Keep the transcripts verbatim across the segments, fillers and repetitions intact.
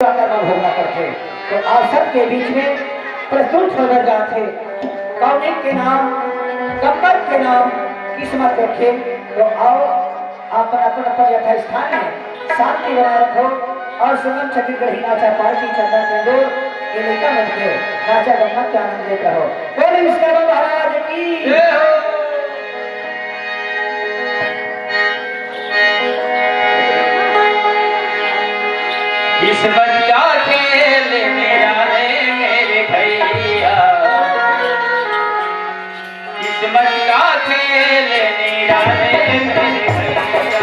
कर्म भोगना पड़थे। तो आप सबके बीच में प्रस्तुत होकर जाथे कौनिक के नाम, गम्मत के नाम, किस्मत रखे। तो आओ, अपन, अपन, अपन यथास्थान में शांति बनाए रखो और संगम छत्तीसगढ़ी नाचा पार्टी चंदा कुंदूर ये लइका मन के नाचा गम्मत के आनंद लेत रहो। बोले विश्वकर्मा महाराज की। जय हो। किस्मत का खेल निराले मेरे भैया, किस्मत का खेल निराले मेरे भैया,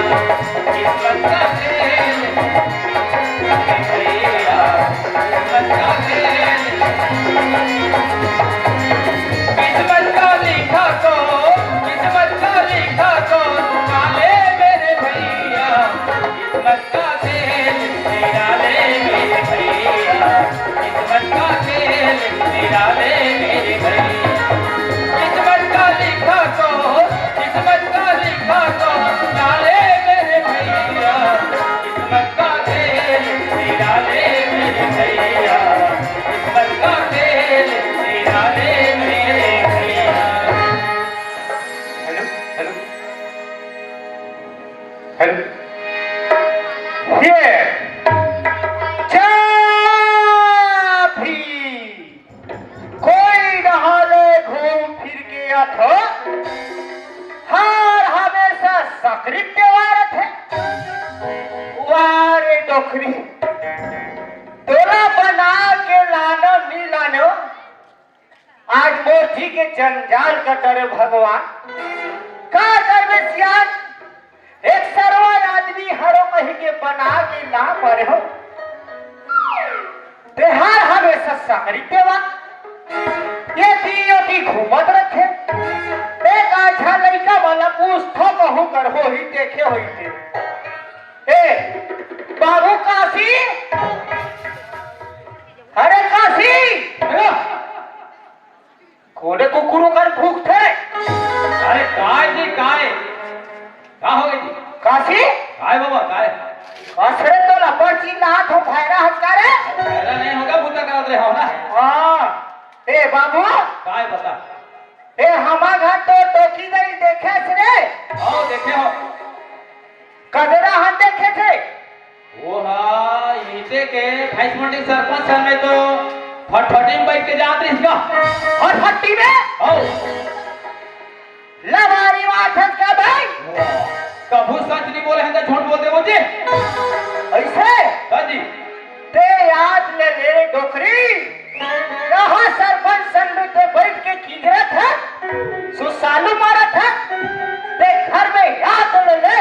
किस्मत का खेल निराले भैया, किस्मत का खेल। किस्मत का लिखा तो, किस्मत का लिखा तो निराले मेरे भैया, किस्मत का खेल निराले मेरे भैया, किस्मत का खेल निराले मेरे भैया। किस्मत का लिखा तो, किस्मत का लिखा तो निराले मेरे भैया, किस्मत का खेल निराले मेरे भैया, किस्मत का खेल निराले मेरे भैया। Hello, hello. हेलो। ये जब भी कोई डहाले घूम फिर के आथो, हर हमेशा सकरी त्योहार थे। वाह रे डोकरी, तोला बना के लानो नी लानो, आज मोर जी के जंजाल कर डरे भगवान। का करबे सियान, एक सरवा आदमी हरो कही के बना के ला परे हो। तेहार हमेशा सकरी तेवा, ये दी, ये दी घूमत रखे। एक आधा लइका वाला पूछथो कहूँ कर होही देखे होही ते। ए, बाबू काशी, अरे काशी, कोने कुकुरों कर भूख थे। अरे काय जी, काय? का हो गई जी? काशी? काय बाबा, काय? असरे तो लपड़ चिल्लात हो, भैरा हंस का रे? भैरा नहीं होगा, बूता करत रहे हो ना। हाँ। ए बाबू। काय बता? ए हमा घर तो टोकी दई देखे रे। आओ देखे हो। कदरा हन देखे थे। वो हा, इते के भैंसमंडी सरपंच सर में तो फटफटी में बैठ के जात रहिस का। फटफटी में? हो। लबारी बात है का भाई? कभू सच नहीं बोले हैं तो झूठ बोल दे वो जी। ऐसे? हाँ जी। ते याद ले ले डोकरी। कहाँ सरपंच संग में ते बैठ के किगरत है? सुसालू मारत है? ते घर में याद ले ले।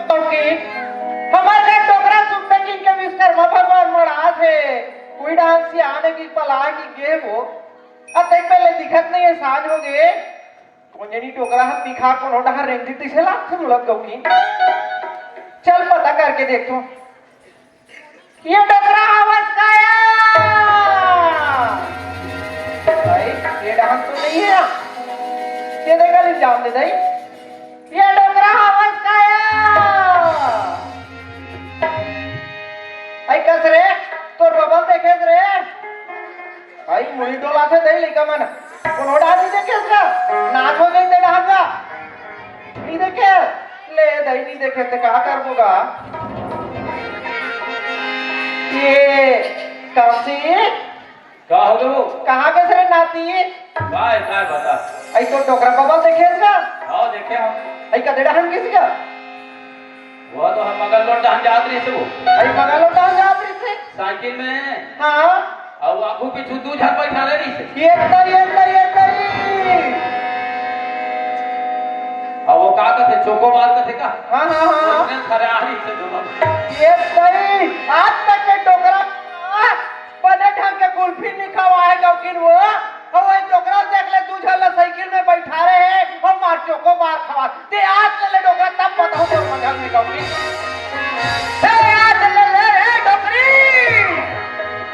क्योंकि हमारे घर डोकरा सुनते कि इनके विश्वकर्मा भगवान मड़ा थे, कोई डांस से आने की पला की गे वो, अतई पहले दिखत नहीं है, सांझ हो गए। कोंजनी डोकरा हम दिखा कोनो डहार रेंगती तिसे लागथे मुलक गौकी। चल पता करके देखो। ये डोकरा आवाज का आया? भाई, ये डहार तो नहीं है। ये देखा नहीं जान दे दाई। ये डोकरा आवाज का आया? आई कस रे, तोर बबल देखे रे। भाई मुड़ी डोलाथे दई लइका मन। कोनो डहार नहीं देखे इसका। नाच हो गई ते डहार का। नहीं देखे। ले दई नहीं देखे ते का करबो गा। ये काशी। का हो गयो? कहाँ के सरे नाती? काय, काय बता? आई तो डोकरा बबल देखे इसका। हाँ, देखे हम। आई कदे डहार किसका? वो तो हम मगल लोट डहान जात रहिस वो। अरे मगल लोट डहान जात रहिस? साइकिल में। हाँ। अउ आगू पीछू दू झन बैठाले रहिस। ये तरी, ये तरी, ये तरी। अब वो का कथे, चोकोबार कथे का? हाँ, हाँ, हाँ, हाँ। उसने खरारी से दोनों। ये तरी, आज तक के डोकरा, आ, बने ढंग के कुल्फी नहीं खवाए गौकिन वो। अउ वही डोकरा देख ले, दू झन ला साइकिल में बैठा रहे हैं, अउ मार चोकोबार खवा। ते आत ले ले डोकरा, तब बताहूँ तोर मजा में गौकिन। ते आत ले ले रे डोकरी।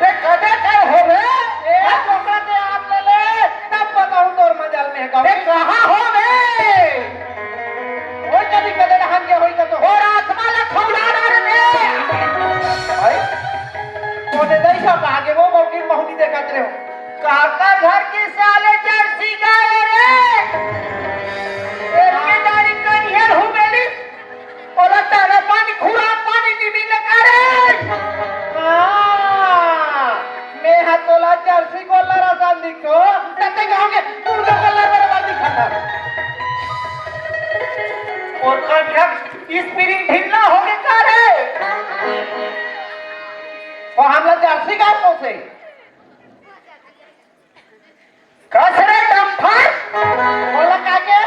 ते कदे कर हो बे? ए डोकरा ते आत ले ले, तब बताहूँ तोर मजा में गौकिन। ते कहाँ हो बे? ओए कभी कदे डहान के होई तो। और आत्मा ढिल्ला होगे का रे? वो हमला जर्सी गाय पोसे। कस रे डम्फर। बोला का के?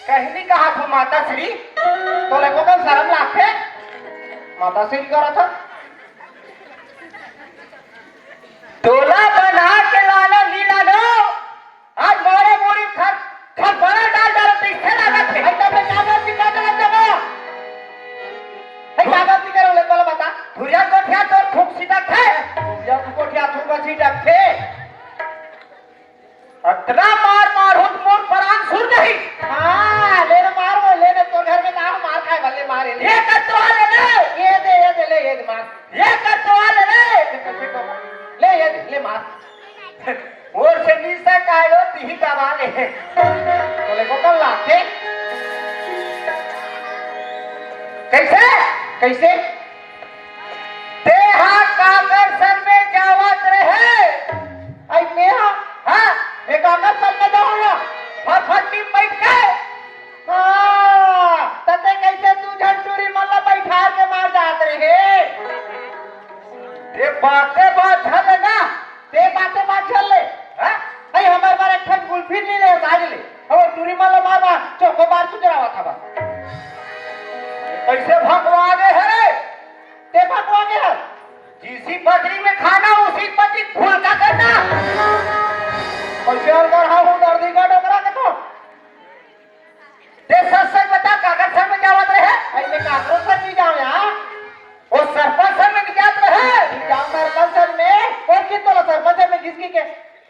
कहनी कहा था माता श्री। तोला एको कन शरम लागथे? माता श्री करत ह। तोला बना के लाना नी लानो। आज मारे मोरी खर, खर बड़ा डाल डाल तो इससे लागत हे। एकदम में कागज निकाल डाल जमा। हे कागज निकाल ले, बोला बता। धुरिया गोठिया तोर फूंक सिटक हे। धुरिया गोठिया फूंक सिटक हे। अतना मार मार हो त मोर परान सुर नहीं। हाँ, ले ना मार वो, ले ना तोर घर में ना मार खाए वाले मारे ले। ये कर तो आ ले ले। ये दे, ये दे, ले, ये दे मार। ये कर तो आ ले ले। ले, ये दे, ले मार। ओर से नीचा कायो तिही दबा ले। तोले को कल लाके। कैसे? कैसे? तेहा काकर सन में जावत रहे। आई मेहा? हाँ। ए काकर सन में जावला। फटफटी बैठ के। हाँ, तते कैसे तू झंटूरी मल्ला बैठार के मार जात रहे? ये बातें बात है ना। ते बाते बात चल ले। हाँ? अई हमर बर एक ठन गुल्फी नी ले, आज ले। अउ टूरी मन ल मार मार, चोको बार सुजरावत हवा। कैसे भकवा गे हे रे? ते भकवा गे हे। जिसी पतरी में खाना, उसी पतरी फुलका करना। कैसे हल कर हा हूँ दर्दी का डोकरा के तो। ते सच सच बता, काकर सन में जावत रहे? अरे, मैं काकरो सन नहीं जाऊँ यार। वो सरपंच सन में जात रहे? नहीं जाऊँ सरपंच सन में। कौन किन तोला सरपंच सन में घिसकी के?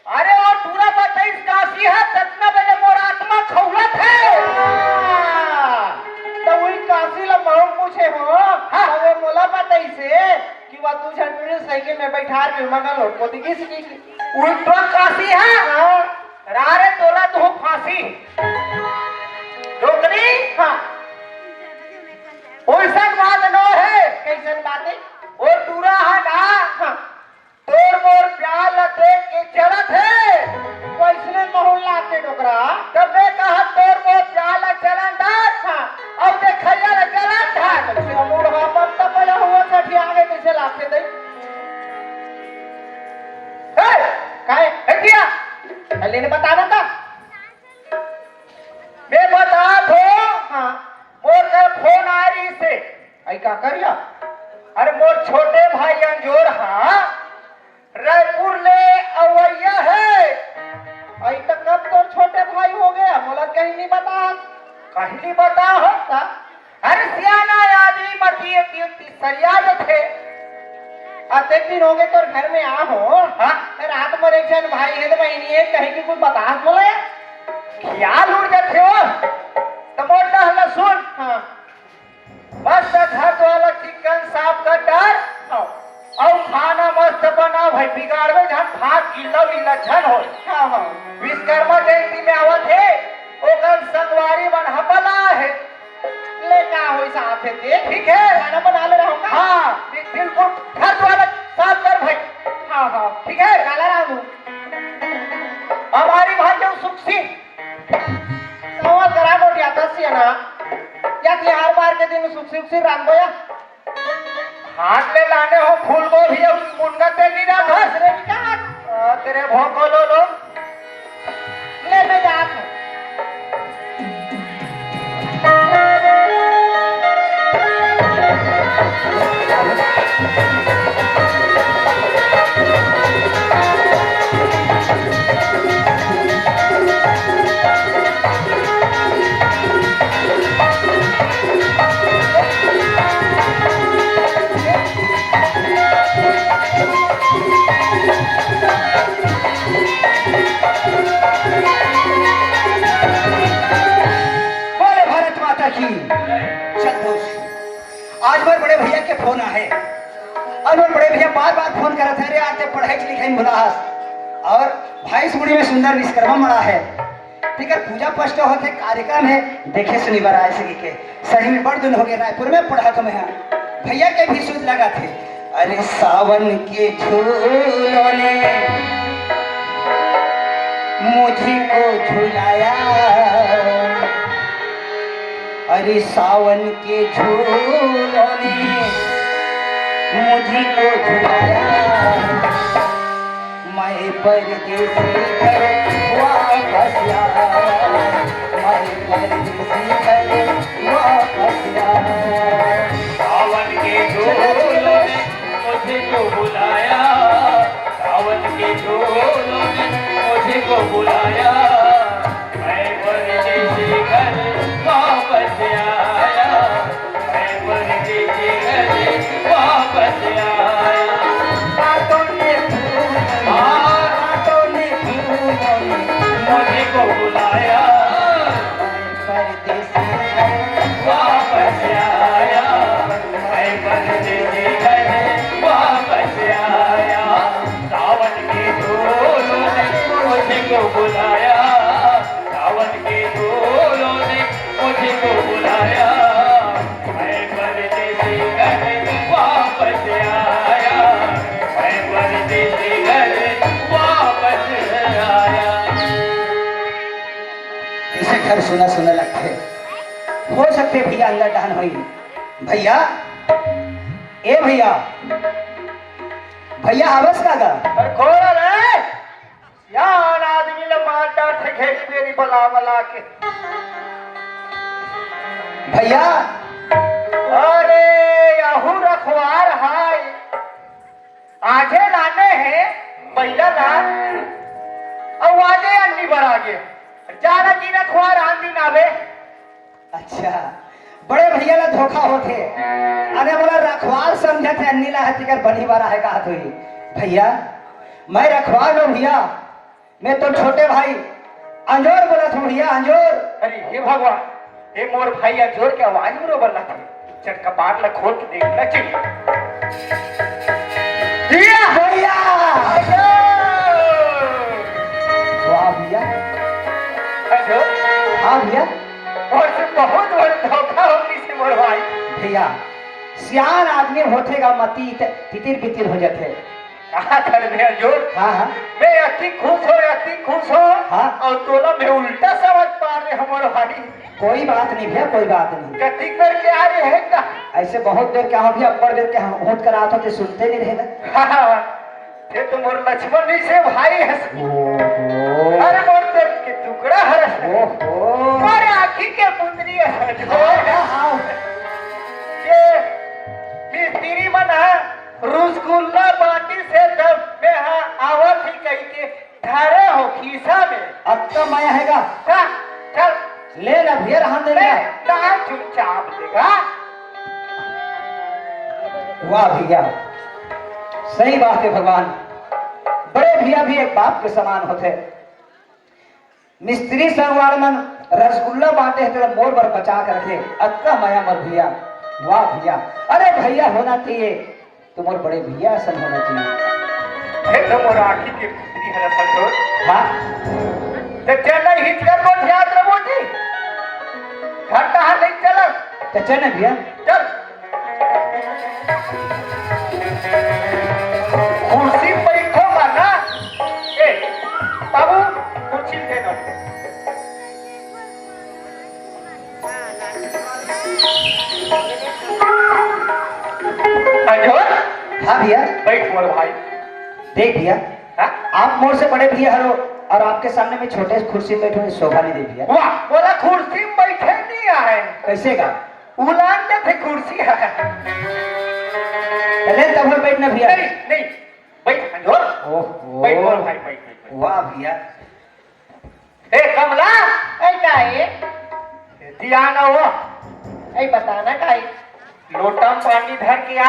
अरे, वो टूरा बतईस काशी हे, ततना बेले मोर आत्मा खौलत हे। हाँ, तो वही काशी ला महूँ पूछे हो, हाँ। तो वो मोला बतईस हे कि वो दू झन टूरी साइकिल में बैठार के मंगल हो, कोती घिसकी के। वही तो काशी हे। हाँ। रारे तोला तो फांसी। डोकरी? हाँ। ओइसन बात नो हे। कैसन बात हे? ओ टूरा हे ना? हाँ। तोर मोर प्यार ला देख के जलत हे। वैसने माहौल लाते डोकरा। तब मैं कहा तोर मोर प्यार ला जलन डार। हाँ। अब देखैया ला जलन डार। कैसे मूड हा मत तपया हुआ सठिया आगे कैसे लाते दे? ए, काहे? ए, दिया। लेने बताना था। मैं बतात हों, हाँ। मोर कर फोन आ रही से। आई का करिया? अरे मोर छोटे भाई अंजोर हा, रायपुर ले अवैया हे। आई त कब तोर छोटे भाई हो गया? मोला कहीं नहीं बता। कहीं नहीं बता हो? ता? अरे सियाना आदमी मती एक युक्ति सरिया जथे। अतेक दिन हो गए तोर घर में आ हो। हाँ? रात में एक जन भाई हे तो बहिनी हे, कहीं की कोई बतास बोले? ख्याल उड़ जाथे हो। तो मोर डहला सुन। हाँ। मस्त घर वाला चिकन साफ कर डार। हाँ। अउ खाना मस्त बना भाई, बिगाड़वे झन, भात गिल्ला विल्ला झन होय। हाँ, हाँ। विश्वकर्मा जयंती में आवत हे, ओकर संगवारी मन ह बला हे। ले का होई साफ हे ते? ठीक है। खाना बना ले रहा हूँ का? हाँ, बि-, बिल्कुल। घर द्वार साफ कर भाई। हाँ, हाँ। ठीक है। काला रानू। हमारी भांजो सुखसी। सवा करा गोटिया तसिया ना। या तिहार बार के दिन सुखसी उखसी रांधो या। हाथ ले लाने हो फूल गोभी अउ मुनगा तेल नहीं डाल दस। रे का? आ, तेरे भोंको लो लो। ले मैं जात हूँ। बोले भारत माता की। चल दोस्त, आज मोर बड़े भैया के फोन आहे। अउ मोर बड़े भैया बार बार फोन करत हे, "रे आज ते पढ़ाई लिखाई में भुला हस।" अउ भाई सुगड़ी में सुंदर विश्वकर्मा मड़ा हे। तेकर पूजा पाठ होत हे, कार्यक्रम हे, देखे सुनी बर आए सके के। सही में बड़ दिन हो गए रायपुर में पढ़त मैं हा। भैया के भी सुध लगा थे। अरे सावन के झूलों ने मुझको झुलाया। अरे सावन के झूलों ने मुझको झुलाया, मैं परदेसी घर वापस आया, मैं परदेसी घर वापस आया। सावन के झूलों ने मुझको बुलाया, सावन के झूलों ने मुझको बुलाया, मैं परदेसी घर वापस आया, मैं परदेसी घर वापस आया। बातों ने भूल, हाँ। बातों ने भूल, मुझको बुलाया, मैं परदेसी घर वापस आया, मैं परदेसी घर वापस आया। सावन के झूलों ने मुझको बुलाया, सावन के झूलों ने मुझको बुलाया, मैं परदेसी घर वापस आया, मैं परदेसी घर वापस आया। इसे घर सुना सुना लगथे। हो सकथे भैया अंदर डहन होई। भैया, ए भैया, भैया आवस का गा? अरे कोन रे? सियान आदमी ल मार डारथे घेरी बेरी बला बला के। भैया। अरे यहू रखवार हाय, आजे लाने हे बइला ला, अउ आजे अन्नी बर आगे। जाना जी रखवार आन दिन आबे। अच्छा, बड़े भैया ला धोखा होथे। अरे मोला रखवार समझत हे, अन्नी ला हे, तेकर बनी बर आहे कहत होही। भैया, मैं रखवार नों भैया, मैं तो छोटे भाई अंजोर बोलत हूँ भैया, अंजोर। अरे हे भगवान, हे मोर भाई अंजोर के आवाज बरोबर लगथे। चल कपाट ला खोल के देखना चाहिए। भैया! भैया! वाह भैया। अंजोर? हाँ भैया। मोर से बहुत बड़ धोखा हो गइसे मोर भाई। भैया, सियान आदमी होथे गा मती त-, तितिर बितिर हो जाथे। कहा था रे भैया जो? हाँ, हाँ। मैं अति खुश हो, अति खुश हो। हाँ। अउ तोला मैं उल्टा समझ पारे हंव मोर भाई। कोई बात नहीं भैया, कोई बात नहीं। कतिक बेर के आ रहे हैं का? ऐसे बहुत बेर के हंव भैया, अब्बड़ बेर के हंव, होत करात हो ते सुनते नहीं रहे ना। हाँ, हाँ। ये तो मोर लक्ष्मण जइसे भाई हे। ओहो। अरे मोर दिल के टुकड़ा हे। ओहो। अरे आँखी के पुतरी हे। हाँ, हाँ, हाँ। ये मिस्त्री मन ह रसगुल्ला बांटिस हे तब मैं हा आवत ही कहिके धरे हो खीसा में। अतका मया हे गा। का? चल। ले ना भैया, रहन दे ले, ना। ना चुपचाप देगा। वाह भैया, सही बात हे भगवान। बड़े भैया भी एक बाप के समान होथे। मिस्त्री संगवार मन रसगुल्ला बांटे हे, तेला मोर बर बचा के रखे, अतका मया मोर भैया। वाह भैया, अरे भैया होना चाहिए, तुम मोर बड़े भैया असन होना चाहिए। हे तो मोर आँखी के पुतरी हरस संतोष। हाँ। ते चल नहीं हिचकर को ध्यान रखो जी। घर कहाँ नहीं चलस। ते चल ना भैया। चल। कुर्सी बइठो मना। ए, बाबू, कुर्सी दे दो। अंजोर? हाँ भैया। बइठ मोर भाई। देख भैया, हाँ? आप मोर से बड़े भैया हरो और आपके सामने मैं छोटे कुर्सी में बैठूं, शोभा नहीं दे भैया। वाह, बोला कुर्सी में बैठे नहीं आए। कैसे का? उलान के थे कुर्सी है। पहले तब बैठना भैया। नहीं, नहीं, बैठ अंजोर। ओहो। बैठ मोर भाई, बैठ, बैठ, बैठ। वाह भैया। ए कमला, ए का ए? दिया ना हो। ए बता ना का ए? लोटा में पानी धर के आ।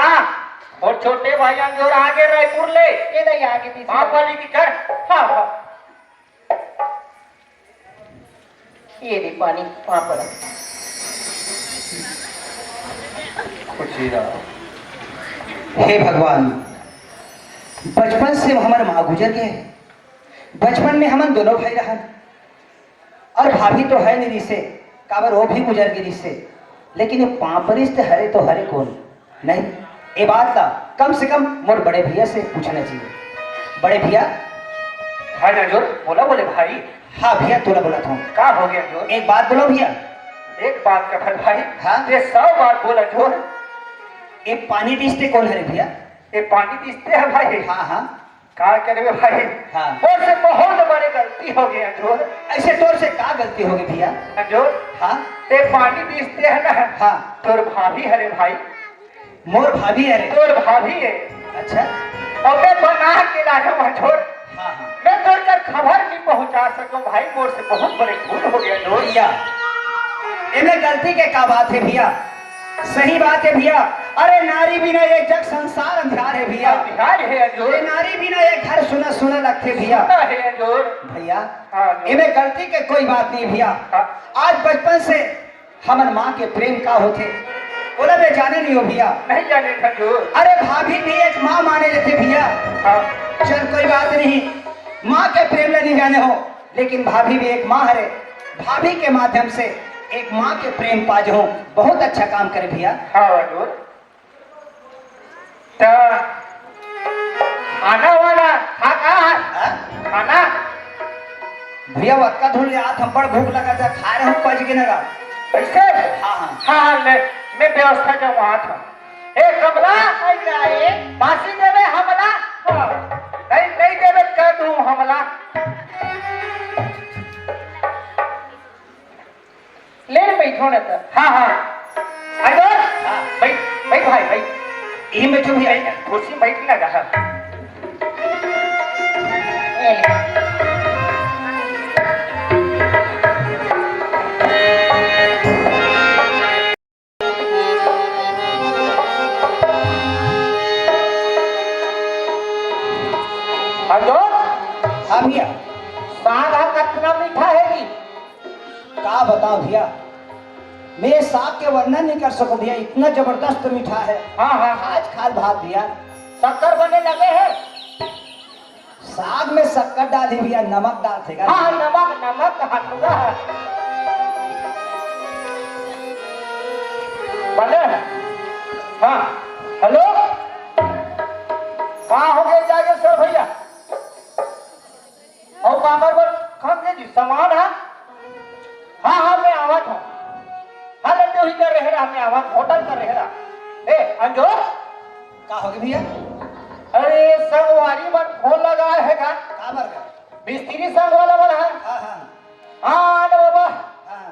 और छोटे भाई अंजोर आगे रायपुर ले। ए दई आगे पीछे। पाँव पड़ी की कर। हाँ, हाँ। ये दे पानी, पाँव पड़ा। खुशी रहो। हे भगवान, बचपन से हमर माँ गुजर गे। बचपन में हमन दोनों भाई रहन, और भाभी तो है नहीं रिसे, काबर वो भी गुजर गे रिसे, लेकिन ये पाँव परिस ते हरे तो हरे कोन? नहीं, ये बात ला कम से कम मोर बड़े भैया से पूछना चाहिए। बड़े भैया। हाँ अंजोर, बोला बोले भाई। हाँ भैया, तोला बोलत हूँ। का हो गया अंजोर? एक बात बोलो भैया। एक बात कथन भाई, हाँ? ये सौ बार बोला जोर। ये पानी दिसते कोन हरे भैया? ये पानी दिसते हे भाई। हाँ, हाँ। का करबे भाई? हाँ। मोर से बहुत बड़े गलती होगे अंजोर। ऐसे तोर से का गलती होगे भैया? अंजोर? हाँ। ये पानी दिसते हे ना? हाँ। तोर भाभी हरे भाई। मोर भाभी हरे? तोर भाभी हे। अच्छा। अउ मैं बना के लाए हंव अंजोर। हाँ, हाँ। मैं तोर कर खबर नहीं पहुंचा सकंव भाई, मोर से बहुत बड़े भूल होगे अंजोर। भैया, एमे गलती के का बात हे भैया? सही बात हे भैया। अरे नारी बिना ये जग संसार अंधियार हे भैया। अंधियार हे अंजोर। ये नारी बिना ये घर सुना सुना लगथे भैया। सुना हे अंजोर। भैया, हाँ, अंजोर। एमे गलती के कोई बात नहीं भैया। हाँ। आज बचपन से हमन माँ के प्रेम का होथे, ओला मैं जाने नहीं हंव भैया। नहीं जाने अंजोर। अरे भाभी भी एक माँ माने लेथे भैया। हाँ। चल कोई बात नहीं, माँ के प्रेम ला नहीं जाने हंव, लेकिन भाभी भी एक माँ हरे। भाभी के माध्यम से एक माँ के प्रेम पा जहूं, बहुत अच्छा काम करे भैया। हाँ अंजोर। त खाना वाना खा का? हाँ? खाना? भैया, अतका धुन ले आत हंव, बड़ भूख लगथे, खाए रहूं पच गे न गा। ऐसे? हाँ, हाँ। हाँ, हाँ, ले, मैं व्यवस्था करवात हंव। ए कमला, आई का ए? बासी देबे हमला? हाँ। नहीं, नहीं देबे, कर दूं हमला। ले रे, बैठो ना तो। हाँ, हाँ। अरे, हाँ। बैठ, बैठ भाई, बैठ। यहीं बैठो भैया। कुर्सी में बैठ ना रहा। ए ले। अंजोर? हाँ भैया। साग हा कतना मीठा हे जी। का बताओ भैया, मैं साग के वर्णन नहीं कर सकूं भैया, इतना जबरदस्त मीठा है। हाँ, हाँ, हाँ। आज खाल भात भैया। शक्कर बने लगे हे? साग में शक्कर डाली भैया, नमक डालथे का? हाँ, नमक, नमक, हाँ, पूरा। बने हे? हाँ, hello, का होगे जागेश्वर भैया? अउ काबर बर खंगे जी, सामान हा? हाँ, हाँ, मैं आवत हंव। हाँ, लड्डू ही कर रहे रहा, मैं आवत, होटल कर रहे रहा। ए, अंजोर? का होगे भैया? अरे, संगवारी मन फोन लगाए हे का? काबर का? मिस्त्री संग वाला मन हा? हाँ, हाँ। हाँ, न बाबा। हाँ।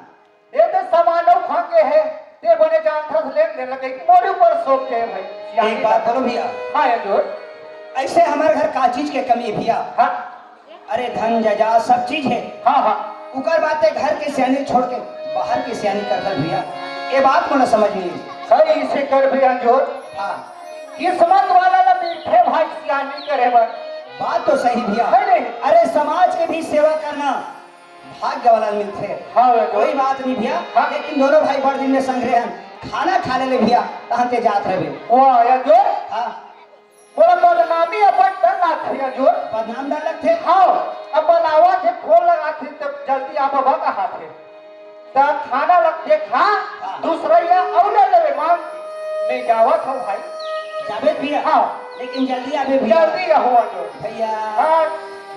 ए तो सामान अउ खंगे हे, ते बने जानथस लेन देन लगे, मोर ऊपर सौंप दे भाई। एक बात बोलो भैया। हाँ, अंजोर। ऐसे हमर घर का चीज के कमी हे भैया? हाँ। अरे धन जजा सब चीज हे। हाँ, हाँ। उकर बाद ते घर के सियानी छोड़ के बाहर के सियानी करथस भैया, ये बात मोला समझ नहीं। सही से कर भैया अंजोर। हाँ। किस्मत वाला ला मिलथे भाई सियानी करे बर। बात तो सही भैया। है नहीं? अरे समाज के भी सेवा करना भाग्य वाला मिलथे। हाँ भैया। कोई बात नहीं भैया, हाँ। लेकिन दोनों भाई बड़ दिन में संग रहे हन, खाना खा ले ले भैया, तहन ते जात रहबे। वाह यार जो। हाँ। मोला बदनामी अपन डर लागथे अंजोर। बदनाम डर लगथे? हाँ, अपन आवत हे, फोन लगाथे, तब जल्दी आ बाबा कहाथे। त खाना लग देखा, हाँ। दूसरा या order लेवे मांग, मैं जावत हंव भाई। जाबे भैया? हाँ। लेकिन जल्दी आबे भैया। जल्दी आहो अंजोर। भैया। हाँ।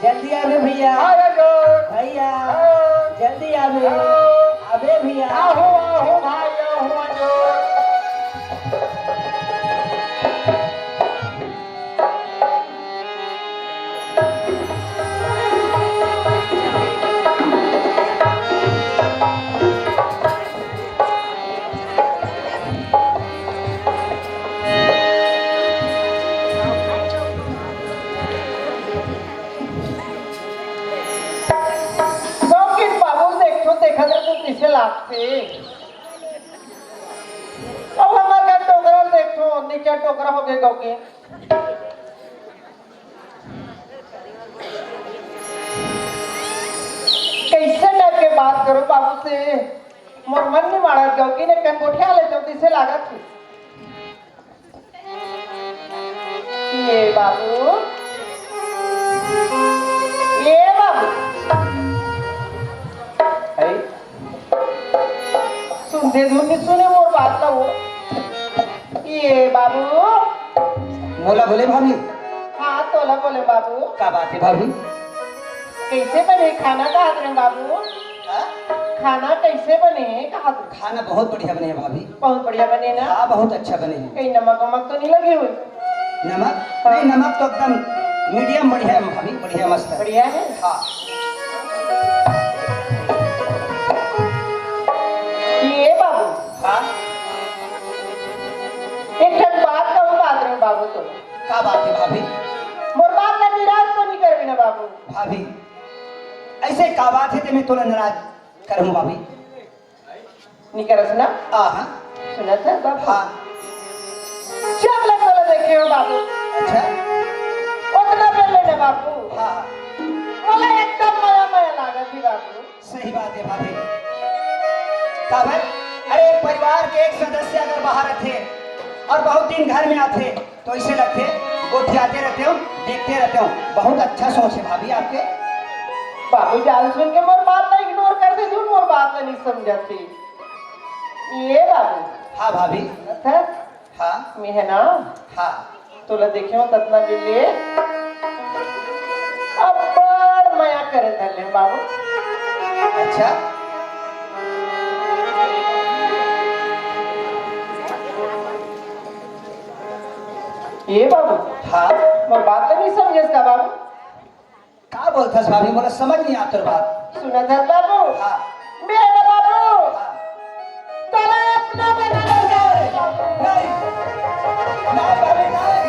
जल्दी आबे भैया। हाँ, अंजोर। भैया। हाँ। जल्दी आबे। हाँ। आबे भैया। आहो, आहो भाई, आहो अंजोर। शौकीन बाबू, देखो, देखा तो तू कैसे लागते। अब हमारे घर टोकरा देखो, नीचे टोकरा हो गए गौके। कैसे टाइप के बात करो बाबू से, मोर मन नहीं मारा, गौकी ने कन गोठिया ले तो कैसे लागत है। ये बाबू, ये बाबू, अरे, सुनथे धुन नहीं सुने मोर बात ला वो। ये बाबू। मोला बोले भाभी। हाँ, तोला बोले बाबू। का बात है भाभी? कैसे बने खाना का हाथ में बाबू? हाँ? खाना कैसे बने हे, कहा तू? खाना बहुत बढ़िया बने हे भाभी। बहुत बढ़िया बने ना? हाँ, बहुत अच्छा बने हे। कहीं नमक वमक तो नहीं लगे हुए? नमक? हाँ। नहीं, नमक तो एकदम मीडियम बढ़िया हे भाभी, बढ़िया मस्त हे। बढ़िया हे? हाँ। ये बाबू। हाँ? एक ठन बात कहूँ, बात रहे बाबू तो। का बात हे भाभी? मोर बात ला निराश तो नहीं करबे ना बाबू? भाभी, ऐसे का बात हे ते मैं तोला नाराज करहूँ भाभी? नहीं करस ना? हाँ, हाँ। सुनत हे बाबू? हाँ। जब ले तोला देखे हो बाबू। अच्छा। उतना पहले ना बाबू। हाँ। मोला एकदम मया मया लागत हे बाबू। सही बात हे भाभी। काबर? अरे, एक परिवार के एक सदस्य अगर बाहर रथे और बहुत दिन घर में आथे, तो ऐसे लगथे, गोठियाते रहते हो, देखते रहते हो। बहुत अच्छा सोच हे भाभी आपके। बाबू जान सुन के मोर बात ला ignore कर देथे, मोर बात ला नहीं समझत हे। ये बाबू। हाँ भाभी। अच्छा। हाँ। मैं हे ना। हाँ। तोला देखे हो ततना दिन ले। अब्बड़ मया करे धर ले बाबू। अच्छा। ये बाबू। हाँ। मोर बात तो नहीं समझेस का बाबू? का बोलथस भाभी, मोला समझ नहीं आत तोर बात। सुनत हस बाबू? हाँ। मेरा बाबू। हाँ। तोला अपना बना ले। नहीं, नहीं, नहीं भाभी, नहीं।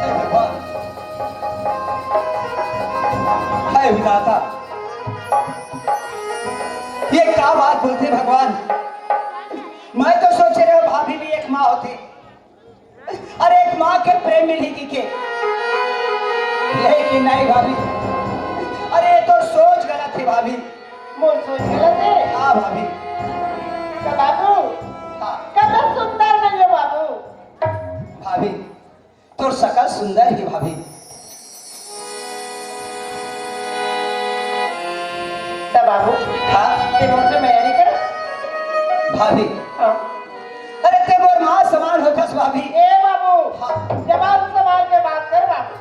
हे भगवान। हे विधाता। ये का बात बोलथे भगवान? मैं तो सोचे रहे भाभी भी एक माँ होथे। अरे, एक माँ के प्रेम मिलही कहिके। लेकिन नहीं भाभी, अरे, ये तो सोच गलत हे भाभी। मोर सोच गलत हे? हाँ भाभी। तो बाबू, हाँ। कतक सुंदर नहीं हे बाबू। भाभी, तोर सकल सुंदर हे भाभी। त बाबू, हाँ? ते मोर से मया नहीं करस? भाभी। हाँ। अरे, ते मोर माँ समान होथस भाभी। ए बाबू, हाँ। जबान संभाल के बात कर बाबू।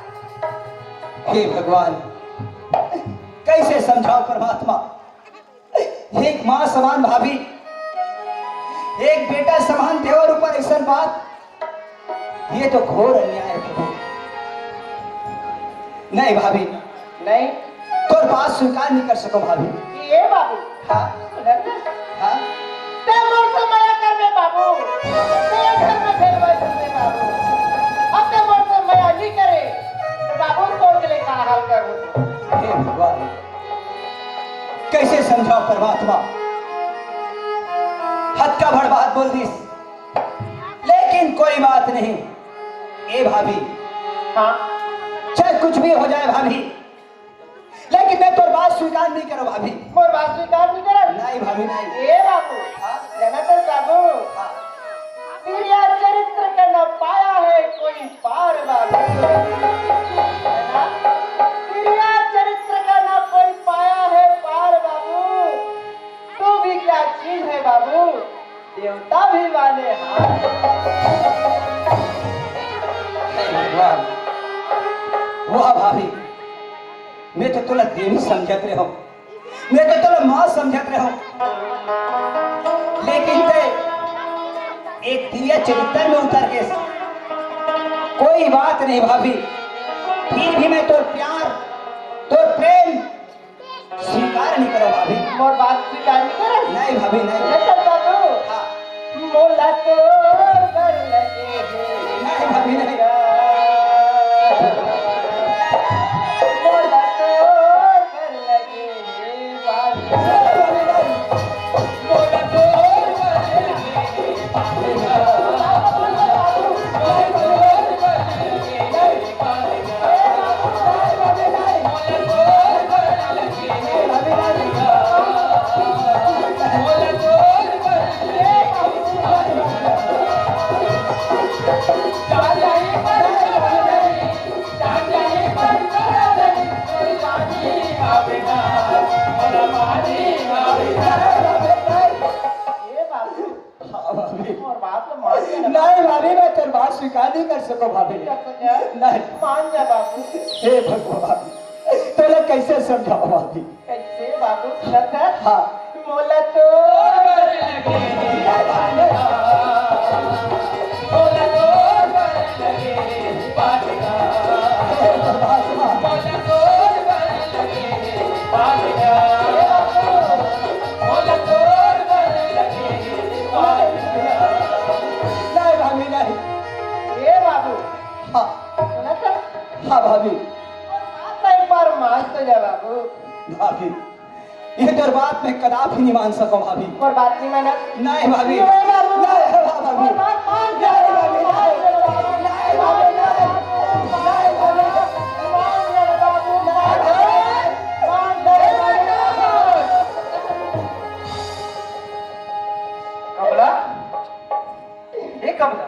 हे भगवान, कैसे समझाओ परमात्मा? एक माँ समान भाभी, एक बेटा समान देवर ऊपर ऐसन बात, ये तो घोर अन्याय हे प्रभु। नहीं भाभी, नहीं। तोर बात स्वीकार नहीं कर सको भाभी। ये बाबू। हाँ। सुनत हस? हाँ। ते मोर से मया करबे बाबू। ते घर में भेजवा दे बाबू। अब ते मोर से मया नहीं करे, तो बाबू तोर के लिए का हाल करूँ? हे भगवान, कैसे समझाओ परमात्मा? हद का भड़ बात बोल दिस, लेकिन कोई बात नहीं। ए भाभी, हाँ। चाहे कुछ भी हो जाए भाभी, लेकिन मैं तोर बात स्वीकार नहीं करो भाभी। मोर बात स्वीकार नहीं करे? नहीं भाभी, नहीं। ए बाबू, हाँ। जानत हस बाबू? हाँ। तिरिया चरित्र का न पाया है कोई पार बाबू। है ना? तिरिया चरित्र का न कोई पाया है पार बाबू। तू भी क्या चीज है बाबू, देवता भी वाले हाथ। हे भगवान, वाह भाभी, मैं तो तोला देवी समझत रहे हूँ। मैं तो तोला माँ समझत रहे हूँ, लेकिन ते एक तिरिया चरित्र में उतर गे। कोई बात नहीं भाभी, फिर भी मैं तोर प्यार, तोर प्रेम स्वीकार नहीं करो भाभी। मोर बात स्वीकार नहीं करे? नहीं भाभी, नहीं। नहीं करता तू? हाँ। मोला तो डर लगे हे। नहीं भाभी, नहीं। मोला तो डर लगे हे बाबू। ए बाबू, हाँ, भाभी। मोर बात ला मान जा ना। नहीं, भाभी, मैं तोर बात स्वीकार नहीं कर सको, भाभी। कर सके? नहीं। मान जा, बाबू। हे भगवान, तोला कैसे समझाओ, भाभी? कैसे, बाबू? सुनत हस? हाँ। तू मोला तोर बर लगे, मोला तोर बर लगे, मोला तोर बर लगे, मोला तोर बर लगे। नहीं भाभी, नहीं। ए बाबू। हाँ। सुना था? हाँ भाभी। बात एक बार मान तो जा बाबू। भाभी, ये तोर बात मैं कदापि नहीं मान सकूं भाभी। मोर बात नहीं मानत? नहीं भाभी। नहीं बाबू। नहीं, हाँ भाभी। मोर बात मान जा। नहीं भाभी, नहीं। नहीं भाभी, नहीं। नहीं भाभी। मान जा बाबू, मान जा। मान जा बाबू। कमला, ए कमला,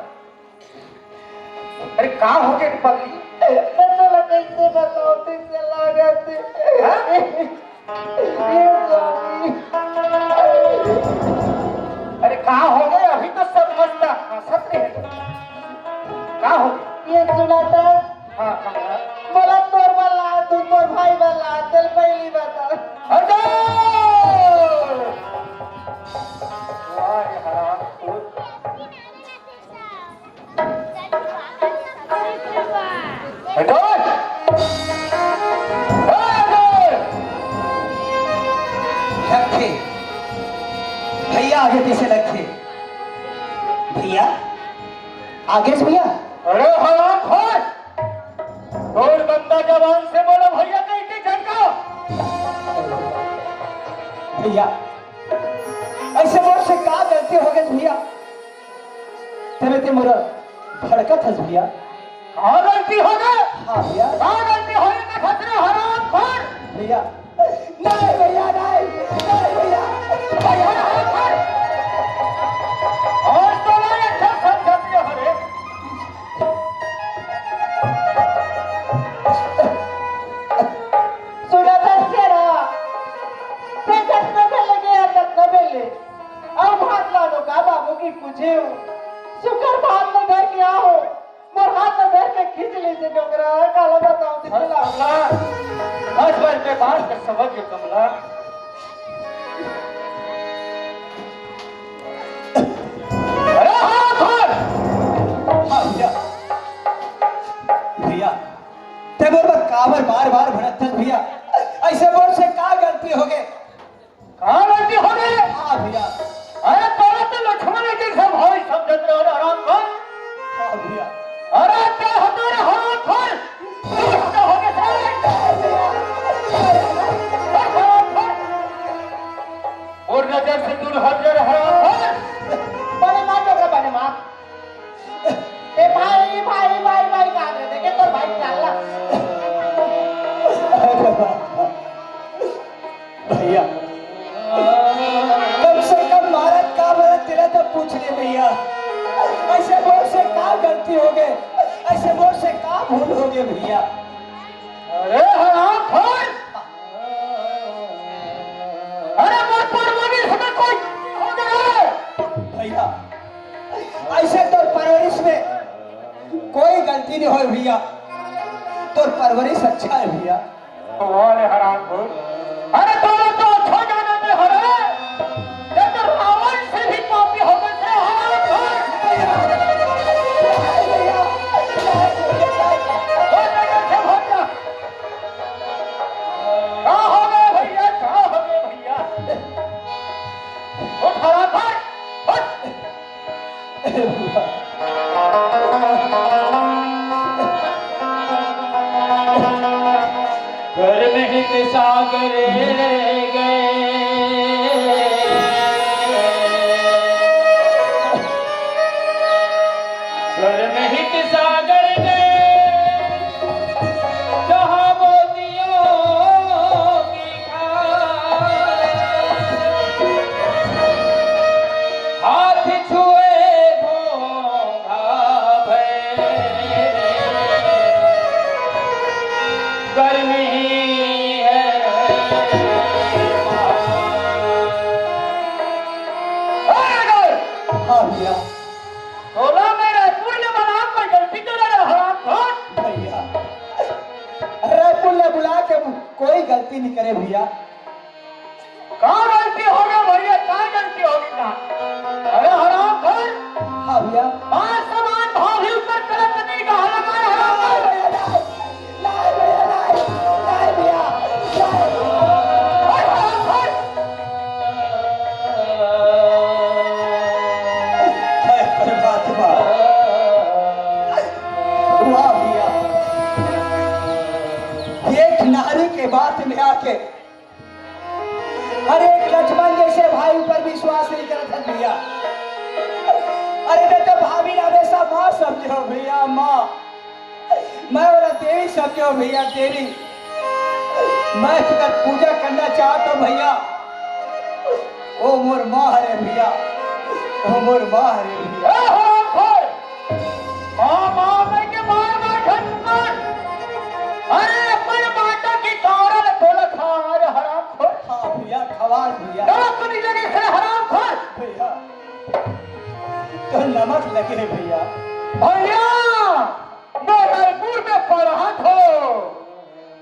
अरे, का होगे पगली? मैं तोला कइसे बताऊं, ठीक से लागत हे। हाँ? हे स्वामी। अरे, का होगे? अभी तो सब मस्त हंसत रहे। का होगे? ये सुना था? हाँ, कमला। मोला तोर बर ला, तू तोर भाई बर ला, चल पहली बता। हटो! वाह रे हराम। हटो! हटो! रखे। भैया आगे पीछे रखे। भैया, आगे से भैया। अरे हरामखोर! तोर गंदा जबान से मोला भैया कहि के झटका। भैया, अइसे मोर से का गलती होगे भैया? तेरे ते मोर भड़कत हस भैया। का गलती होगे? हाँ भैया। का गलती होगे ते खतरे हरामखोर? भैया, नहीं भैया, नहीं, नहीं भैया, भैया, हरामखोर। आज तो मैं अच्छा समझत के हरे। सुना था शेरा, ते जतना बेले गया, ततना बेले। अब भात लानो का बाबू की पूछे हो। सुकर भात में धर के आओ। मोर हाथ में धर के खींच लीजिए डोकरा, काला बताओ, दिखला। कमला, आज बार के बात कर समझ गयो, कमला। अरे हाँ, खोल। हाँ, भैया। भैया, ते मोर बर काबर बार-बार भड़कत हस भैया? अइसे मोर से का गलती होगे? का गलती होगे? हाँ भैया। अरे तोला तो लक्ष्मण जइसे भाई समझत रहे, अरे हरामखोर। हाँ भैया। अरे ते हतो रे हरामखोर। तू हतो होगे साले। हरामखोर। मोर नजर से दूर हट जा रे हरामखोर। बने मार डोकरा, बने मार। ए भाई, भाई, भाई, भाई, का रे? देखे तो भाई चालला। भैया, कम से कम मारत का मारत तेला तो पूछ ले भैया। अइसे मोर से का गलती होगे? अइसे मोर से का भूल होगे भैया? अरे हरामखोर! अरे मोर परवरिश में कोई होगे? भैया, अइसे तोर परवरिश में कोई गलती नहीं होय भैया, तोर परवरिश अच्छा हे भैया। वाह रे हरामखोर। अरे तोला तो अच्छा जाना दे हरे। ये तो रावण से भी पापी होगे से हरामखोर। वो जगह से भाग जा। का होगे भैया, का होगे भैया? उठ हरामखोर, उठ। कर्म हित सागर गए, कर्म हित सागर गए, जहाँ मोतियों की हाथ छुए भोंगा भय, कर्म ही है। हाँ भैया। तोला मैं रायपुर ले बुला, कोई गलती तो नहीं रहा, हाँ? भैया, रायपुर ले बुला के कोई गलती नहीं करे भैया। का गलती गलती हो गया भैया, का गलती हो गई का? अरे हरामखोर, हाँ भैया। आज समान भाव ही ऊपर गलत नहीं कहा लगा है हरामखोर। नहीं भैया, नहीं, नहीं भैया, नहीं। अरे हरामखोर। हे परमात्मा, वाह भैया, एक नारी के बात में आके अरे एक लक्ष्मण जैसे भाई ऊपर विश्वास नहीं करत है भैया। अरे मैं तो भाभी हमेशा माँ समझो भैया, माँ। मैं ओला देवी समझो भैया, देवी। मैं ओकर पूजा करना चाहत हूँ भैया। ओ मोर माँ हरे भैया, ओ मोर माँ हरे भैया। ए हरामखोर! माँ, माँ कह के मार, मार, झटकन। अरे, अपन माता की तारा ले बोला था, अरे हरामखोर। हाँ भैया, खवास भैया। नमक तो नहीं लगे, साले हरामखोर। भैया, तो नमक लगे रे भैया। भैया, मैं रायपुर में पढ़ा था।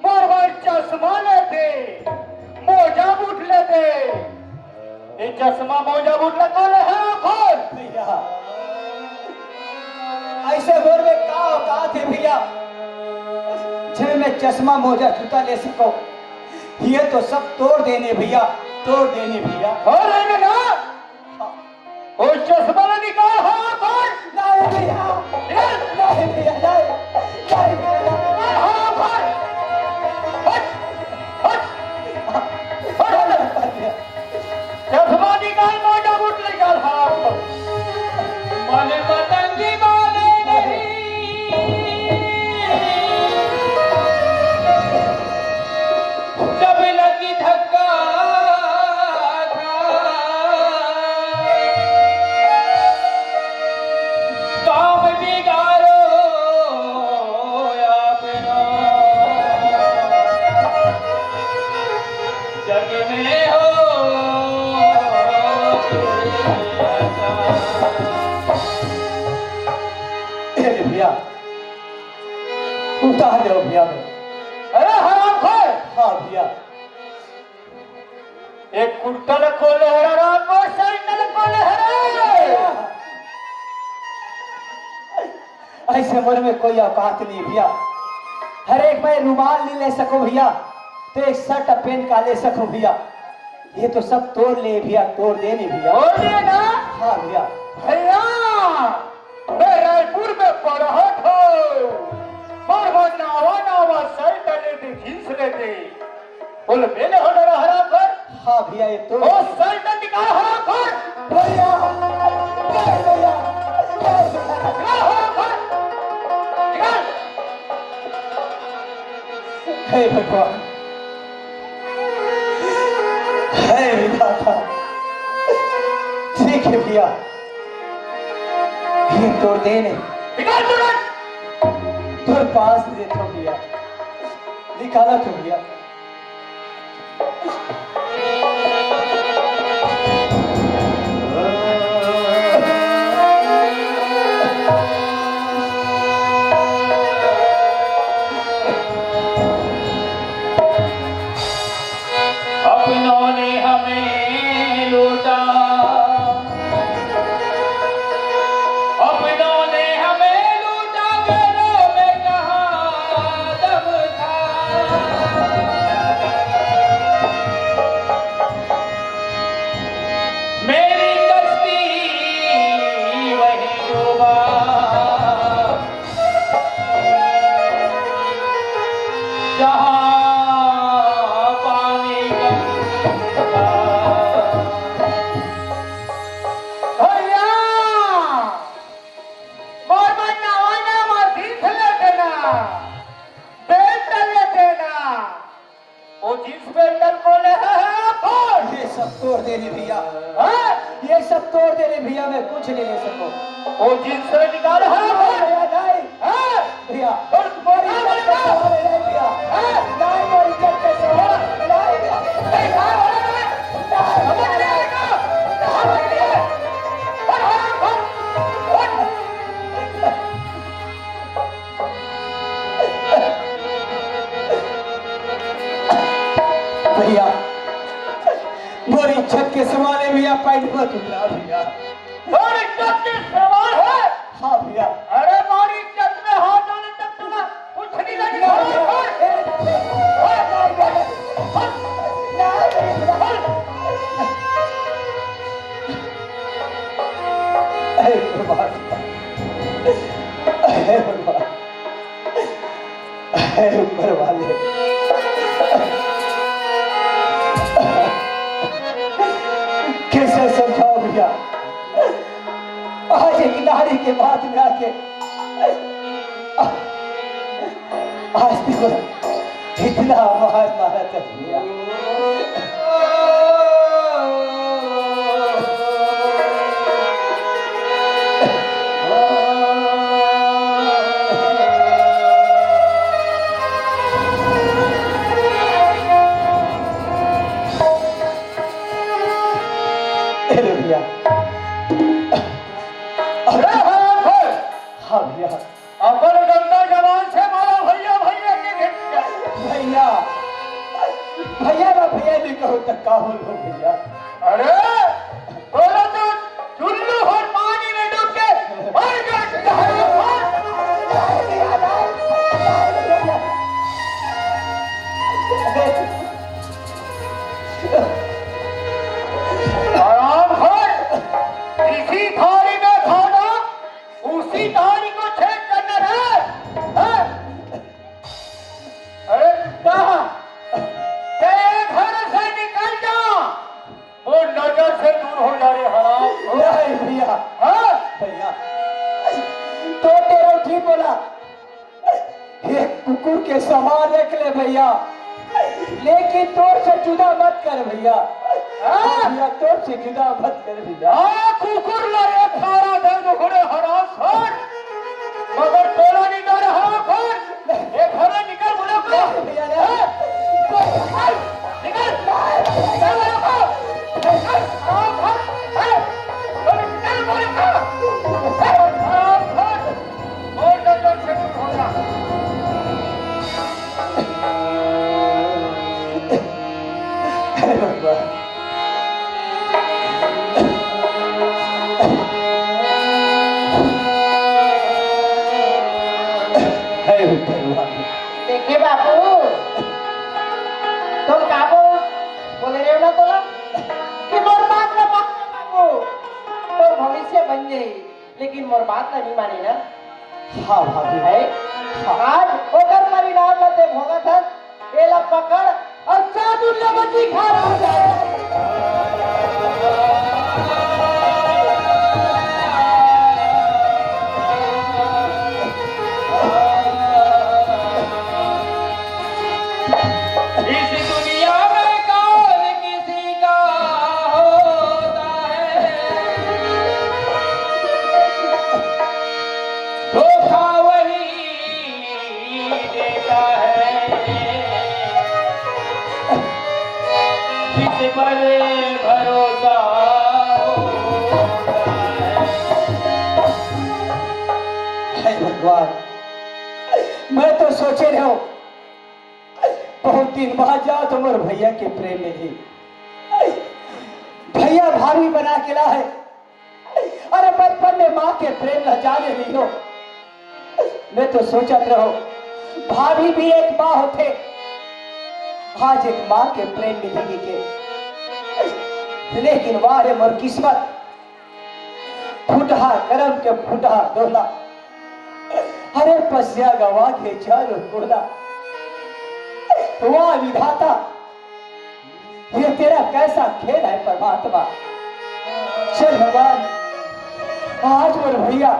मोर बर चश्मा लेते, मोजा बूट लेते। ये चश्मा मोजा बूट ला कोन ले हरामखोर? भैया, ऐसे मोर में का औकात है भैया, जे मैं चश्मा मोजा जूता ले सको? ये तो सब तोर देन हे भैया, तोर देन हे भैया। और रहने ना। ओ चश्मा ला निकाल, हरामखोर! नहीं भैया, निकाल! नहीं भैया, नहीं, नहीं भैया। निकाल, हरामखोर! हट, हट, हट, हट। चश्मा निकाल, मोजा बूट निकाल, हरामखोर। मन पतंगी वाले नहीं। जब लगी धक्का था, काम बिगाड़ो अपना, जग में हो। ए भैया, उतार दो भैया। अरे हरामखोर! हाँ भैया। एक कुर्ता ला कोन ले हरामखोर, शर्ट ला कोन ले हरामखोर। ऐसे मोर में कोई औकात नहीं भैया। हर एक मैं रुमाल नहीं ले सको भैया, तो एक शर्ट पेंट का ले सको भैया। ये तो सब तोर ले भैया, तोर देन हे भैया। तोर ले ना? हाँ भैया। भैया, मैं रायपुर में पढ़ा था। मोर बर नावा नावा शर्ट लेते, जींस लेते। बोले, मैंने हो डरा हरामखोर। हाँ भैया, ये तो। ओ शर्ट निकाल हरामखोर। भैया, नहीं भैया, नहीं भैया। निकाल हरामखोर। निकाल। हे भगवान, हे विधाता, ठीक है भैया, ये तोर देन हे। निकाल तुरंत। तोर पास दे तो भैया, निकाला तो भैया। अपनों ने हमें लूटा, अपनों ने हमें लूटा, गैरों में कहाँ दम था। मेरी कश्ती वही डूबा, जहाँ पानी कम था। भैया, मोर मन नवा नवा जींस लेते ना, बेल्ट लेते ना। ओ जींस बेल्ट कोन ले हरामखोर? ये सब तोर देन हे भैया। हाँ? ये सब तोर देन हे भैया, मैं कुछ नहीं ले सको। ओ जींस से निकाल हरामखोर। भैया, नहीं। हाँ? भैया, और तुम्हारी हाँ, इज्जत बोलेगा। का सवाल है, नहीं भैया। हाँ? नहीं, तुम्हारी इज्जत का सवाल है, नहीं भैया। नहीं, हाँ, बोलेगा। नहीं। समझ नहीं आएगा। समझ नहीं आएगा। और हरामखोर। भैया, मोर इज्जत भैया, पैंट मत उतार भैया। और इज्जत के सवाल है। हाँ भैया। अरे, हमारी इज्जत में हाथ डालने तक तुम्हें कुछ नहीं लगी। नहीं, नहीं, नहीं, नहीं, नहीं, नहीं। अरे भगवान, अरे भगवान, अरे ऊपर वाले, कैसे समझाओ भैया? आज एक नारी के बात में आके आज तक इतना मार मारा था भैया। अरे भैया, अरे हाँ, हाँ भैया, अपन गंदा जबान से बोला भैया, भैया के घेर दिया। भैया, भैया ना भैया नहीं कहो तो का बोलो भैया? अरे, बोलो तो चुल्लू और पानी में डूब के मर गए। हरामखोर, इसी थाली में खाना, उसी थाली को छेद करना है, हैं? अरे कुत्ता, तेरे घर से निकल जा, वो नजर से दूर हो जा रे हराम। नहीं भैया। हाँ? भैया, तो तेरा ठीक बोला, एक कुकुर के समान रख ले भैया, लेकिन तोर से जुदा मत कर भैया। हाँ? भैया, तोर से जुदा मत कर भैया। हाँ, कुकुर ला एक सारा दे दुखड़े हराम खोर, मगर तोला नहीं डरे हराम खोर। ए, घरे निकल, बोलो को। भैया, नहीं। हैं? निकल, निकल। निकल, बोलो को। निकल, हराम खोर। हैं? बोलो, निकल, बोलो को। हैं? हराम खोर। और नजर से दूर हो जा। हे भगवान। हे भगवान। देखे बाबू, तुम का बोल, बोले रहे हो ना तोला कि मोर बात ना मान बाबू, तो भविष्य बन जाई। लेकिन मोर बात ला नहीं माने ना। हाँ भाभी। है? हाँ। आज ओकर परिणाम ला ते भोगत हस, एला पकड़ और चादुर ला बची खा रहा है। इस दुनिया में कौन किसी का होता है, धोखा वही देता है, जिस पर भरोसा होता है। हे भगवान, मैं तो सोचे रहो, बहुत दिन बाद जाओ तो मोर भैया के प्रेम मिली। भैया भाभी बना के ला है। अरे बचपन में माँ के प्रेम ला जाने नहीं हो। मैं तो सोचत रहो, भाभी भी एक माँ होथे। आज एक माँ के प्रेम मिली के, लेकिन वाह रे मोर किस्मत, फुटहा करम के फुटहा डोला। अरे पसिया गवा के चारों कोना। वाह विधाता, ये तेरा कैसा खेल है परमात्मा। चल भगवान, आज मोर भैया,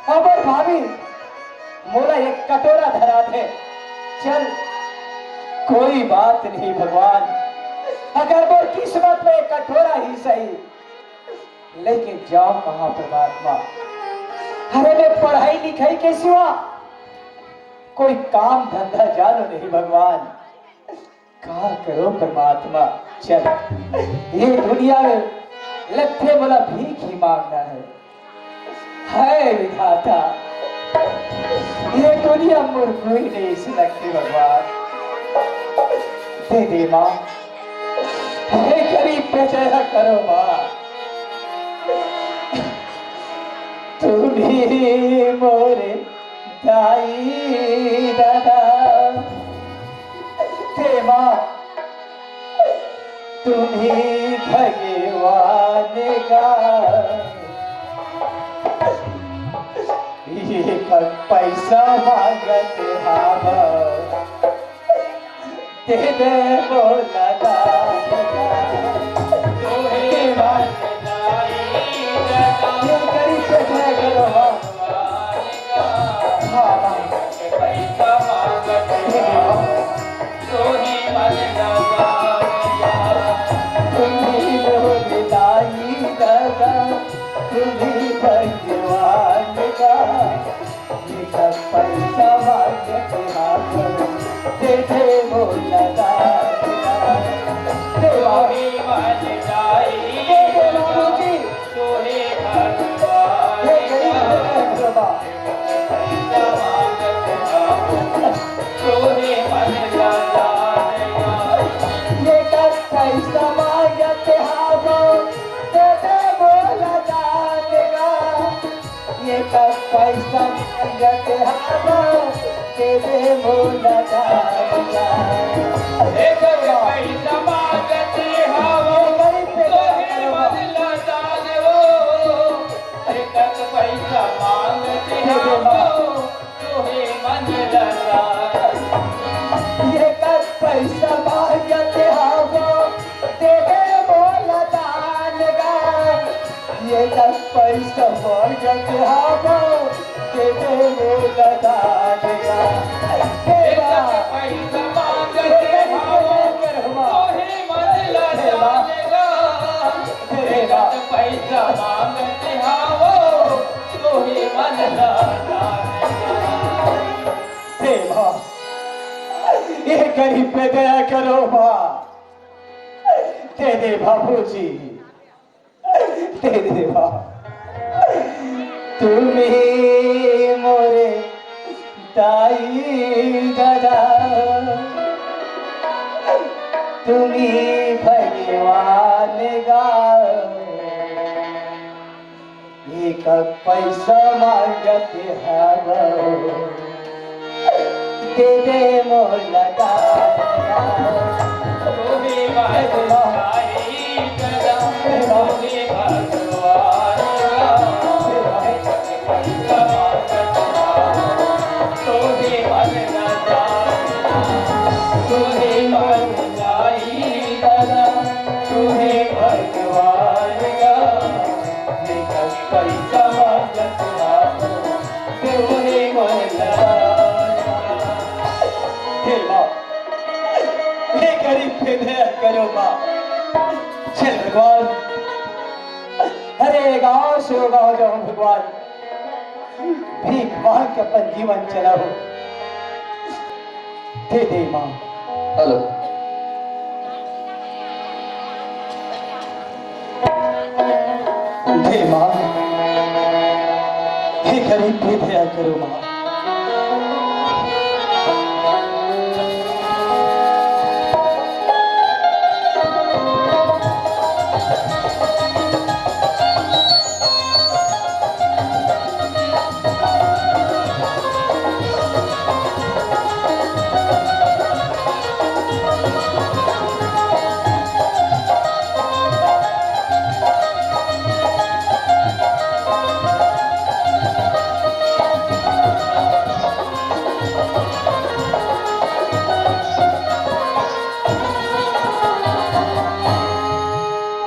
अबर भाभी, मोला एक कटोरा धरा दे। चल, कोई बात नहीं भगवान, अगर मोर किस्मत में एक कटोरा ही सही, लेकिन जाओ कहाँ परमात्मा? अरे मैं पढ़ाई लिखाई के सिवा कोई काम धंधा जानो नहीं भगवान। का करो परमात्मा? चल, ये दुनिया में लगथे मोला भीख ही मांगना है। हाय विधाता, ये दुनिया मोर कोई नहीं से लगथे भगवान। दे दे माँ, हे गरीब के जय करो माँ। तुम्ही मोरे दाई दादा, हे माँ, तुम्ही भगवान का। ये कर पैसा मांगत हाव, दे दे मोला दान। तोहे मांगत हाव, ये गरीब पे दया करो, हाँ। हाँ, हाँ। तुम्ही मोर दाई दादा, तुम्ही भगवान का। ये सब पैसा मांगत हाव, दे दे मोला दादा। देवा। दे दे बाबूजी। हे गरीब है बाबा। ये कर पैसा मांगत हाव, दे दे मोला दान का। ये कर पैसा मांगत हाव, दे दे मोला दान का। ये कर पैसा मांगत हाव, ये गरीब पे दया करो। मोला दान वो। एक पैसा मांगत हाव, तोहे मन लगा। ये कर पैसा मांगत हाव, दे दे मोला दान गा। ये कर पैसा मांगत हाव, दे दे मोला दान गा। ये कर पैसा मांगत हाव, तोहे मन लगा। हे माँ। पैसा मांगत हाव, तोहे मन लगा। हे माँ, ये गरीब पे दया करो माँ, दे दे बाबूजी, दे दे माँ। तुम्ही मोरे दाई दादा, तुम्ही भगवान गा। एक पैसा मांगत हाव, दे दे मोला दान। तोहे भगवान, तोहे भगवान। तोहे मन ना जान, तोहे मन जाई दादा, तोहे भगवान का। निकल पैसा मांगत हाव, तोहे मन जान। हे माँ, हे गरीब पे दया करो माँ। चल भगवान, अरे गांव से वो गांव जाऊं भगवान, भीख मांग के अपन जीवन चलाऊं। दे दे माँ। हेलो। दे माँ, हे गरीब पे दया करो माँ।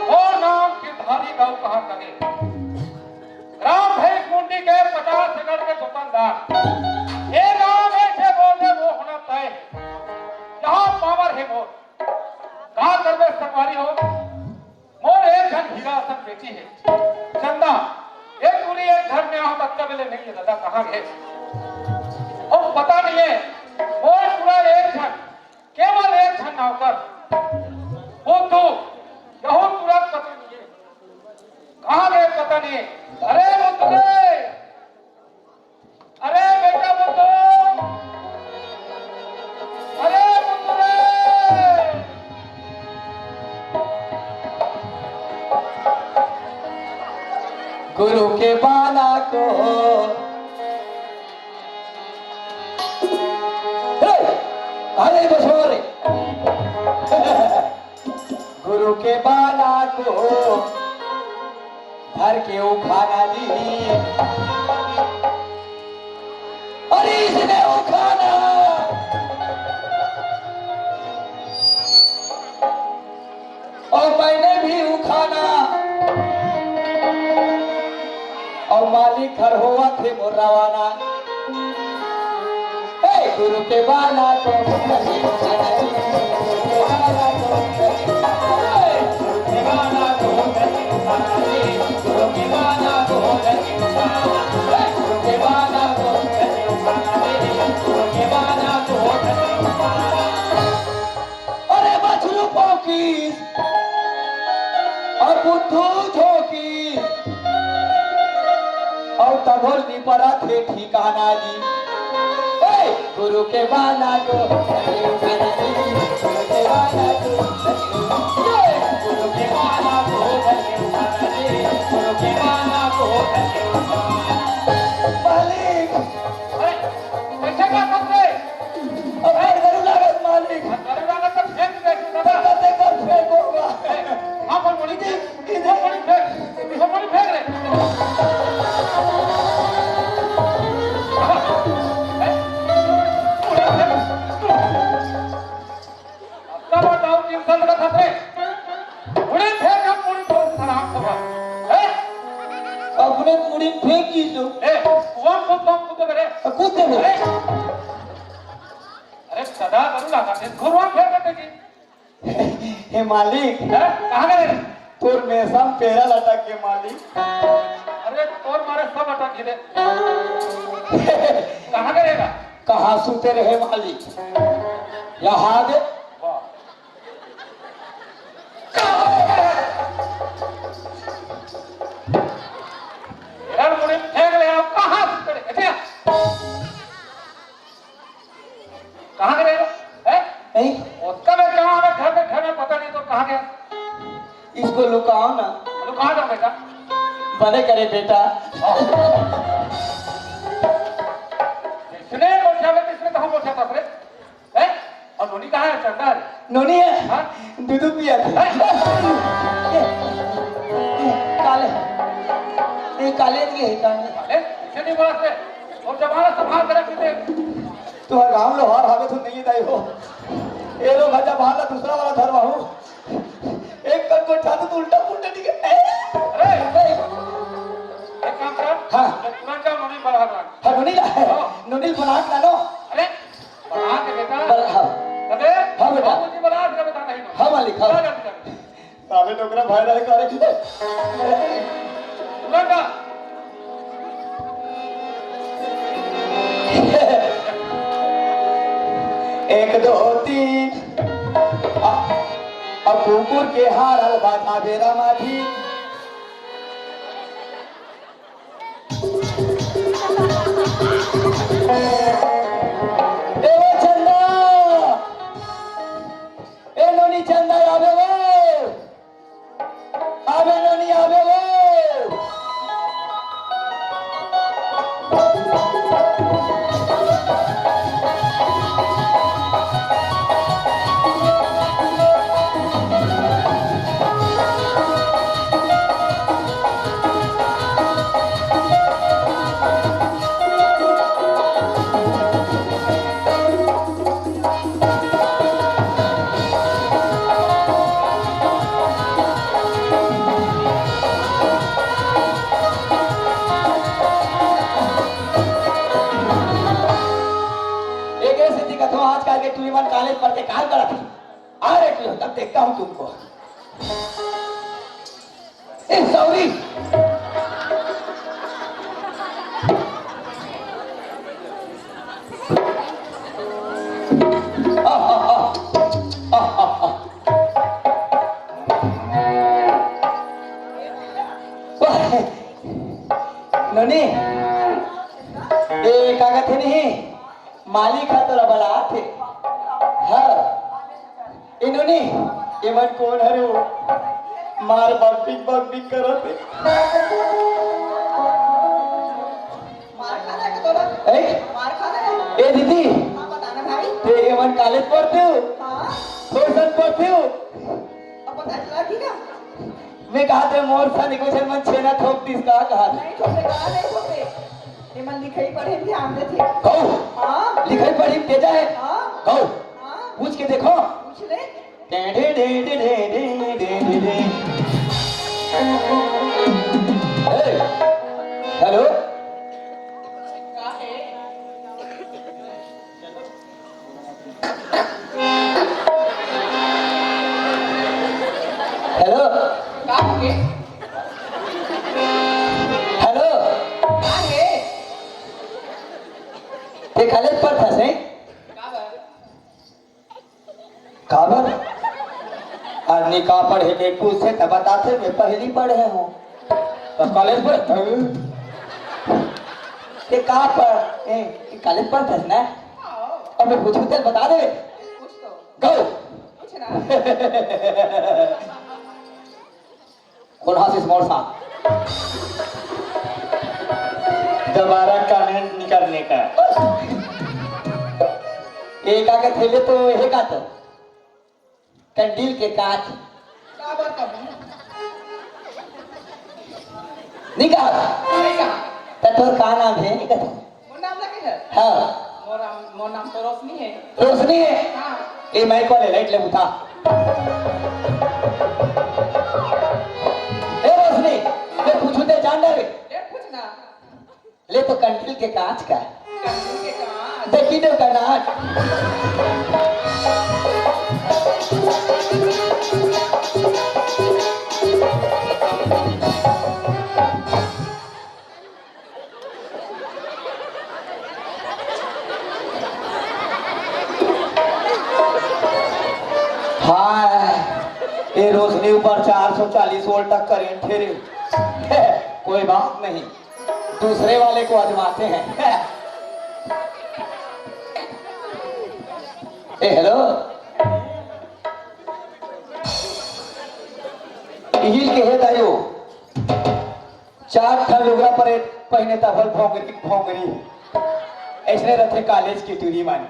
ओ नाम गिरधारी दाऊ कहाँ करे? ग्राम भैंस मुंडी के पचास एकड़ के दुकानदार। ए राम, ऐसे बोल दे वो होना तय है। जहाँ पावर है मोर। का करबे संगवारी हो? मोर एक झन हीरा असन बेटी है। चंदा, एक टूरी एक घर में आ बच्चा बेले नहीं है दादा, कहाँ गए? और पता नहीं है, मोर पूरा एक झन, केवल एक झन नौकर। वो तो यहू तुरंत पता नहीं है। कहाँ गए पता नहीं। अरे वो तो गए। अरे बेटा बुद्धू, अरे बुद्धू रे। तो हे, अरे बसवा रे। गुरु के बाला को धर के उखाना जी। अरे इसने उखाना। और मैंने भी उखाना। और मालिक घर होवत हे मोर रवाना। ए, गुरु के बाला को अरे बछरू भौंकिस, अउ बुद्धू झोंकिस, अउ तभो नी परत हे ठिकाना जी। ए, गुरु के बाला को, गुरु के बाला को, गुरु के बाला को, गुरु के बाला को। मालिक, अरे, कैसे बात करते? अब घर घरू लागत मालिक। घर घरू लागत तो फेंक दे, तू तो दादा। कते कर फेंक होगा। ए, हाँ, पर मुड़ी की, की दे। मुड़ी फेंक, मुड़ी फेंक रे। ए, मुड़ी फेंक। अब बताओ, तीन साल का था रे। मुड़ी फेंक, हम मुड़ी फेंक, हराम सभा। ए? अपने मुड़ी फेंक की जो। ए, कौन, कौन, कौन कूदे मेरे? कूदे मेरे। अरे। अरे सदा करू लगा थे, घुरवा फेर करते जी। हे मालिक, हैं? कहाँ गए? तोर मेसम पेरा लटक के मालिक। अरे तोर मारे सब अटक गिरे। कहाँ गए गा? कहाँ सुते रहे मालिक? यहाँ दे। वाह। यार मुड़ी फेंक ले, आप कहाँ सुते रहे? अच्छा। कहाँ गए रे? हैं? नहीं। उसका मैं कहाँ, हमें घर में, घर में पता नहीं तो कहाँ गया? इसको लुकाओ ना। लुका दो बेटा। बने करे बेटा। इसने बोलता है, इसने कहाँ बोलता है, बाप रे? हैं? और नोनी कहाँ है, चंदा है? नोनी है? हाँ? दूध पिया थे। हैं? काले, ये काले नहीं है, काले। काले? इसे नहीं बोला थे। और जमाना संभाल के रख दे। तुहर गांव लोहार हावे तो नहीं दाई हो। ए लोग हजा बाहर ला दूसरा वाला धरवाहू। एक कन को छाती तो उल्टा पुल्टा ठीक है। अरे, एक काम कर। हाँ। मैं तुरंत जाऊँ, नोनी बना रहा। हाँ, नोनी ला है। हाँ। नोनी बना के लानो। अरे, बना के बेटा। बना, हाँ। अबे, हाँ बेटा। बाबूजी बना के बेटा नहीं ना। हाँ मालिक, हाँ। जा, जा, जा। साले डोकरा भाई रहे करे। लगा। एक, दो, तीन। आ, अब कुकुर के हारल बाजा बेरा माथी। ए वो चंदा, ए नोनी चंदा आवे वो। आबे नोनी, आबे वो। एकरे सेती कथों, आजकल के टूरी मन कॉलेज पढ़ के काल करत हे। आ रे टूरी, तब देखता हूँ तुमको। ए, सॉरी। नोनी, ए, का कथे नहीं? मालिक ह तोला बलात हे। हाँ। ए नोनी, एमन कोन हरे वो? मार बकबिक बकबिक करत हे। कालेज पढ़ते हो? हाँ। कौन सन पढ़ते हो? अब पता चला कि ना? मैं कहा थे मोर सन कुछ मन छेना थोप दिस का कहा थे। नहीं थोपे, कहा नहीं थोपे। ये मन लिखाई पढ़े ध्यान दे थे। कहू। हाँ। लिखाई पढ़ी तेजा है। हाँ। कहू। हाँ। पूछ के देखो। पूछ ले। डे, डे, डे, डे, डे, डे, डे, डे, डे। ए, हेलो। का है? हेलो। का होगे? हेलो। का हे? ते कालेज पढ़थस, हैं? काबर? काबर? आदमी का पढ़े के पूछथे त बताथे, मैं पहली पढ़े हूँ। त कालेज पढ़, ते का पढ़, ए, ते कालेज पढ़थस ना? अब मैं पूछूं त बता दे। पूछ तो। गौ। पूछ ना। कौन हासिस मोर साथ? दोबारा कमेंट नहीं करने का। एक आगे थैले तो हे का तो? कंडील के कांच। का बात करबो? नहीं कहा। नहीं कहा। त तोर का नाम है? नहीं कहा। मोर नाम लगे है? हाँ। मोर नाम, मोर नाम तो रोशनी है। रोशनी है? हाँ। ए, माइक वाले लाइट ले बुता। ए, रोशनी, मैं पूछूं ते जान डारे। ले पूछना। ले तो कंडील के कांच का। कंडील के कांच। देखी दो का नाच। हाय, ये रोशनी ऊपर चार सौ चालीस वोल्ट तक करंट है रे। कोई बात नहीं, दूसरे वाले को आजमाते हैं। ए, हेलो। इहिल के हे दायो। चार ठन लुगरा परे पहिने तभल भोंगरी, भोंगरी। ऐसने रथे कालेज के टूरी मन।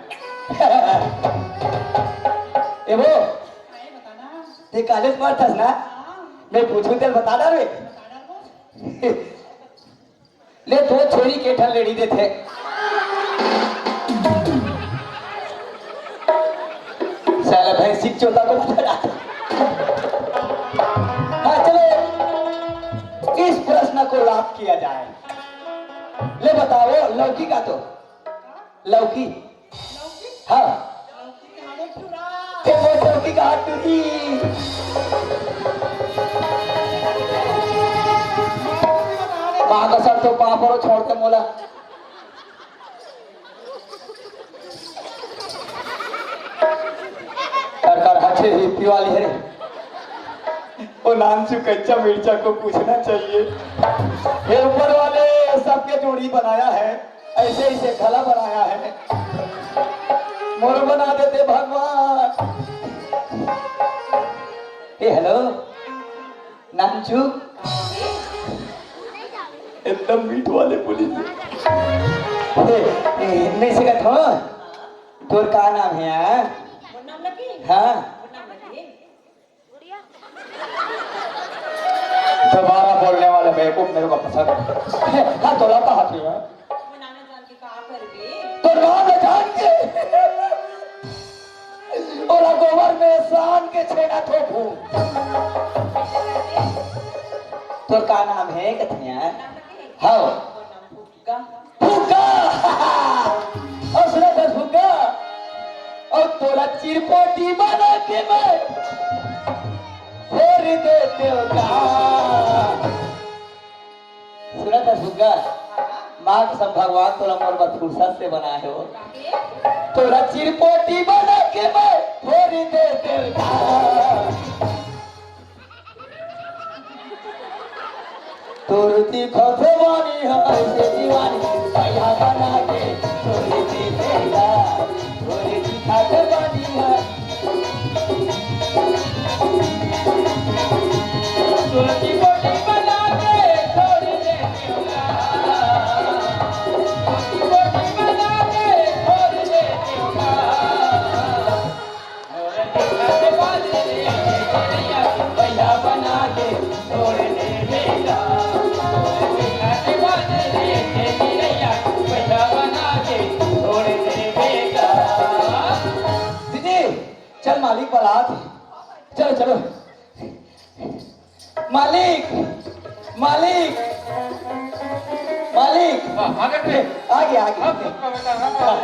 ए वो, ते कालेज पढ़थस ना? मैं पूछूं तेल बता डार रे। ले दो छोरी के ठन लेड़ी देथे। साला भैंसी चोता को बता डार। हाँ, चलो, इस प्रश्न को lock किया जाए। ले बताओ, लौकी का तो, लौकी। हाँ। ते वो लौकी का हाथ टूटी। माँ का सर तो पाँव परो छोड़ के मोला। कर कर हछे ही पीवाली है रे। ओ नानचू कच्चा मिर्चा को पूछना चाहिए। हे ऊपर वाले, सबके जोड़ी बनाया है, ऐसे ऐसे गला बनाया है। मोर बना देते भगवान। ए हेलो नानचू, एकदम मीठ वाले बोली। ए, ए, नहीं सकत हो। तोर का नाम है यार? मोर नाम लकी। हाँ। मोर नाम लकी। दोबारा बोलने वाला बेवकूफ मेरे को पसंद है। हाँ, तोला का हाथी है? वो नाम जान के का करबे? तो नाम जान के। ओला गोबर में सान के छेना थोपू। तोर का नाम है कथनिया? नाम लकी। हाँ। वो नाम फुग्गा। फुग्गा। और सुना था फुग्गा, और तोला चिरपोटी बना के मैं फोड़ देते हो का। सुना था फुग्गा, माँ कसम भगवान तोला मोर बर फुर्सत से बनाए हो। तोला चिरपोटी बना के मैं फोड़ देते हो का। तोर दिखत बानी है ऐसे दीवानी, पैया बना के तोर दिखेगा। तोर दिखत बानी है। तोर की body बना के छोड़ दे क्यों ना? तोर की body बना के छोड़ दे क्यों ना? बलात। चलो, चलो। मालिक, मालिक, मालिक। हाँ, आ गए थे। आ गया, आ गया। हाँ, खुश रहो बेटा, आनंद रहो। हाँ,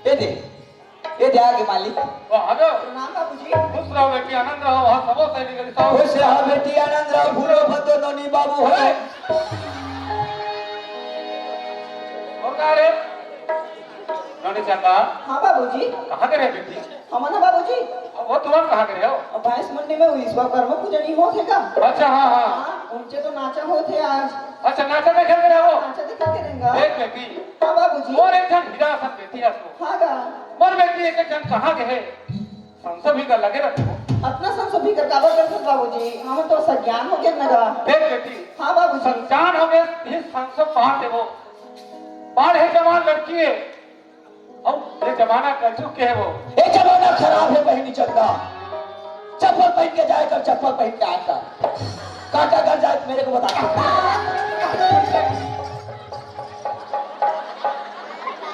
ये दे, ये दे, आ गए मालिक। वाह, आ जाओ। प्रणाम बाबूजी। खुश रहो बेटी, आनंद रहो, वहाँ सबो सैनिक के साथ। खुश रहो बेटी, आनंद रहो, भूलो मत दो नोनी बाबू हो। अरे! और कहाँ रे? नोनी चंदा। हाँ बाबूजी। कहाँ के रहे बेटी? हमन ह बाबूजी। अब वो तुमन कहाँ के रहे हो? अब भैंस मंडी में विश्वकर्मा पूजा नहीं होत हे का? अच्छा, हाँ, हाँ। हाँ, उनचे तो नाचा होत हे आज। अच्छा, नाचा देखे के रहे हो? नाचा देखे के रहेंगा। देख बेटी, हाँ बाबूजी। मोर एक ठन हीरा असन बेटी हस तो। हाँ गा। मोर बेटी एक एक झन कहाँ गे हे? संसो भी कर लगे रखो। अतना संसो भी कर काबर करथस बाबूजी? हम तो सज्ञान हो गए न गा। देख बेटी, हाँ बाबूजी। सज्ञान हो गए, ही संसो पाठ हे वो। पढ़े जवान लड़की हे। अउ ये जमाना कलजुग के हे वो। ये जमाना खराब हे बहिनी चंदा। चप्पल पहन के जाए कर, चप्पल पहन के आए कर। काका घर जाए तो मेरे को बता।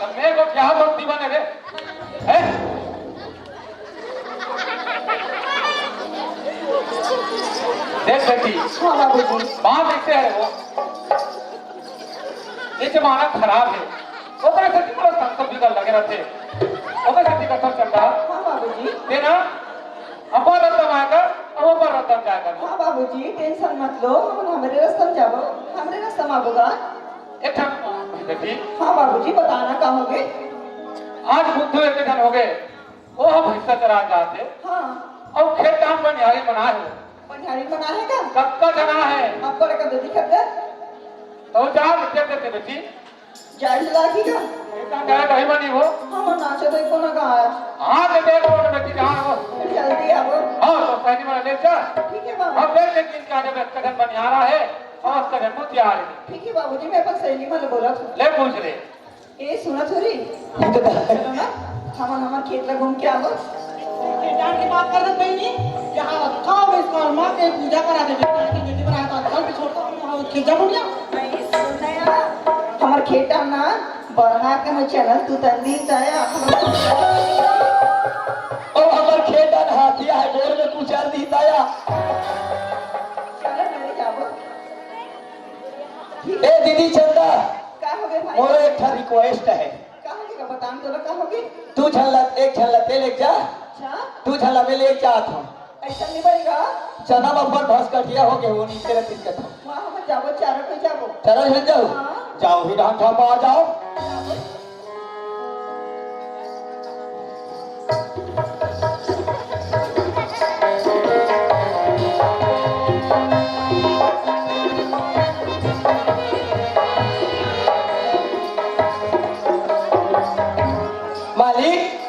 तो मेरे को क्या भक्ति बने रे? हैं? देख बेटी, हाँ बाबूजी। बात ऐसे हे वो, ये जमाना खराब हे, ओकरे सेती मोला संसो बिगड़ लगे रथे, ओकरे सेती कथों चंदा। हाँ बाबूजी। तें ना अपन रस्ता में आए कर, अउ अपन रस्ता में जाए कर। हाँ बाबूजी, tension मत लो, हमन हमरे रस्ता में जाबो, हमरे रस्ता में आबो गा। एक ठन बेटी। हाँ बाबूजी, बताना का होगे? आज बुद्धू एक ठन होगे, वो ह भैंसा चराए जात हे। हाँ। अउ खेत डाहन बनिहारी बनाए हे। बनिहारी बनाए हे का? कतका झन हे? अब्बड़ अकन तो दिखत हे। तो जा, देख देते बेटी। जाए ला की का? खेत डाहन जाए कहीं बनी वो। हाँ, हाँ, नाचे तो एको ना गाए। हाँ, तो देख वो बेटी जहाँ हो। जल्दी आवो। हाँ, तो सैनी मन ले जा। ठीक हे बाबू। अब देख लेकिन का जब कतका झन बनिहारा हे, अउ कतका झन मुतिहारी। ठीक हे बाबूजी, मैं अपन सैनी मन ले बोलत हूँ। ले पूछ ले। ए, सुनत हो रे? ये तो सुनो ना, हमन हमर खेत ला घूम के आवो। खेत डाहन के बात करत बहिनी, यहाँ रखा हो विश्वकर्मा के पूजा करा दे, बेटी, बेटी बना तो आजकल भी छोटा हो गया, खेत जा घूम लिया। हमर खेत डाहन ना, बरहा के मैं चैनल तू तंदी ताया। ओ हमर खेत डाहन हाथिया हे, गोड़ में कुचल दी ताया। चलो, मेरे जाबो। ए दीदी चंदा, का हो गए भाई? मोरो एक ठा request हे। का हो गए? बता न तोला का हो गए? तू झन ला, एक झन ला तें लेके जा। अच्छा। तू झन ला मैं लेके जात हूँ। ऐसा नहीं बनेगा। चना में अपन भस कटिया हो गए, वो नीचे रहती कथा। वहाँ हम जाबो, चारों कोई जाबो। चारों झन जाओ। हाँ। जाओ ही डाहन ठपा जाओ। मालिक।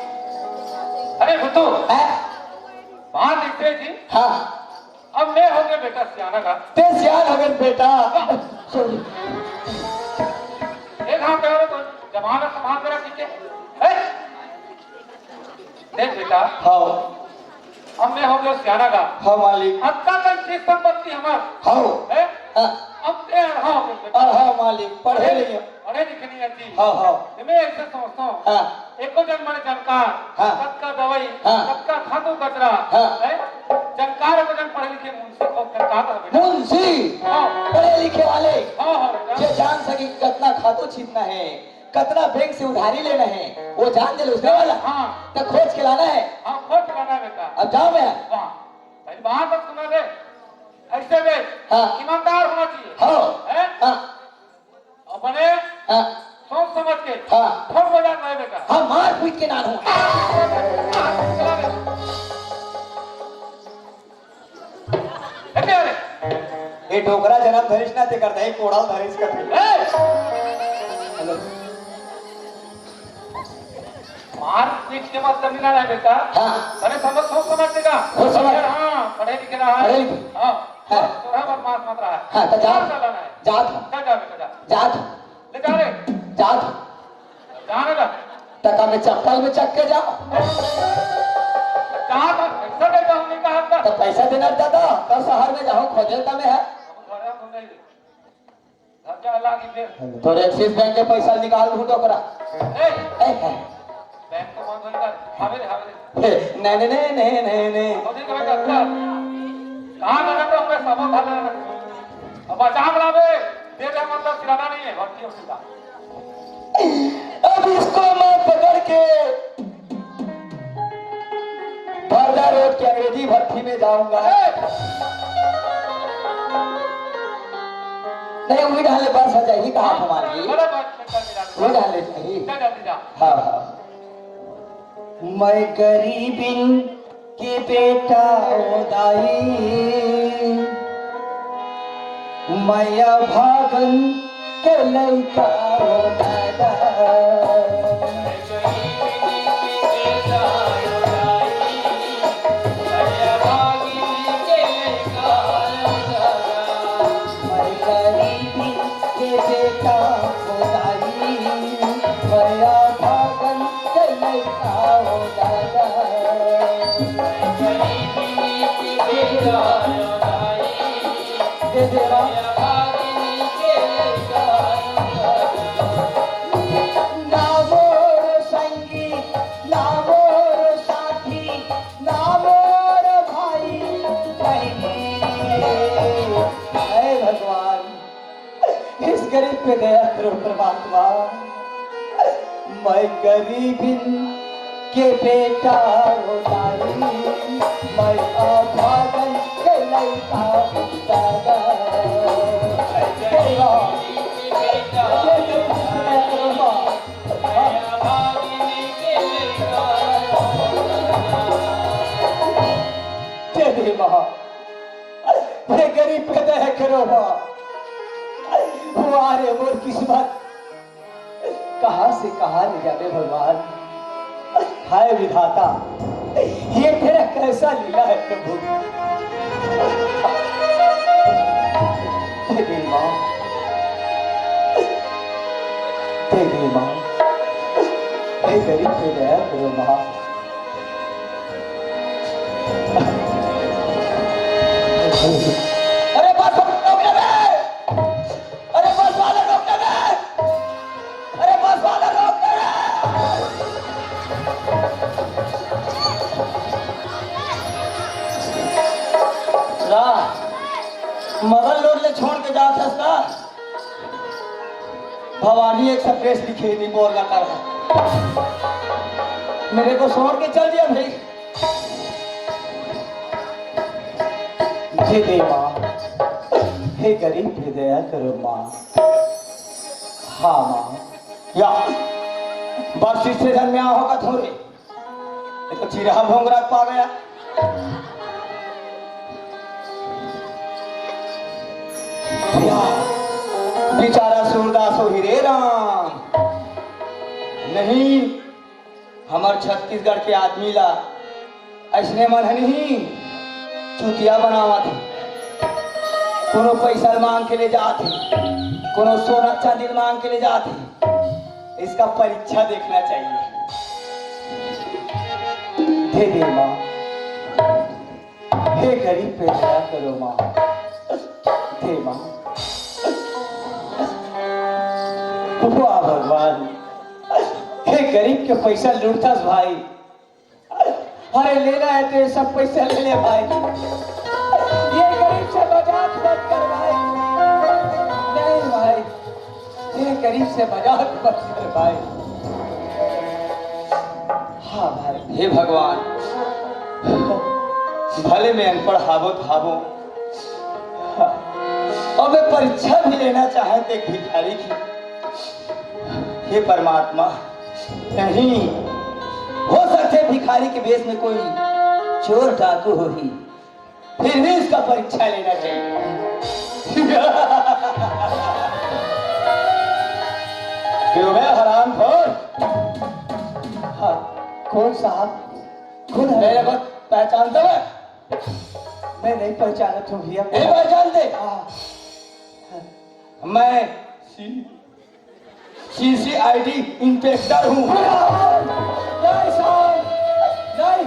अरे भुतू। हैं? बात इतने जी। हाँ। अब मैं हो गया बेटा सियाना का। तें सियान हो गए बेटा। Sorry। एक हाथ कह रहे तो जमाना संभाल मेरा ठीक है। हैं? देख बेटा। हाँ। अब मैं हो गया सियाना का। हाँ मालिक। अतका कन चीज संपत्ति हमार। हाँ। हैं? हाँ। अब तें अड़हा हो गए बेटा। अड़हा मालिक, पढ़े नहीं है। पढ़े लिखे नहीं आती। हाँ, हाँ। मैं ऐसे सोचता हूँ। हाँ। एको जन मन जानकार, हाँ। कतका दवाई, हाँ। कतका खातू कचरा, हाँ। हैं? जानकार एको जन पढ़े लिखे मुंशी को जानकार तो हवे। मुंशी? हाँ। पढ़े लिखे वाले? हाँ, हाँ, बेटा। जे जान सके कि कतना खातू छीतना हे, कतना बैंक से उधारी लेना हे, वो जान दे ले उसने वाला। हाँ। तो खोज के लाना हे। हाँ, खोज के लाना हे बेटा। अब जाओ मैं। हाँ। पहली बात तो सुना दे। ऐसे बे, हाँ। ईमानदार होना चाहिए। हाँ। हैं? हाँ। अपने हाँ। सोच समझ के हाँ। ठोक बजा के रहे बेटा। हाँ, मार पीट के नान हो। ऐसे आ रहे। ए डोकरा जनम धरिस ना ते करता, एक कोड़ा धरिस का। ए! Hello। मार पीट के मतलब नहीं ना रहे बेटा। हाँ। अरे समझ, सोच समझ के का? सोच समझ। अरे हाँ, पढ़े लिखे रहा है। पढ़े लिखे। हाँ। हाँ। थोड़ा बदमाश मत रहा है। हाँ, तो जा। चला ना है। जा था। जा, जा बेटा, जा। जा था। ले जा रे। जा था। जा ना जा। टका में चप्पल में चक के जा। जा था, पैसा देता हूँ, नहीं कहा था। तो पैसा देना दादा, कल शहर में जाओ, खोजे तमे है। हम घर हम नहीं। घर जा लागी फिर। तोर Axis Bank के पैसा निकाल दूँ तो ओकरा। ए! ए, है। बैंक तो बंद होई का? हवे रे, हवे रे। नहीं, नहीं, नहीं, नहीं, नहीं, नहीं। मोदी का बेटा, अच्छा। कहाँ लगा तो हमें सबक था ना। अब बचा के लावे, दे दे, मतलब, सिलाना नहीं है, भर्ती हो सीधा। अब इसको मैं पकड़ के वर्धा रोड की अंग्रेजी भट्टी में जाऊंगा। ए! नहीं, वही डाले बस आ जाएगी, कहाँ घुमा रही? गलत बात है, चल, चल, चल। वही डाले चाहिए। चल, जल्दी जा। हाँ, हाँ। मैं गरीबिन के बेटा ओ दाई, मैं अभागन के लइका ओ दादा। मैं गरीबी के बेटा हो दाई, मैं अभागन के लइका हो दादा। दे दे माँ। ना मोर संगी, ना मोर साथी, ना मोर भाई, बहिनी। हे भगवान, इस गरीब पे दया करो परमात्मा। मैं गरीबिन के बेटा हो दाई, मैं अभागन के लइका हो दादा। हे राम, ये गरीब पे दया करो माँ। हे देवा, हे गरीब पे दया करो माँ। वाह रे मोर किस्मत, कहाँ से कहाँ ले जावे भगवान। हाय विधाता, ये तेरा कैसा लीला है प्रभु। हे देवा, हे देवा, हे गरीब पे दया करो माँ। अरे बस, रोक ले बे! अरे बस वाला, रोक ले बे! अरे बस वाला, रोक ले बे! ला, मगल लोड ले छोड़ के जात हस का? भवानी एक्सप्रेस लिखे नहीं बोल रहा था। मेरे को छोड़ के चल दिया भाई। हे देवा, हे गरीब पे दया करो माँ। हाँ माँ, या बस स्टेशन में आओ का थोड़े, ये तो चिरहा भोंगरा पा गया। या बेचारा सूरदास हो ही रे राम, नहीं हमर छत्तीसगढ़ के आदमी ला अइसने मन ह नहीं चुतिया बनावत हे। कोनो पैसा ल मांग के ले जात हे, कोनो सोना चांदी ल मांग के ले जात हे। इसका परीक्षा देखना चाहिए। दे दे माँ, हे गरीब पे दया करो माँ, दे माँ। वाह भगवान, हे गरीब के पैसा लूटथस भाई। अरे लेना है तो ये सब पैसा ले ले भाई। ये गरीब से मजाक मत कर भाई। नहीं भाई, ये गरीब से मजाक मत कर भाई। हाँ भाई। हे भगवान, भले मैं अनपढ़ हावो तो हावो, अउ मैं परीक्षा भी लेना चाहे तो एक भिखारी की। हे परमात्मा, नहीं, हो सकथे भिखारी के भेष में कोई चोर डाकू होही, फिर भी इसका परीक्षा लेना चाहिए। क्यों बे हरामखोर? हाँ, कौन साहब? कौन है? मेरे को पहचानते हो? मैं नहीं पहचानत हूँ भैया। नहीं पहचानते? हाँ। मैं सी सीसीआईडी इंस्पेक्टर हूँ। नहीं साहब, नहीं,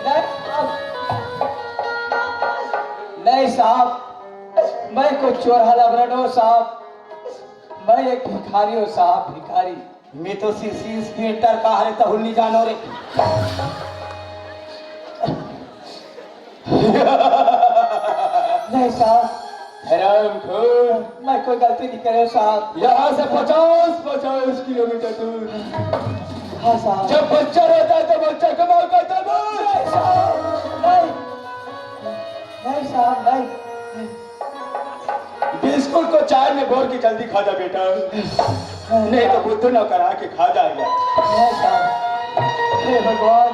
नहीं साहब, नहीं साहब, मैं कोई चोर हलबरन हो साहब, मैं एक भिखारी हूँ साहब, भिखारी। मैं तो सीसी इंस्पेक्टर का हरे तहुल नहीं जानो रे। नहीं साहब, हरामखोर। मैं कोई गलती नहीं करे साहब। यहाँ से पचास, पचास किलोमीटर दूर। हाँ साहब। जब बच्चा रहता है तो बच्चा कमाल करता है। नहीं साहब, नहीं। नहीं साहब, नहीं। बिस्कुट को चाय में घोर के जल्दी खा जा बेटा, नहीं तो बुद्धू नौकर आके खा जाएगा। नहीं साहब। हे भगवान,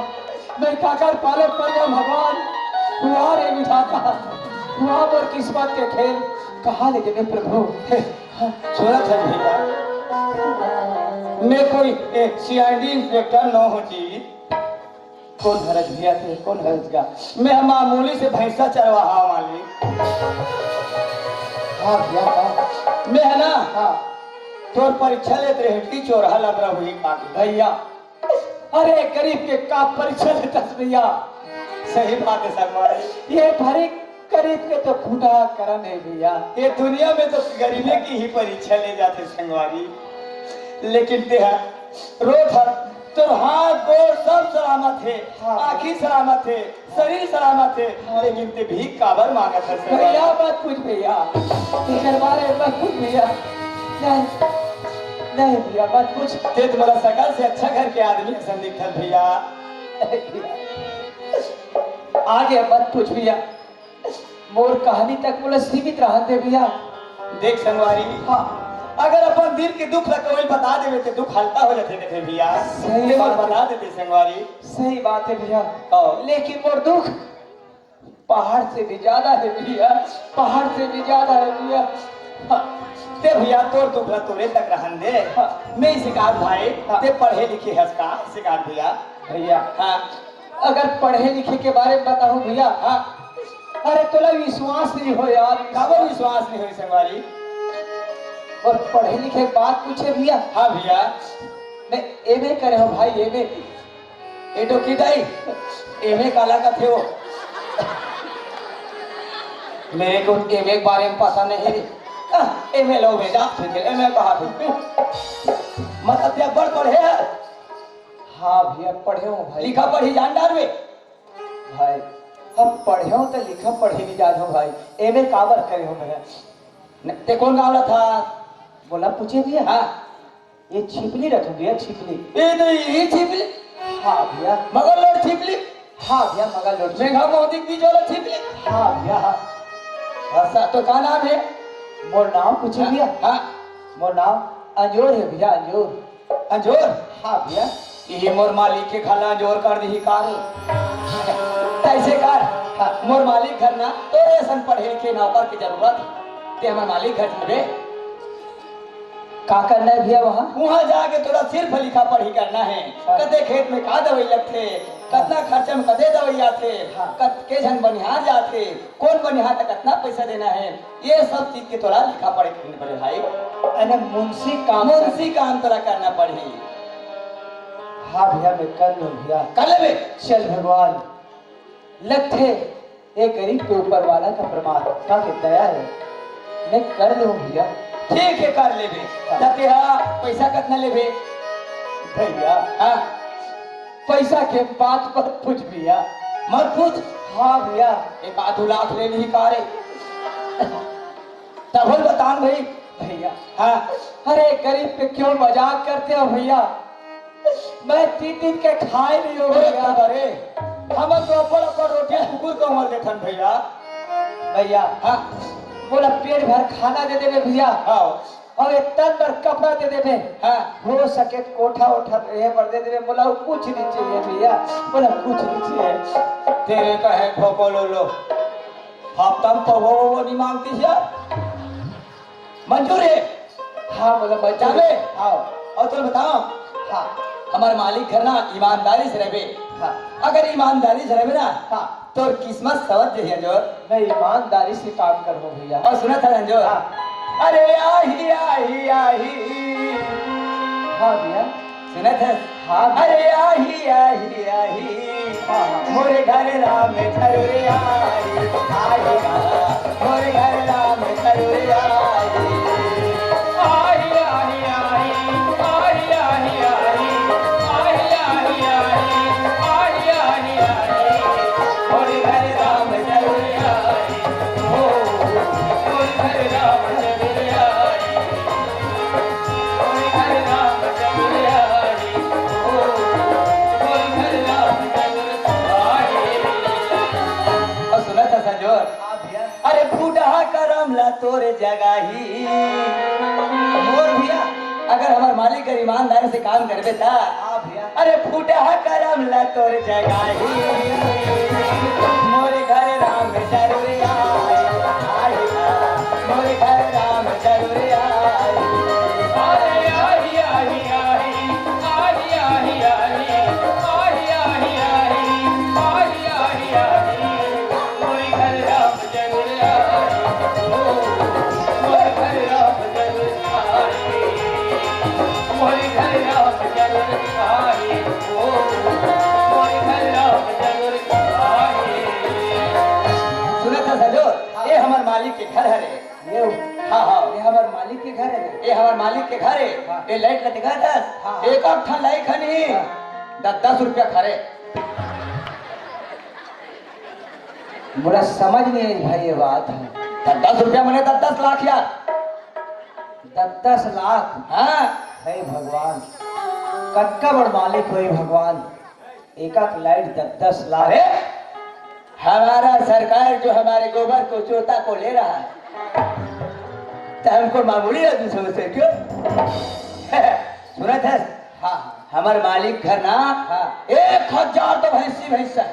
मैं काकर पाले पड़ गया भगवान। हुआ रे विधाता, हुआ मोर किस्मत के खेल, कहाँ ले देवे प्रभु। सुनत हस भैया, मैं कोई, ए, सीआईडी इंस्पेक्टर न हो जी। कौन हरज भैया थे, कौन हरज गा? मैं मामूली से भैंसा चरवाहा वाली। हाँ भैया, हाँ। मैं है ना, हाँ। तोर परीक्षा लेत रहे कि चोरहा लबरा हुई का के। भैया, अरे गरीब के का परीक्षा लेतस भैया? सही बात है संगवारी। ये भरी गरीब के तो खुदा करम है भैया। ये दुनिया में तो गरीबी की ही परीक्षा ले जाते संगवारी, लेकिन तेहा रोत हर, तोर हाथ गोड़ सब सलामत है, हाँ। आँखी सलामत है, शरीर सलामत है, हाँ। लेकिन ते भीख काबर मांगत है भैया? मत पूछ भैया, तेकर बारे मत पूछ भैया। नहीं, नहीं भैया, मत पूछ। ते तुम्हारा सकल से अच्छा घर के आदमी असन दिखत भैया। आगे मत पूछ भैया, मोर कहानी तक मोला सीमित रहन दे भैया। देख संगवारी, हाँ। अगर अपन दिल के दुख ला कोई बता देवे तो दुख हल्का हो जाथे देखे भैया। सही बात बता देते संगवारी। सही बात है भैया। हाँ। लेकिन मोर दुख पहाड़ से भी ज्यादा है भैया, पहाड़ से भी ज्यादा है भैया। हाँ। ते भैया तोर दुख ला तोरे तक रहन दे। हाँ। मैं सिकार भाई, हाँ। ते पढ़े लिखे हस का सिकार भैया? भैया, हाँ। अगर पढ़े लिखे के बारे में बताऊं भैया, हाँ। अरे तोला विश्वास नहीं हो यार। काबर विश्वास नहीं हो संगवारी? और पढ़े लिखे बात पूछे भैया। हाँ भैया। मैं एमए करे हूँ भाई, एमए। ए डोकी दाई, एमए काला कथे वो? मेरे को एमए के बारे में पता नहीं रे। एमए लो बेटा, ठीक है, एमए कहा थे? मतलब क्या बड़ पढ़े है? हाँ भैया, पढ़े हूँ भाई। लिखा पढ़ी जान डार में? भाई, हम पढ़े हूँ तो लिखा पढ़े नहीं जान हूँ भाई। एमए काबर करे हूँ भैया? न, ते कौन गाँव ला था? बोला पूछे भैया। हाँ। ये छिपली रखूंगी, ये छिपली। ये तो ये छिपली? हाँ भैया। मगर लोड छिपली? हाँ भैया, मगर लोड छिपली। मेघा मोदी के बीच वाला छिपली? हाँ भैया, हाँ। अच्छा, तो का नाम है? मोर नाम पूछे हाँ, भैया? हाँ। मोर नाम अंजोर है भैया, अंजोर। अंजोर? हाँ भैया। ये मोर मालिक के घला अंजोर कर दी का रे? कैसे कर? हाँ। मोर मालिक घर ना, तोरे असन पढ़े लिखे नौकर की जरूरत है। ते हमर मालिक घर जाबे। का करना है भैया वहाँ? वहाँ जाके तोला सिर्फ लिखा पढ़ी करना है। हाँ। कते खेत में का दवाई लगथे, कतना खर्चा में कते दवाई आथे, हाँ। कतके झन बनिहार जाथे, कौन बनिहार ला कतना पैसा देना है, ये सब चीज के तोला लिखा पढ़ी करना पड़े भाई। अने मुंशी काम मुंशी काम तोला करना पड़ही। हाँ भैया, मैं कर लूँ भैया। कर लेबे। चल भगवान, लगथे ये गरीब के ऊपर वाला का परमात्मा के दया है, मैं कर लूँ भैया। ठीक है, कर लेबे। हाँ। त तेहा पैसा कतना लेबे? भैया, हाँ। पैसा के बात मत पूछ भैया। मत पूछ। हाँ भैया। एक आधो लाख ले ली का रे? तभो बतान भाई। भैया। हाँ। अरे गरीब पे क्यों मजाक करते हो भैया? मैं तीन दिन के खाए नहीं हो अरे भैया। बाबा रे, हम तो अपन अपन रोटी कुकुर को मर देथन भैया। भैया। हाँ। मोला पेट भर खाना दे देबे भैया। हाँ। और एक तन भर कपड़ा दे देबे। हाँ। हो सके कोठा ओठा रहे पर दे देबे, मोला कुछ नहीं चाहिए भैया, मोला कुछ नहीं चाहिए। तेरे का है भोको लो लो। हफ्ता में पवो वो नहीं मांगती यार। मंजूर है? हाँ, बोला मंजूर जाबे? है। हाँ। और तुम बताओ। हाँ। हमारे मालिक घर ना ईमानदारी से रहबे। हाँ। अगर ईमानदारी से रहबे ना, हाँ। तोर किस्मत सवत जही अंजोर। मैं ईमानदारी से काम करबो भैया। और सुना था अंजोर? हाँ। अरे आही, आही, आही। हाँ भैया। सुनत हस? हाँ। अरे आही, आही, आही। हाँ, हाँ। मोरे घर राम जरूर आई। आही राम, मोरे घर राम जरूर आई। आही, आही, आही। आही, आही, आही। आही, आही, आही। आही, आही, आही। मोरे घर राम जरूर तोर जगाही। मोर भैया, अगर हमर मालिक अगर ईमानदारी से काम करबे त, हाँ भैया। अरे फूटा करम ला तोर जगाही। मोर घर राम जरूर आए, आए ना। मोर घर राम जरूर आए। अरे आही, आही, आही। मोर घर राम जरूर आए, ओ, मोर घर राम जरूर आए, मोर घर राम जरूर आए, ओ, मोर घर राम जरूर आए। सुनत हस जो, ये हमर मालिक के घर हरे। ये, हाँ, हाँ। ये हमर मालिक के घर हरे। ये हमर मालिक के घर हे। हाँ। ये लाइट ला दिखत हस? हाँ, हाँ। एक ठन लाइट खनी। हाँ। दस, दस रुपया खरे। मोला समझ नहीं आई भाई ये बात ह। त दस रुपया मने दस दस लाख यार। दस दस लाख? हाँ। हे भगवान, कतका बड़ मालिक होही भगवान, एक एक लाइट दस दस लाख। अरे, हमारा सरकार जो हमारे गोबर को चोता को ले रहा है, तो हमको मामूली आदमी समझते क्यों? सुनत हस? हाँ, हाँ। हमर मालिक घर ना, हाँ। एक हजार तो भैंसी भैंसा हे।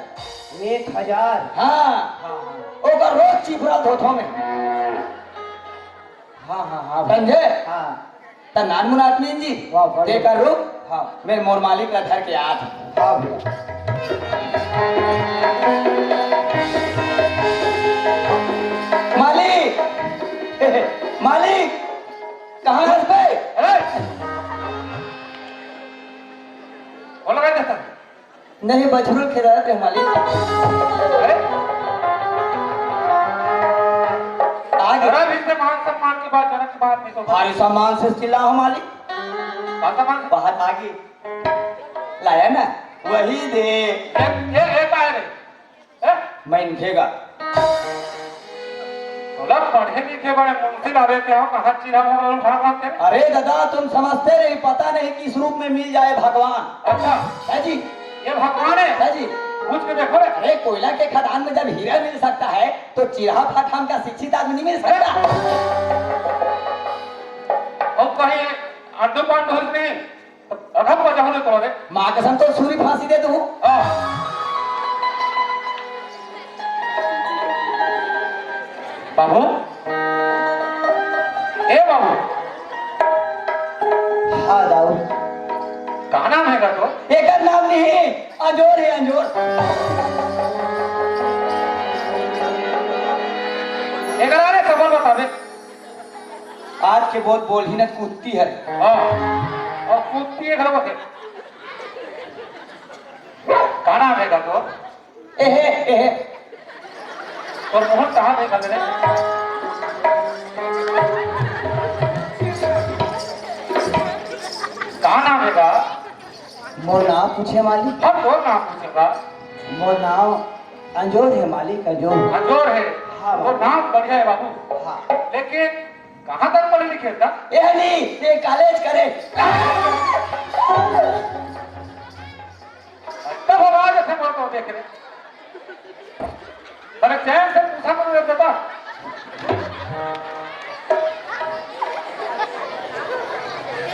एक हजार? हाँ। हाँ, हाँ। ओकर रोज चिपरा धोथो में। हाँ, हाँ, हाँ, समझे? हाँ। त नानमुन आदमी जी, वाह, बढ़िया। तेकर रुक, हाँ। मैं मोर मालिक ला धर के आत हूँ। हाँ, भैया। मालिक, मालिक, कहाँ हस बे? अरे! बोला काय जाता? नहीं, बछरू खेलत रहे मालिक। अरे? आगे। जरा भी से मान सम्मान की बात, जरा की बात नहीं तो। भारी सम्मान से चिल्लाओ मालिक। कौन सम्मान से? बाहर आगे। लाया ना? वही दे। ये, ये, ये का है रे? हैं? मनखे का। तोला पढ़े लिखे बड़े मुंशी लावे के हो, कहाँ चिढ़ा हुआ उठा हुआ तेरे? अरे दादा, तुम समझते नहीं, पता नहीं किस रूप में मिल जाए भगवान। अच्छा। है जी। ये भगवान है? है जी। पूछ के देखो रे। अरे, कोयला के खदान में जब हीरा मिल सकता है, तो चिरहा फाटाम का शिक्षित आदमी नहीं मिल सकता? और कहीं आंडू पांडू नहीं? अधम बजाओ रे तोरे। माँ कसम तो सूरी फांसी दे दूँ। हाँ। बाबू, ए बाबू। हाँ, दाऊ। का नाम है का तो? एकर नाम नहीं, अंजोर है, अंजोर। एकर आने खबर बता दे। आज के बहुत बोलही न कुत्ती हरे। हाँ, और कुत्ती एक नंबर के। का नाम है का तो? एहे, एहे। तोर मुहर कहाँ देखा तेरे? का नाम है का? मोर नाम पूछे मालिक। हम तोर नाम पूछेगा। मोर नाम अंजोर है मालिक, अंजोर। अंजोर है? हाँ, तो बाबू। नाम बढ़िया है बाबू। हाँ। लेकिन कहाँ तक पढ़े लिखे था? ये नहीं, ये कॉलेज करे। तब आवाज ऐसे बोल तो देख रहे। अरे चैन से पूछा करो रे दादा।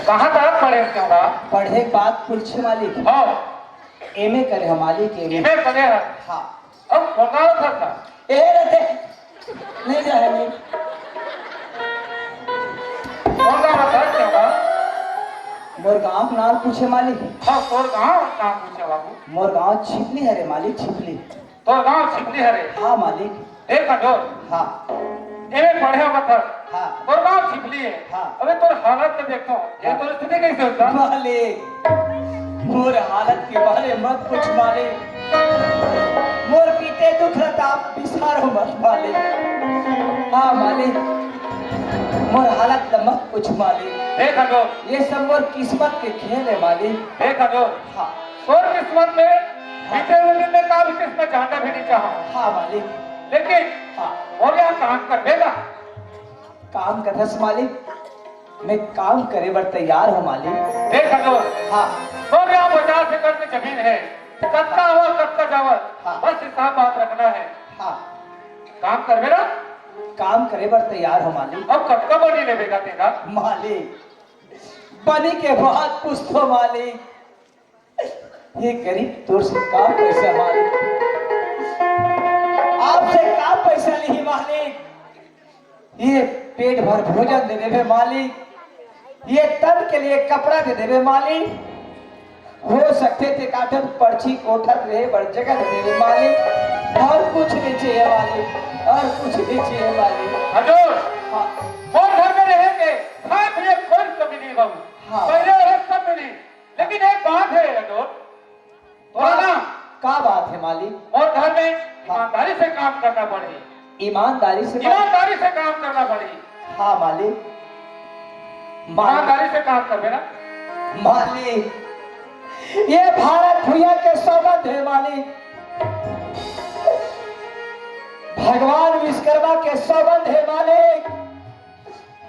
कहाँ तक पढ़े क्यों बा? पढ़े के बाद पूछे मालिक। हाँ। एमए करे हम मालिक, एमए। एमए करे है? हाँ। अब कौन सा था? ए रहते। नहीं जाए, नहीं। कौन सा था क्यों बा? मोर गांव के नाम पूछे मालिक। हाँ, तोर गांव नाम पूछे बाबू। मोर गांव छिपली हरे मालिक, छिपली। तोर गांव छिपली हरे? हाँ मालिक। देख अंजोर। हाँ। एमे पढ़े बखत। हाँ। तोर गांव छिपली है। हाँ। अबे तोर हालत के देखो, ये हाँ। तोर स्थिति कैसे होता? मालिक, मोर हालत के बारे मत पूछ मालिक। मोर पीते दुख रता बिसारो मत मालिक। हाँ मालिक, मोर हालत ल मत पूछ मालिक। देख अंजोर। ये सब मोर किस्मत के खेल है मालिक। देख अंजोर। हाँ। तोर किस्मत में बीते हुए दिन में का भी किस्मत जानना भी नहीं चाहा। हाँ मालिक। लेकिन हाँ। और यहाँ काम कर देगा। काम कथस मालिक, मैं काम करे बर तैयार हूँ मालिक। देख अंजोर। हाँ। तोर यहाँ पचास एकड़ में जमीन है, कतका आवा, कतका जावा, हाँ। बस हिसाब बात रखना है। हाँ। काम करबे ना? काम करे बर तैयार हो मालिक। अब कतका बनी लेबे गा तेला? मालिक, बनी के बात पूछथो मालिक। ये गरीब तोर से का पैसा मालिक? आपसे का पैसा लिही मालिक? ये पेट भर भोजन दे देबे मालिक, ये तन के लिए कपड़ा दे देबे मालिक, हो सकथे ते काठन परछी कोठर रहे बर जगह दे देबे मालिक, और कुछ नहीं चाहिए मालिक, और कुछ नहीं चाहिए मालिक। हजूर, हाँ। मोर घर में रहे के खाए पिए कोई कमी नहीं बाबू। हाँ। पहले रहे सब मिली, लेकिन एक बात है हजूर, तोला ना, का बात है मालिक? मोर घर में हाँ। ईमानदारी से काम करना पड़ही। ईमानदारी से काम ईमानदारी से काम करना पड़ही। हाँ मालिक। मालिक। ईमानदारी से काम करबे ना। मालिक, ये भारत भुइयां के सौगंध है मालिक, भगवान विश्वकर्मा के सौगंध है मालिक।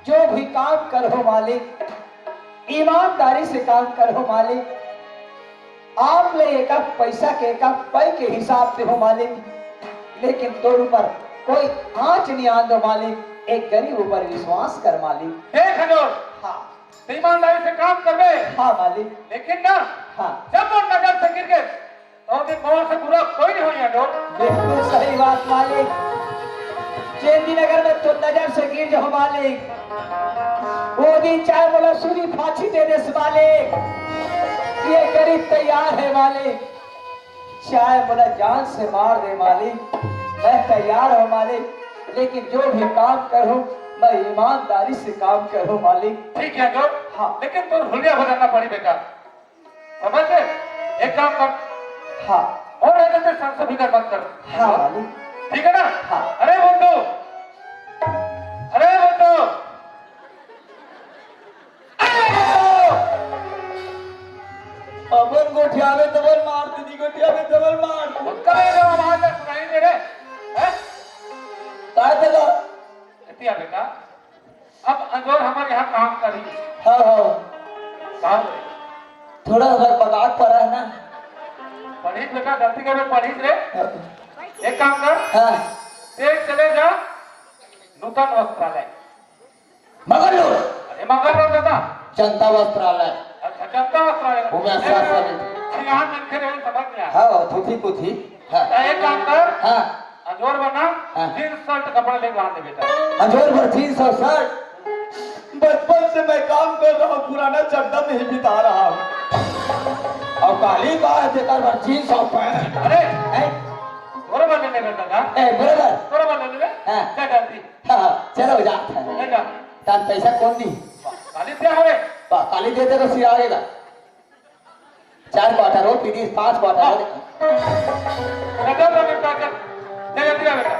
जो भी काम करहू मालिक, ईमानदारी से काम करहू मालिक। आप ले एक पैसा के एक पै के हिसाब से हो मालिक, लेकिन तोर ऊपर कोई आँच नहीं आन दो मालिक। एक गरीब ऊपर विश्वास कर मालिक। देख हजूर, हाँ। तो ईमानदारी से काम करबे। हाँ मालिक। लेकिन ना, हाँ। जब वो नजर से गिर गए, तो दिन मोर से बुरा कोई नहीं होइया डोट। बिल्कुल सही बात मालिक। जे दिन अगर मैं तो नजर से गिर जाऊं मालिक, वो दिन चाहे मोला सूली फांसी दे दे मालिक, ये गरीब तैयार है मालिक। चाहे मोला जान से मार दे मालिक, मैं तैयार हूँ मालिक, लेकिन जो भी काम करूँ मैं ईमानदारी से काम करूँ मालिक। ठीक है डोट। हाँ। लेकिन तोर हुलिया बदलना पड़ी बेटा। समझ गए? एक काम कर। हाँ। और है जैसे संस फिकर मत कर। हाँ, मालिक। ठीक है ना? हाँ। अरे बंधु, अरे बंधु, अरे बंधु। अपन गोठियावे तबल मार दीदी, गोठियावे तबल मार। उसका ये जो आवाज है, सुनाई दे रहे? हैं? काय देगा? इतिया बेटा। अब अंजोर हमर यहाँ काम करी। हाँ, हाँ। काम रे। थोड़ा अगर बगात पड़ा है ना। पढ़िस बेटा, गलती करे पढ़िस रे। हाँ। एक काम कर। हाँ। तेज चले जा, नूतन वस्त्रालय। मगर लो। अरे मगर लो दादा। जनता वस्त्रालय। अच्छा, जनता वस्त्रालय। वो मैं आश्वासन नहीं। सियान मनखे रहे, समझ में आया। हाँ, थुथी कुथी। हाँ। तो एक काम कर। हाँ। अंजोर बना, हाँ। जींस शर्ट कपड़ा लेके आने बेटा। अंजोर भर जींस और शर्ट। बचपन से मैं काम कर रहा हूँ, पुराना चड्ढा में ही बिता रहा हूँ। और काली बात है, तेकर भर जींस और पैंट। अरे, हैं? तोरे बर लेने बेटा ना? ए, बराबर। तोरे बर लेने बे? हाँ। क्या करती? हाँ, हाँ, चलो जात है। ले जा। तान पैसा कौन दी? काली क्या हवे? बा, काली देते तो सिया आएगा। चार क्वार्टर हो, पीटी पाँच क्वार्टर हो। बेटा, बेटा, बेटा, दे, दे, दे, बेटा।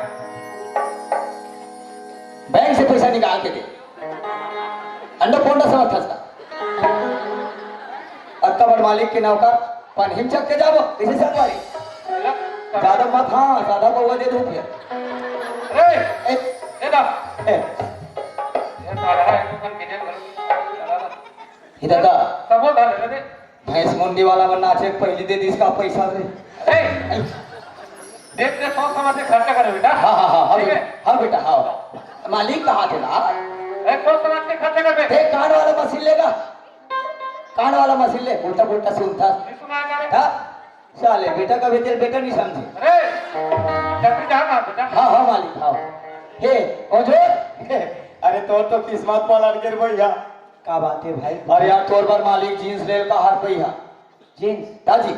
बैंक से पैसा निकाल के दे। अंडा फोंडा समझ था इसका। अत्ता बड़ मालिक के नौकर, पनहिम चक के जाबो, किसी संगवारी? ज्यादा मत, हाँ, ज्यादा बहुआ दे दूं फिर। अरे, ए, ए, दा। ए। ये साला है, तो कल किने घर चला ना। ही दादा। सब बोल रहा है, दे। भैंस मुंडी वाला मन नाचे, पहली दे दी इसका पैसा रे। अरे, देख, देख, सोच समझ के खर्चा करो बेटा। हाँ, हाँ, हाँ, हाँ, ठीक है? बेटा, हाँ, बेटा, हाँ। मालिक कहा थे ना? अरे, सोच समझ के खर्चा कर बे। देख, कान वाला मशीन लेगा, कान वाला मशीन ले, उल्टा पुल्टा सुनता। नहीं सुना है क्या रे? हाँ? साले, बेटा का बेटे, बेटा नहीं समझे। अरे, जल्दी जा ना बेटा। हाँ, हाँ, मालिक, हाँ। हे, ओ जो, अरे, तोर तो किस्मत पलट गे रे भैया। का बात है भाई? अरे यार, तोर बर मालिक जींस लेल का हर पहिया। जींस? दाजी।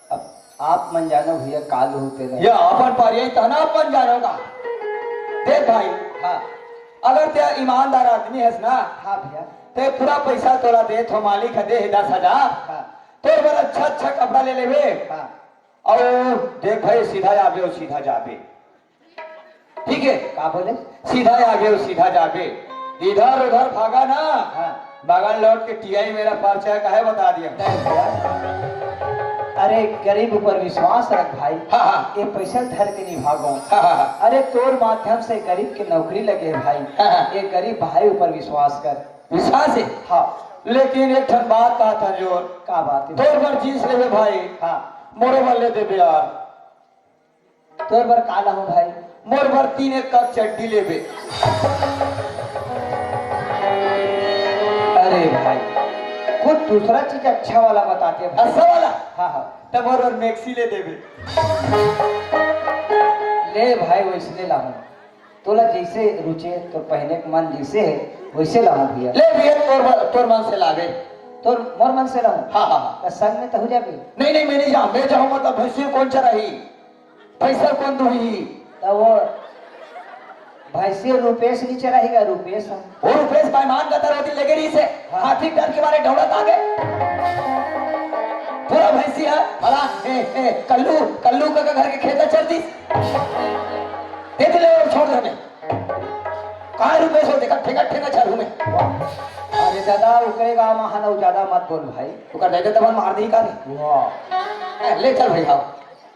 अब आप मन जानो भैया, काल होते रहे। या अपन परिया ही तो ना अपन जानो का। देख भाई, हाँ। अगर ते ईमानदार आदमी हस ना, हाँ भैया। ते पूरा पैसा तोला देत हो, मालिक ह दे हे दस हजार। हाँ। तोर बर अच्छा अच्छा कपड़ा ले लेबे। हाँ। अउ देख भाई, सीधा जाबे अउ सीधा जाबे। ठीक है? का बोले? सीधा आगे अउ सीधा जाबे, इधर उधर भागा ना। हाँ। बगल लौट के टीआई मेरा परिचय काहे बता दिया? नहीं भैया। अरे, गरीब ऊपर विश्वास रख भाई। हाँ, हाँ। ये पैसा धर के नहीं भागो। हाँ, हाँ, हाँ। अरे, तोर माध्यम से गरीब के नौकरी लगे है भाई। हाँ, हाँ। ये गरीब भाई ऊपर विश्वास कर। विश्वास है? हाँ। लेकिन एक ठन बात कहा था जोर। का बात है? तोर बर जींस लेबे भाई। हाँ। मोरो बर ले देबे यार। तोर बर का लाहूं भाई? मोर बर तीन एक कप चड्डी लेबे। अरे भाई, कुछ दूसरा चीज अच्छा वाला बताते भाई। अच्छा वाला? हाँ, हाँ। त मोर बर मैक्सी ले देबे। ले भाई, वैसने लाहूं। तोला जैसे रुचे, तोर पहने के मन जैसे हे, वैसे लाहूं भैया। ले भैया, तोर बर, तोर मन से लाबे। तोर, मोर मन से लाहूं? हाँ, हाँ, हाँ। त संग में त हो जाबे। नहीं, नहीं, मैं नहीं जाऊं। मैं जाऊं मतलब भैंसिया कोन चराही? पैसा कोन दुही? त वो भैंसिया रूपेश नहीं चराही का, रूपेश हम। वो रूपेश मेहमान का तरह लेगे रहिसे। हाँ। हाथी डर के मारे दौड़त आगे। पूरा भैंसिया, भला, ए, ए, कल्लू, कल्लू का, का घर के खेत चर दिस। दे दे ले और छोड़ दे हमें। कहाँ रुपये सो देखा, ठेका, ठेका चालू में। अरे दादा, ओकरे गाँव में हन, ज्यादा मत बोल भाई। ओकर दादा तब मार दी का रे? वाह। ए, ले चल भाई, आओ।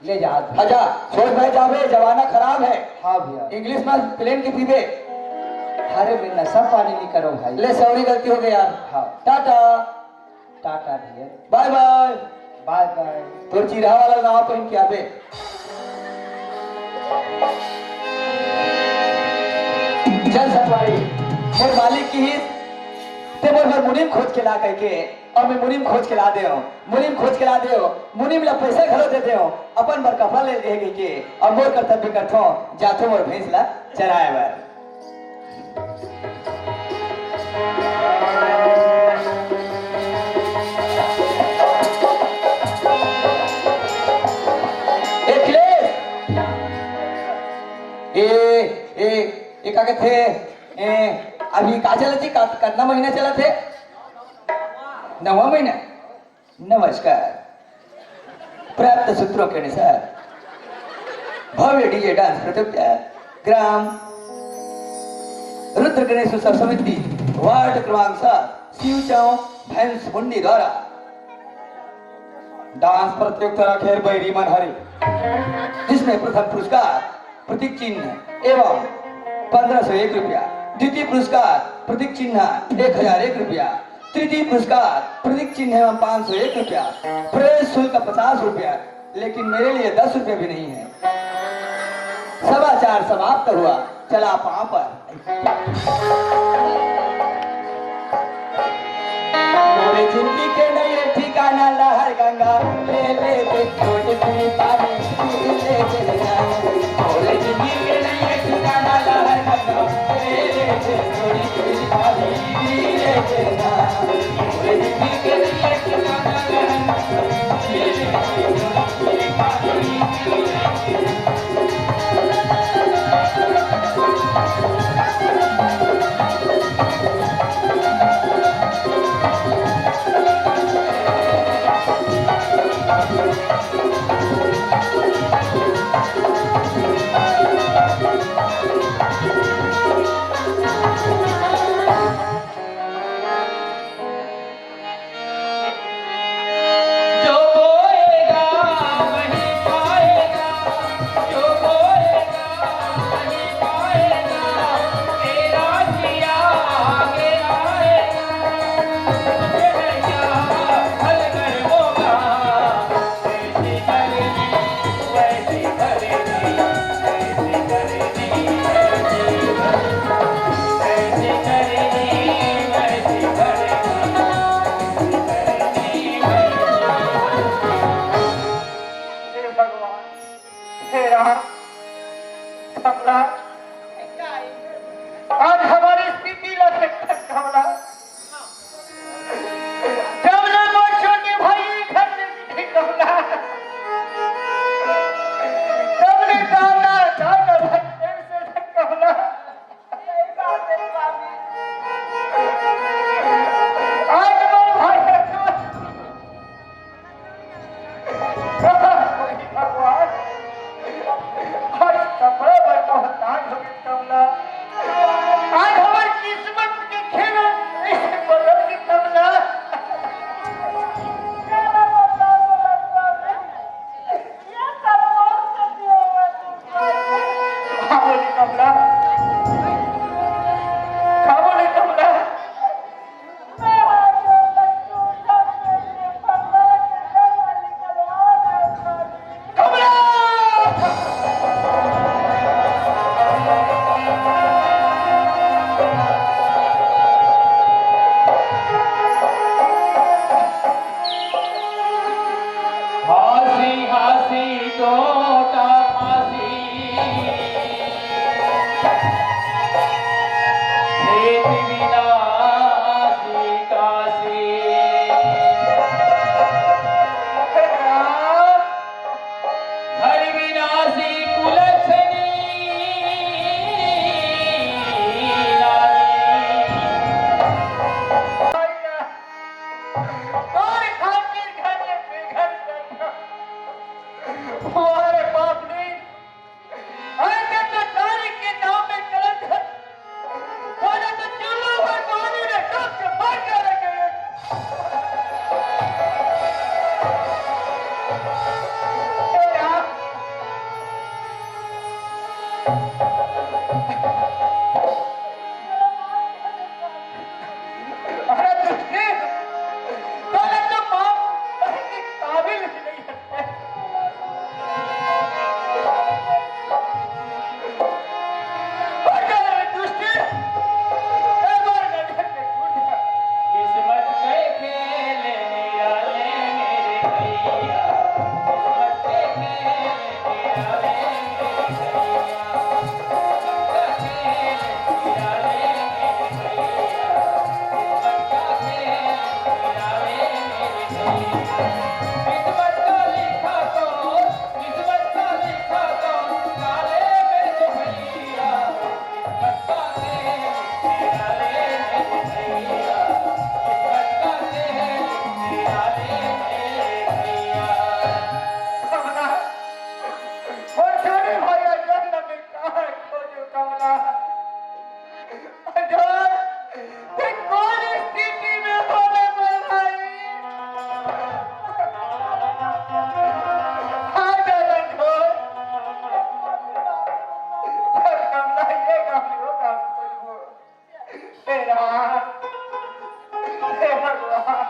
ले जा। आजा, छोड़ भाई जाबे, जमाना खराब है। हाँ भैया। इंग्लिश में प्लेन के पीबे। अरे मैं नशा पानी नहीं करो भाई। ले सॉरी, गलती हो गई यार। हाँ। टाटा। टाटा भैया। बाय बाय। बाय बाय। तोर चिरहा वाला नाव पहिन के आबे। चल सतवारी, मोर मालिक किहिस, ते मोर बर मुनीम खोज के ला कहिके, अउ मैं मुनीम खोज के ला देव, मुनीम खोज के ला देव, मुनीम ला पैसा घलो दे देव, अपन बर कपड़ा ले दे कहिके, अउ मोर कर्तव्य करथों, जाथों मोर भैंस ला चराए बर। अखिलेश! ए, ए, ए, का कथे? ए, अभी का चलत हे? का, कतना महीना चलत हे? नवा महीना? नमस्कार। प्राप्त सूत्रों के अनुसार भव्य डीजे डांस प्रतियोगिता ग्राम रुद्र गणेश उत्सव समिति वार्ड क्रमांक सात शिवचौक भैंस मुंडी द्वारा डांस प्रतियोगिता रखे बैरी मन हरे, जिसमें प्रथम पुरस्कार प्रतीक चिन्ह एवं पन्द्रह सौ एक रुपया, द्वितीय पुरस्कार प्रतीक चिन्ह एक हजार एक रुपया, तृतीय पुरस्कार प्रतीक चिन्ह एवं पाँच सौ एक रुपया, प्रवेश शुल्क पचास रुपया, लेकिन मेरे लिए दस रुपया भी नहीं है। सभाचार समाप्त हुआ, चला पांव पर। मोरे जिंदगी के नइये ठिकाना लहर गंगा, ले ले दे छोटे पी पानी, पी ले दे ना। मोरे जिंदगी के नइये ठिकाना लहर गंगा, ले ले दे छोटे पी पानी, पी ले दे ना। मोरे जिंदगी के नइये ठिकाना लहर गंगा, ले ले दे छोटे पी पानी, पी ले दे ना। जो बोएगा वही पाएगा, जो बोएगा वही पाएगा, तेरा किया आगे आएगा, तुझे है क्या हल कर होगा। हे भगवान, हे राम, कमला, आज हमारी स्थिति ला देख कमला। जब ले मोर छोटे भाई घर ले गे कमला, तब ले दादा, दादा भाई घर से कमला। आज मोर भाई भगवान, आज कपड़ा बर मोहताज हो गए कमला। आज हमारी किस्मत के खेल ऐसे बदल के कमला। ये सब कौन से दिए हुए तुमको? हाँ बोली कमला, हाँ बोली कमला। कमला! हाँसी हाँसी टोटा फाँसी, प्रीत विनाशी काशी। घर विनाशी कुलक्षणी नारी। तोर खातिर घर ले बेघर करना। वाह रे बाप रे। अरे जब तो तारीख के नाम में कलंक है, तो जब तो चुल्लू भर पानी में डूब के मर जाने के लिए। ए राम। अरे दुष्टी, तोला तो माफ करने के काबिल ही नहीं है। हट जा रे दुष्टी, एक बार नजर से टूट जा। किस्मत के खेल निराले मेरे भैया, किस्मत के खेल निराले मेरे भैया। कमला, मोर छोटे भैया जन्म में कहाँ खोजो कमला? अजय, ये कौन स्थिति में होने पर भाई? हाँ, दादा, छोड़। छोड़, कमला, ये काम, वो काम, कोई वो। हे राम, हे भगवान।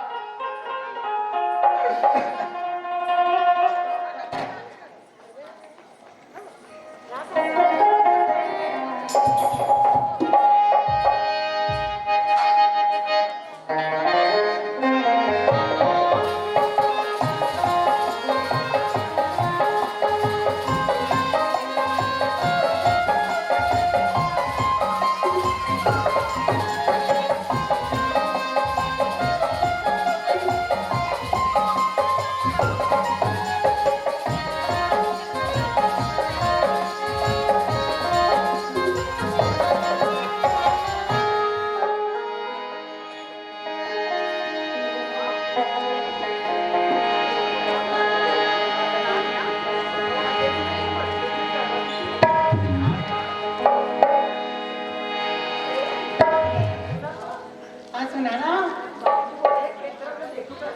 हाँ, सुना ना। खेत में, खेत में देख तो,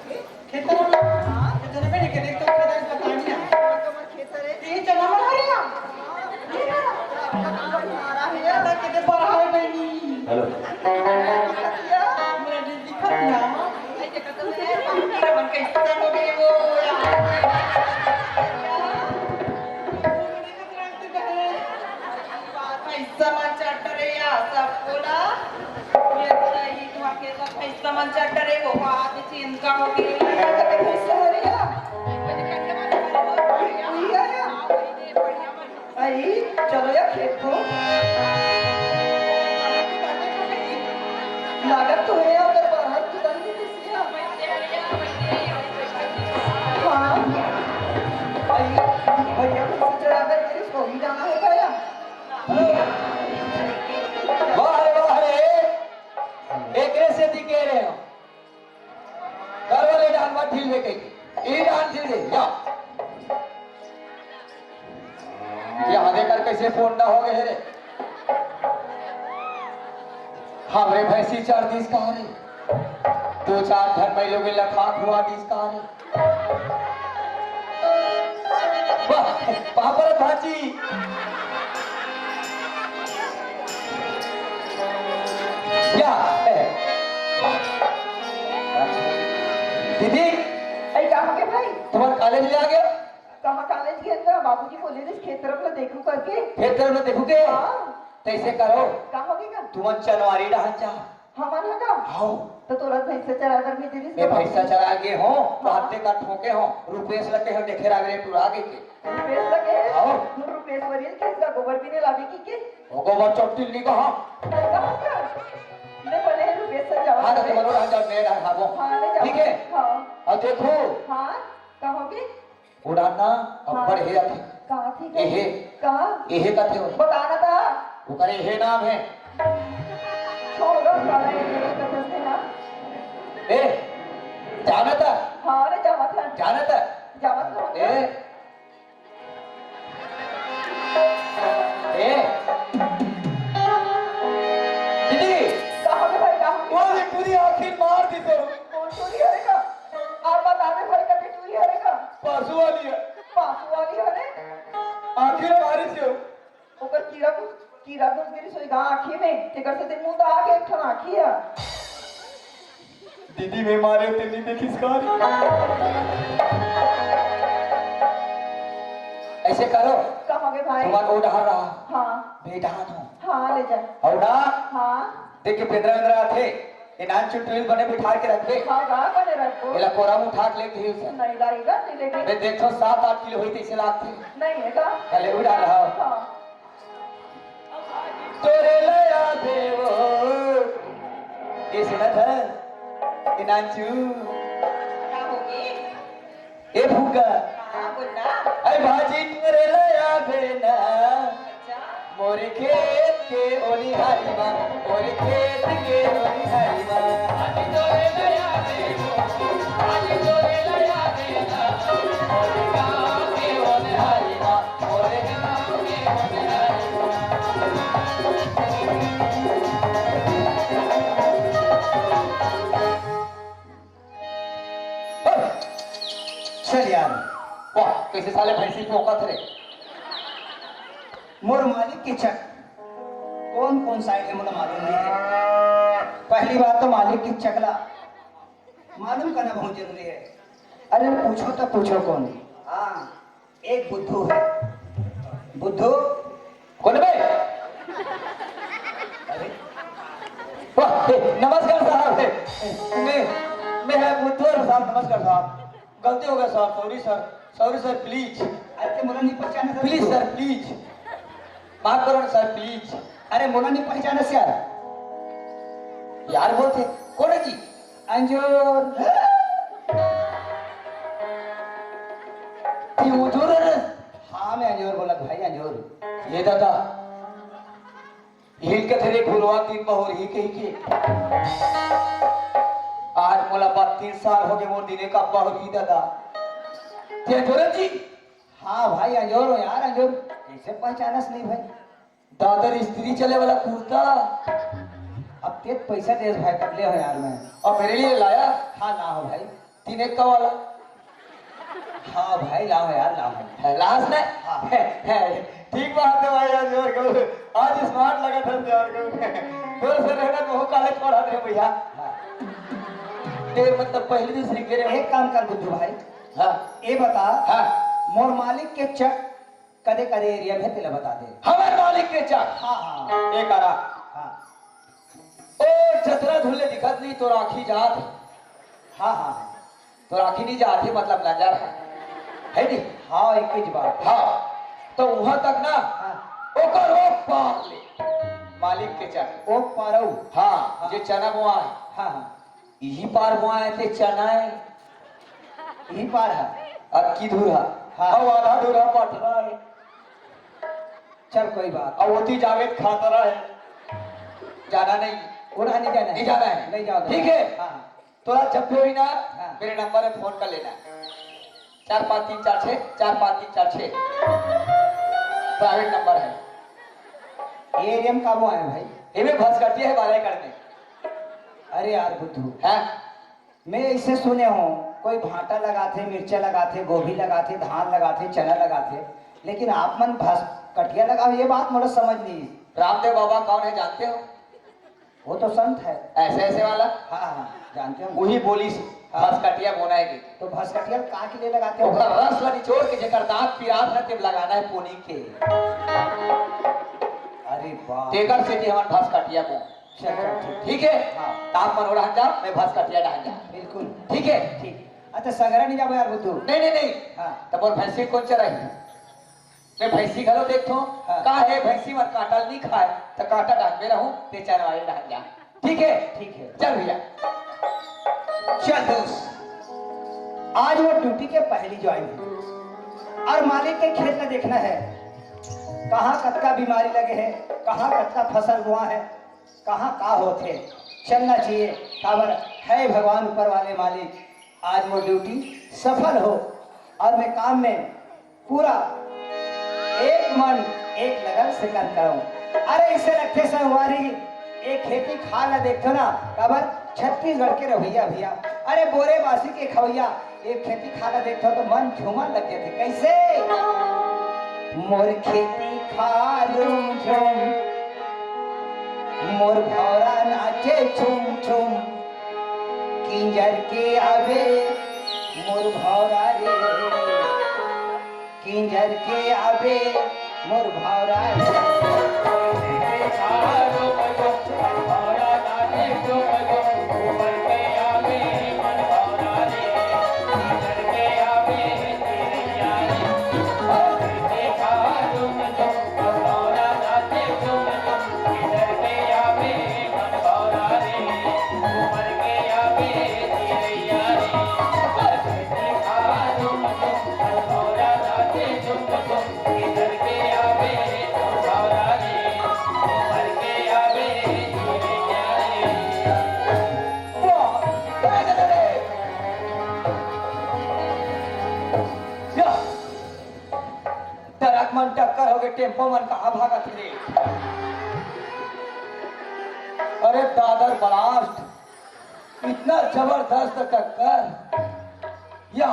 खेत में पता नहीं है। ये चना बना रहे हैं। ये ना। ये तो कितने बड़ा है बहनी। हेलो। मेरा दिल दिखत ना। मन कैसा हो गए वो यार। कैसा मन चढ़ रहे यार सबको ना। ये तो नहीं, तुम्हारे तो कैसा मन चढ़ रहे वो बात चिंता हो गई। कैसा हो रही है? अरे, चलो यार, खेत को। लागत तो है, अगर बाहर की तरफ से किसी का। हाँ। भाई, भैया को चढ़ा कर मेरी सोई जाना है क्या? वाह रे, वाह रे। एकरे सेती कह रहे हो। करवा ले डाल मत ढील दे के। ई डाल ढील दे, जा। ये आगे कर कैसे फोन ना हो गए रे? हमरे भैंसी चार दिस का रे। दो चार धन मैं लोग लखा खुआ दिस का रे। वाह, पापड़ भाजी। या, ए। दीदी, ए, का हो गया भाई? तुम्हार कॉलेज ले आ गया? कहाँ कॉलेज गया था? बाबूजी बोले थे खेत तरफ ना देखू करके। खेत तरफ ना देखू के? हाँ। तो ऐसे करो। का हो गया? तुमन चनवारी डहन जा। हमन ह का? आओ। त तोला भैंसा चराए बर भेजे रिहिस मैं का भैंसा बाबू? चराए गे हों, त हाँ। हत्ते का ठोके हों, रुपेश ल केहे हों, देखे रावे रे टुरा गे के। रुपेश ल केहे? हाँ। रुपेश वरील के इसका गोबर भी नहीं लावे की के? वो गोबर चट्टी नी कहा। नहीं कहा क्या? मैं बोले हे रुपेश से जाओ। हाँ, तो बोलो, हाँ, जाओ, मैं रहा, हाँ, वो। हाँ, ले जाओ। ठीक है? हाँ। अउ देखो। हाँ, कहोगे? उड़ाना हाँ। अब्बड़ हे आथे। कहाँ थी एहे। कहाँ? एहे कथे हो। बता ना था। ओकर एहे नाम हे। छोड़ो, साला, ये कथे से ना। ए, जाना था। हाँ रे, जावा था। जाना था। जावा था। ए। ए। दीदी। कहाँ के भाई, कहाँ के? वो भी पूरी आँखी मार दी तो। कौन चोरी हरे का? आप बता दे भाई, कभी चोरी हरे का? पासू वाली हे। पासू वाली हरे? आँखी मारी थी। ओकर कीड़ा घुस, कीड़ा घुस गे रिहिस होही गा आँखी में, तेकर सेती मुंह त आ गे एक ठन आँखी ह। दीदी, मैं मारे तें नी देखिस का रे? ऐसे करो, कहाँ गे भाई? तुम्हार ओ डहर रहा, हाँ। मैं ए डहर हूँ। हाँ, ले जा। अउ ना, हाँ। देख के पेंदरा वेंदरा आथे, ए नान चुटुल बने बिठा के रखबे। हाँ, गा बने रखबो। एला कोरा में उठा के लेके ही उसे। नहीं लाएगा, नहीं लेके। मैं देखो सात आठ किलो होही तइसे लागथे। नहीं हे का? कले उड़ा रहा। हाँ। तोरे लया देवो। ए सुनत हे? ए नानचू। का होगे? ए फुग्गा। हाँ, बोल ना। ऐ भाजी तोरे लया बेना। अच्छा। मोरे खेत के ओनिहारी मा, मोरे खेत के ओनिहारी मा। भाजी तोरे लया बेना, भाजी तोरे लया बेना। मोरे गाँव के ओनिहारी मा। चल यार। वाह, कइसे साले भैंसी भौंकत रे। मोर मालिक के चक कोन कोन side हे, मोला मालूम नहीं हे। पहली बात तो मालिक के चक ला मालूम करना बहुत जरूरी हे। अरे पूछो तो पूछो कोन? हाँ, एक बुद्धू हे। बुद्धू। कोन बे? अरे। वाह, हे, नमस्कार साहब, हे, मैं, मैं हे बुद्धू साहब, नमस्कार साहब। गलती हो गया sir, sorry sir, sorry sir, please। अरे, ते मोला नहीं पहचाना सर। Please sir, please। माफ करो ना सर, please। अरे, मोला नहीं पहचाना सर। यार बोलते, कोन हे जी? अंजोर। तू उजोर रे? हाँ, मैं अंजोर बोला भाई, अंजोर। ए दादा, हिल के तेरे गुरुवार दिन बहुर ही कही के। आज मोला बत्तीस साल होगे मोर दिने का बहुर ही दादा। ते अंजोर जी? हाँ भाई, अंजोर हो यार, अंजोर। कइसे पहचानस नहीं भाई? दादर इस्त्री चले वाला कुर्ता। अब ते पैसा देस भाई, तब ले हो यार मैं। और मेरे लिए लाया? हाँ, ला हो भाई। तीन एक का वाला? हाँ भाई, ला हो यार, ला हो। है, लास ने? हाँ। है, है। ठीक बात हे भाई, यार, जोर करो। आज smart लगत हे, यार, करो। जोर से रहना, बहुत college पढ़त रहे भैया। हाँ। ते मतलब पहली दूसरी के रे। एक काम कर बुद्धू भाई। हाँ। ए बता, हाँ। मोर मालिक के चक कदे कदे area में हे, तेला बता दे। हमर मालिक के चक। हाँ, हाँ। ए करा। हाँ। ओ जतरा धुल्ले दिखत नहीं, तोर आँखी जात हे। हाँ, हाँ, हाँ। तोर आँखी नहीं जात हे, मतलब नजर हे। हे नहीं? हाँ, एक ही बात। हाँ। तो उहाँ तक ना, हाँ। ओकर ओ पार ले। मालिक के चक। ओ पारऊ। हाँ, हाँ। जे चना बोआ हे। हाँ, हाँ। इही पार बोआ हे ते चना हे। इही पार हे। अक्की धुरहा। हाँ। अउ आधा धुरहा पटरा हे। चल, कोई बात। अउ ओती जावेद खातरा हे। जाना नहीं। उड़ा नहीं जाना हे। नहीं जाना हे। नहीं जाना। ठीक हे। हाँ, हाँ। तोला जब भी होई ना, हाँ। मेरे number पे phone कर लेना। चार पाँच तीन चार छः, चार पाँच तीन चार छः। Private number हे। ये area में कब आए भाई? ये भी भसकटिया हे बाराईगढ़ में। अरे यार बुद्धू। हाँ। मैं अइसे सुने हों, कोई भांटा लगाथे, मिर्चा लगाथे, गोभी लगाथे, धान लगाथे, चना लगाथे, लेकिन आप मन भसकटिया लगाओ, ये बात मोला समझ नहीं। रामदेव बाबा कौन हे जानते हो? वो तो संत हे। ऐसे ऐसे वाला? हाँ, हाँ, जानते हो। वही बोलिस, हाँ। भसकटिया बोना हे कि? तो भसकटिया का के लिए लगाते हो? ओकर रस ला निचोड़ के जेकर दांत पिरात हे, तेम लगाना हे पोनी के। अरे वाह। तेकर सेती हमन भसकटिया बोन। चल, चल, ठीक। ठीक है? हाँ। त आप मन ओ डहन जा, मैं भैंस कटिया डहन जा। बिल्कुल। ठीक है? ठीक। अच्छा, संघरा नहीं जाबो यार बुद्धू? नहीं, नहीं, नहीं। हाँ। त मोर भैंसी कोन चराही? मैं भैंसी घलो देखथों। हाँ। का हे, भैंसी मन कांटा ल नहीं खाय, त कांटा डहन में रहूं, ते चरवाही डहन जा। ठीक है? ठीक है। चल भैया। चल दोस्त, आज वो ड्यूटी के पहली ज्वाइन है और मालिक के खेत में देखना है, कहाँ कतका बीमारी लगे है, कहाँ कतका फसल बोआ है, कहाँ का होथे, चलना चाहिए। काबर है भगवान ऊपर वाले मालिक, आज वो ड्यूटी सफल हो और मैं काम में पूरा एक मन एक लगन से काम करंव। अरे इसे रखे संगवारी, एक खेती खार ला देखथो ना, काबर छत्तीसगढ़ के रवैया भैया, अरे बोरे बासी के खवैया, एक खेती खार ला देखथो तो मन झूमन लग जाथे। कैसे? मोर खेती खार झूम झूम, मोर भौरा नाचे झूम झूम, किंजर के आवे मोर भौरा रे, किंजर के आवे मोर भौरा रे। या, ट्रक मन टक्कर होगे, टेम्पो मन कहाँ भागत हे रे? अरे दादर ब्लास्ट, इतना जबरदस्त टक्कर। या,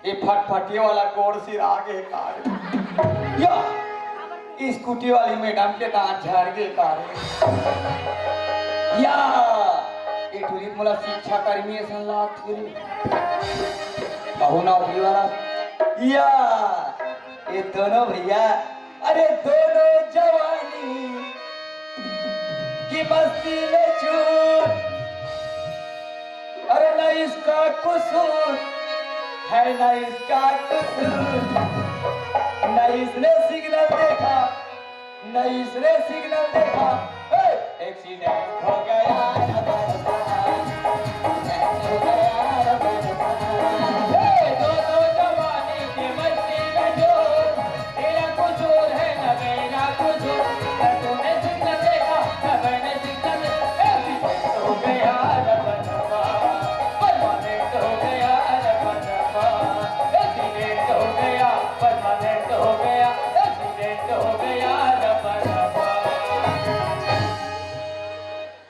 ये फटफटी वाला गोड़ सिरा गे का रे? या, स्कूटी वाली मैडम के दांत झर गे का रे? या, ये टूरी मोला शिक्षा कर्मी असन लागथे रे। बहू नौकरी वाला। या, ये दोनों भैया, अरे दोनों जवानी की मस्ती में चूर। अरे ना इसका कसूर है, ना इसका कसूर, ना इसने सिग्नल देखा, ना इसने सिग्नल देखा। ए, एक्सीडेंट हो गया, एक्सीडेंट हो गया। ए, दोनों जवानी की मस्ती में चूर। तेरा कसूर है ना मेरा कसूर, ना तूने सिग्नल देखा, ना मैंने सिग्नल देखा। ए, एक्सीडेंट हो गया रबा रबा, परमानेंट हो गया रबा रबा। एक्सीडेंट हो गया, परमानेंट हो गया, एक्सीडेंट हो गया रबा रबा।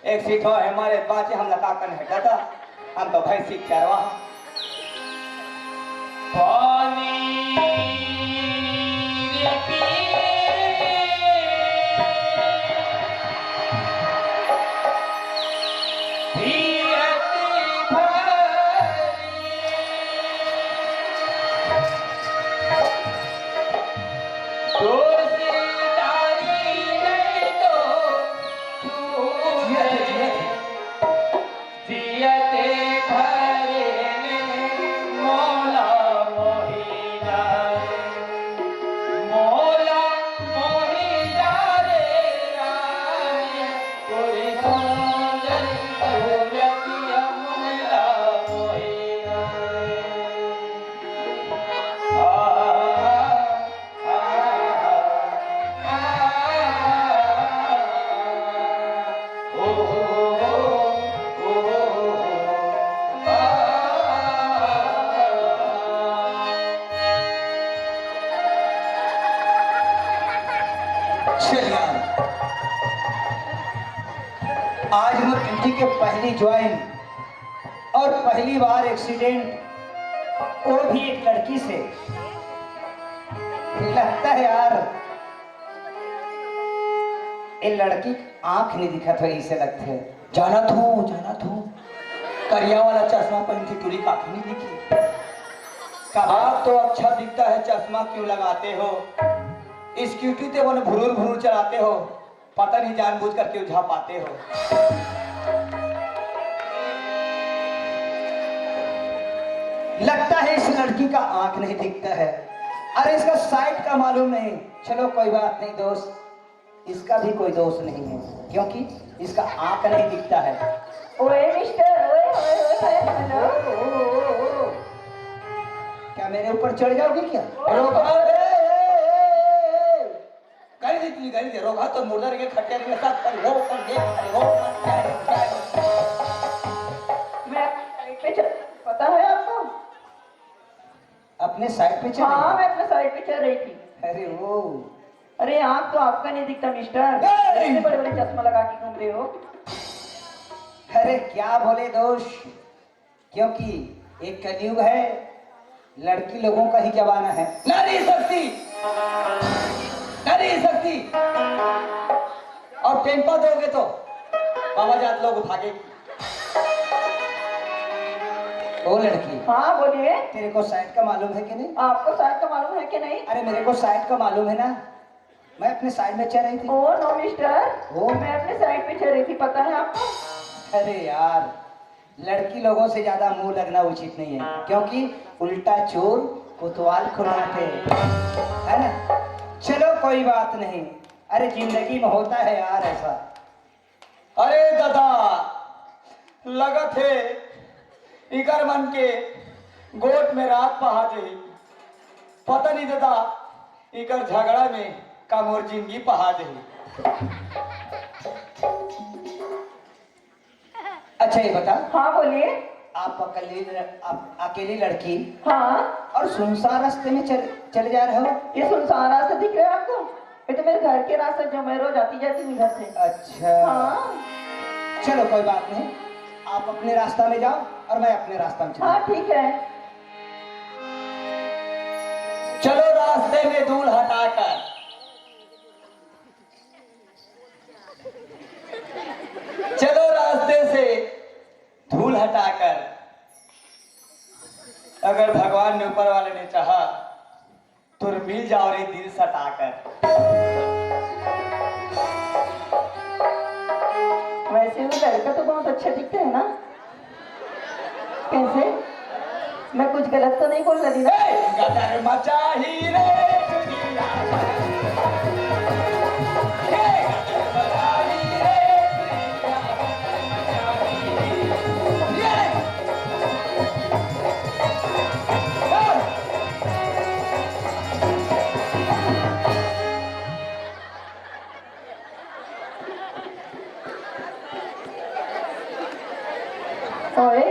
एक सीट हो हमारे बाचे, हम लता कन हटा था, हम तो भैंसी चरवा। पानी रे पी, पियत भर। दोषी दारी नहीं तो तू जियते भरे ने मोला मोहिना रे, मोला मोहिना रे राय, तोरी सोजन तोरतिया मोला मोहिना रे। आ, आ, आ, आ, ओ, ओ, ओ, ओ, आ। चल यार, आज मोर ड्यूटी के पहली ज्वाइन और पहली बार एक्सीडेंट, वो भी एक लड़की से। लगता है यार, ये लड़की आंख नहीं दिखत हो, इसे लगते है। जानत हूँ, जानत हूँ, करिया वाला चश्मा पहन के टूरी काफी नहीं दिखी। कब आप तो अच्छा दिखता है, चश्मा क्यों लगाते हो? स्कूटी ते मन भुरुर भुरुर चलाते हो। पता नहीं जानबूझकर क्यों झापाते हो। लगता है इस लड़की का आंख नहीं दिखता है। अरे, इसका साइड का मालूम नहीं। चलो, कोई बात नहीं दोस्त, इसका भी कोई दोष नहीं है, क्योंकि इसका आंख नहीं दिखता है। ओए मिस्टर, ओए, ओए, ओए, ओए, हेलो। क्या मेरे ऊपर चढ़ जाओगे क्या? रोका, ए, ए, ए, ए, ए। गाड़ी दे, तू गाड़ी दे, रोका तो मुर्दा रहेंगे, खटिया रहेंगे, सब कर, वो कर, ये कर, वो कर, क्या है, क्या है? मैं साइड पे चल, पता है आपको? अपने साइड पे चल हाँ, रही? मैं अपने साइड पे चल रही थी। अरे वो। अरे, आँख तो आपका नहीं दिखता, मिस्टर। ए! इतने बड़े-बड़े चश्मा लगा के घूम रहे हो। अरे, क्या बोले दोस्त, क्योंकि एक कलयुग है, लड़की लोगों का ही जमाना है। नारी शक्ति, नारी शक्ति। और टेम्पा दोगे तो बाबा जात लोग उठा के। ओ लड़की। हाँ, बोलिए। तेरे को साइड का मालूम है कि नहीं? आपको साइड का मालूम है कि नहीं? अरे, मेरे को साइड का मालूम है ना, मैं अपने साइड में चल रही थी। ओ नो मिस्टर, ओ। मैं अपने साइड पे चल रही थी, पता है आपको? अरे यार, लड़की लोगों से ज्यादा मुंह लगना उचित नहीं है, क्योंकि उल्टा चोर कोतवाल खुलाते हैं, है ना? चलो, कोई बात नहीं। अरे, जिंदगी में होता है यार ऐसा। अरे दादा, लगत हे इकर मन के गोठ में रात पहा जही। पता नहीं दादा, इकर झगड़ा में का मोर जिंदगी पहा जही। अच्छा, ये बता, हाँ, बोलिए। आप अकेली, आप अकेली लड़की हाँ। और सुनसान रास्ते में चल, चले जा रहे हो? ये सुनसान रास्ता दिख रहा है आपको? ये तो मेरे घर के रास्ते, जो मैं रोज आती जाती हूँ घर से। अच्छा। हाँ। चलो, कोई बात नहीं, आप अपने रास्ता में जाओ और मैं अपने रास्ता में चलूँ। हाँ, ठीक है। चलो, रास्ते में धूल हटाकर, चलो, रास्ते से धूल हटाकर, अगर भगवान ने, ऊपर वाले ने चाहा, तो मिल जाओ रे दिल सटाकर। वैसे वो लड़का तो बहुत अच्छा दिखता है ना? कैसे? मैं कुछ गलत तो नहीं बोल रही ना? ए, गदर मचाही रे दुनिया। ए, गदर मचाही रे दुनिया। ये। ओए,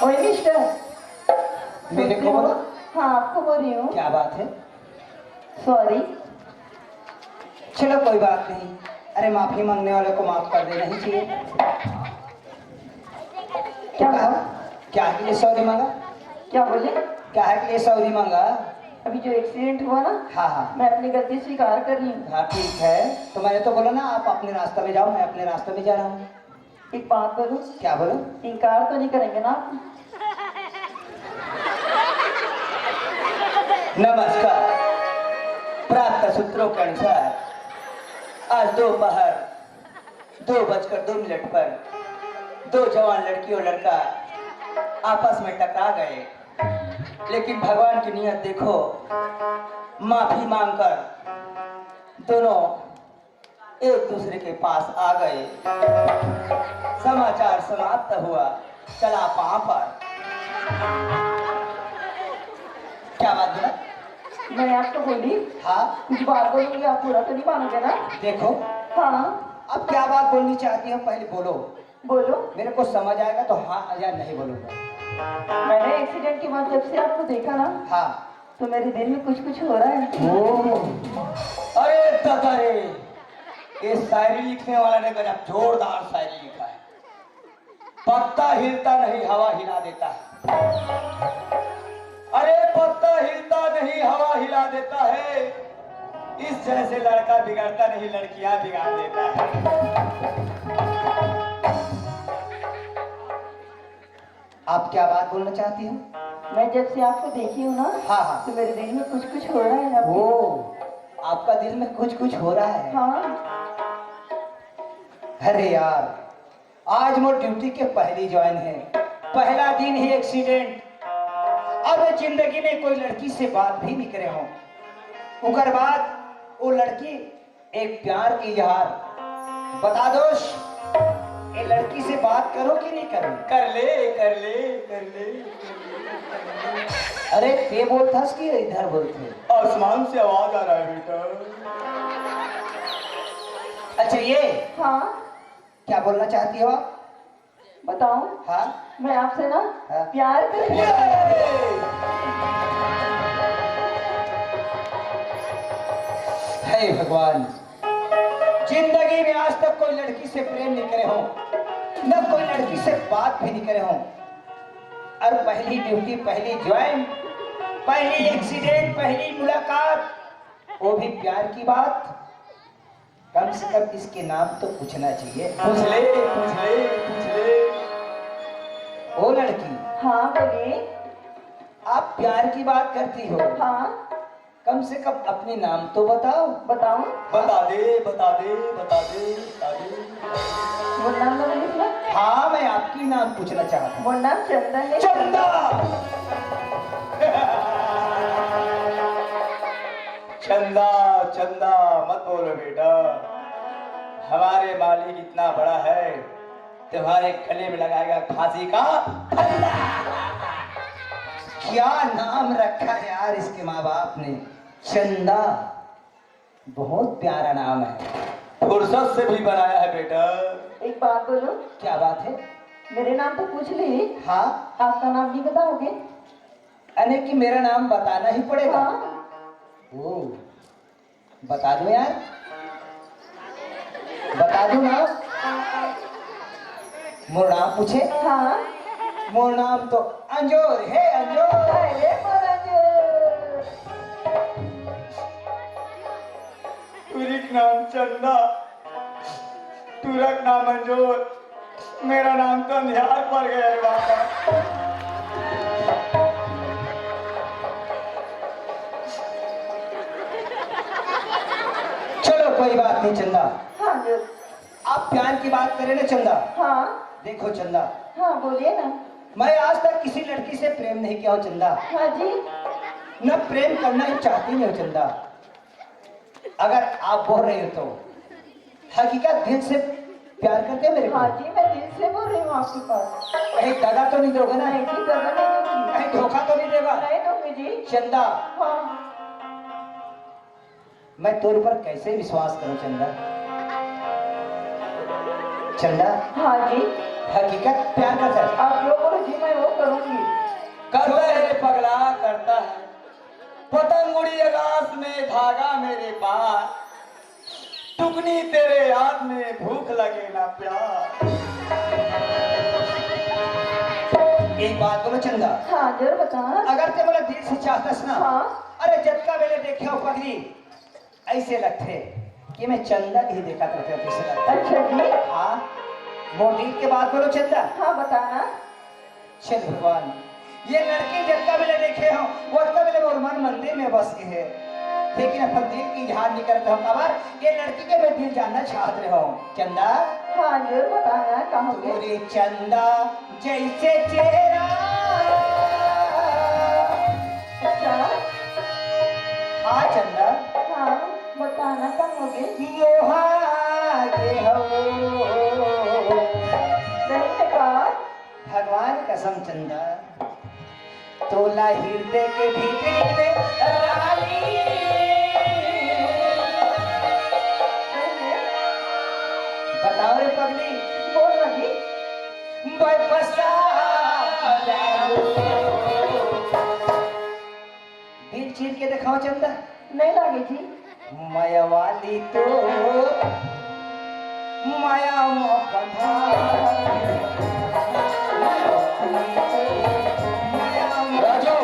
ओए मिस्टर। मेरे को बोलो। हाँ, आपको बोल रही हूँ। क्या बात है? सॉरी। चलो, कोई बात नहीं। अरे, माफी मांगने वाले को माफ कर देना ही चाहिए। क्या कहा? क्या के लिए सॉरी मांगा? क्या बोले? क्या के लिए सॉरी मांगा? अभी जो एक्सीडेंट हुआ ना, हाँ, हाँ। मैं अपनी गलती स्वीकार कर रही हूँ। हाँ, ठीक है, तो मैंने तो बोला ना, आप अपने रास्ते में जाओ, मैं अपने रास्ते में जा रहा हूँ। एक बात बोलूँ? क्या बोलो? इनकार तो नहीं करेंगे ना आप? नमस्कार। प्राप्त सूत्रों के अनुसार आज दोपहर दो बजकर दो मिनट पर दो जवान लड़की और लड़का आपस में टकरा गए, लेकिन भगवान की नियत देखो, माफी मांगकर दोनों एक दूसरे के पास आ गए। समाचार समाप्त हुआ, चला पांव पर। क्या बात बोला? मैं आपको बोली, हाँ। कुछ बात बोलूंगी, आप बुरा तो नहीं मानोगे ना? देखो, हाँ। अब क्या बात बोलनी चाहती हो, पहले बोलो। बोलो। मेरे को समझ आएगा तो हाँ या नहीं बोलूंगा। मैंने एक्सीडेंट के बाद जब से आपको देखा ना, हाँ। तो मेरे दिल में कुछ कुछ हो रहा है। ओ, अरे दादा रे, ये शायरी लिखने वाला ने गजब जोरदार शायरी लिखा है। पत्ता हिलता नहीं, हवा हिला देता है। अरे, पत्ता हिलता नहीं, हवा हिला देता है। इस जैसे लड़का बिगड़ता नहीं, लड़कियां बिगाड़ देता है। आप क्या बात बोलना चाहती हो? मैं जब से आपको देखी हूँ ना, हाँ, हाँ। तो मेरे दिल में कुछ कुछ हो रहा है आपके। ओ, आपका दिल में कुछ कुछ हो रहा है। हाँ। अरे यार, आज मोर ड्यूटी के पहली ज्वाइन है, पहला दिन ही एक्सीडेंट। अब जिंदगी में कोई लड़की से बात भी नहीं करे हो। उकर बाद वो लड़की एक प्यार के इजहार बता दोस। ये लड़की से बात करो कि नहीं करो? कर ले, कर ले, कर ले। अरे, ते बोलथस कि इधर बोलथे? आसमान से आवाज आ रहा है बेटा। अच्छा, ये हाँ। क्या बोलना चाहती हो आप? बताऊं? हाँ। मैं आपसे ना हाँ। प्यार कर ये! हे भगवान, जिंदगी में आज तक कोई लड़की से प्रेम नहीं करे हो, न कोई लड़की से बात भी नहीं करे हो। और पहली ड्यूटी, पहली ज्वाइन, पहली एक्सीडेंट, पहली मुलाकात, वो भी प्यार की बात। कम से कम इसके नाम तो पूछना चाहिए। पूछ ले, पूछ ले, पूछ ले। ओ लड़की, हाँ, बोलिए। आप प्यार की बात करती हो? हाँ। कम से कम अपने नाम तो बताओ। बताऊं? बता दे, बता दे, बता दे, बता दे। मोर नाम ना बोलिस ना? हाँ, मैं आपकी नाम पूछना चाहता हूँ। मोर नाम चंदा है। चंदा। चंदा, चंदा मत बोलो बेटा, हमारे मालिक इतना बड़ा है, तुम्हारे गले में लगाएगा फांसी का फंदा। क्या नाम रखा है यार इसके माँ बाप ने, चंदा। बहुत प्यारा नाम है। फुर्सत से भी बनाया है बेटा। एक बात बोलो। क्या बात है? मेरे नाम तो पूछ ली। हाँ। आपका नाम नहीं बताओगे? अने कि मेरा नाम बताना ही पड़ेगा। हाँ। ओ, बता दो यार, बता दो ना। मोर नाम पूछे? हाँ। मोर नाम तो अंजोर है, अंजोर। अरे मोर अंजोर। टूरी के नाम चंदा, टूरा के नाम अंजोर, मेरा नाम तो अंधियार पड़ गया रे बाबा। चलो कोई बात नहीं चंदा। हाँ अंजोर। आप प्यार की बात करें ना चंदा। हाँ। देखो चंदा। हाँ बोलिए ना। मैं आज तक किसी लड़की से प्रेम नहीं किया हूँ चंदा। हाँ जी। न प्रेम करना ही चाहती नहीं हूँ चंदा। अगर आप बोल रहे हो तो हकीकत दिल से प्यार करते हो मेरे को? हाँ जी, मैं दिल से बोल रही हूँ आपके पास। कहीं दगा तो नहीं दोगे ना? नहीं जी, दगा नहीं दूंगी। कहीं धोखा तो नहीं देगा? नहीं दूंगी जी। चंदा। हाँ। मैं तोर ऊपर कैसे विश्वास करूं चंदा? चंदा। हाँ जी। हकीकत प्यार का सच। आप जो बोलो जी मैं वो करूंगी। करता है पगला, करता है। पतंग उड़ी आकाश में, धागा मेरे पास। टुकनी तेरे हाथ में, भूख लगे ना प्यास। एक बात बोलो चंदा। हाँ, जरूर बता। अगर ते मोला दिल से चाहतस ना, हाँ। अरे जतका बेले देखे हो पगली, ऐसे लगथे कि मैं चंदा ही देखा करते हो, कैसे लगथे? अच्छा जी। हाँ, मोर दिल के बात बोलो चंदा। हाँ, बताना। चल भगवान, ये लड़की जतका बेले देखे हो, ओतका बेले मोर मन मंदिर में बस गए है। लेकिन अपन दिल की इजहार नहीं करते हो, काबर? ये लड़की के मैं दिल जानना चाहत रहे हो, चंदा। हाँ, जरूर बताना, कहाँ पे? तोरे चंदा जैसे चेहरा। अच्छा। हाँ चंदा। हाँ, बताना, कहाँ हो गए? मोहा के हो। सही में का? भगवान कसम चंदा, तोला हृदय के भीतरी में रानी। बताओ रे पगली। बोल ना जी। मैं बसा जाऊं। दिल चीर के दिखाओ चंदा। नहीं लागे जी। माया वाली तो माया में बंधा। राजू।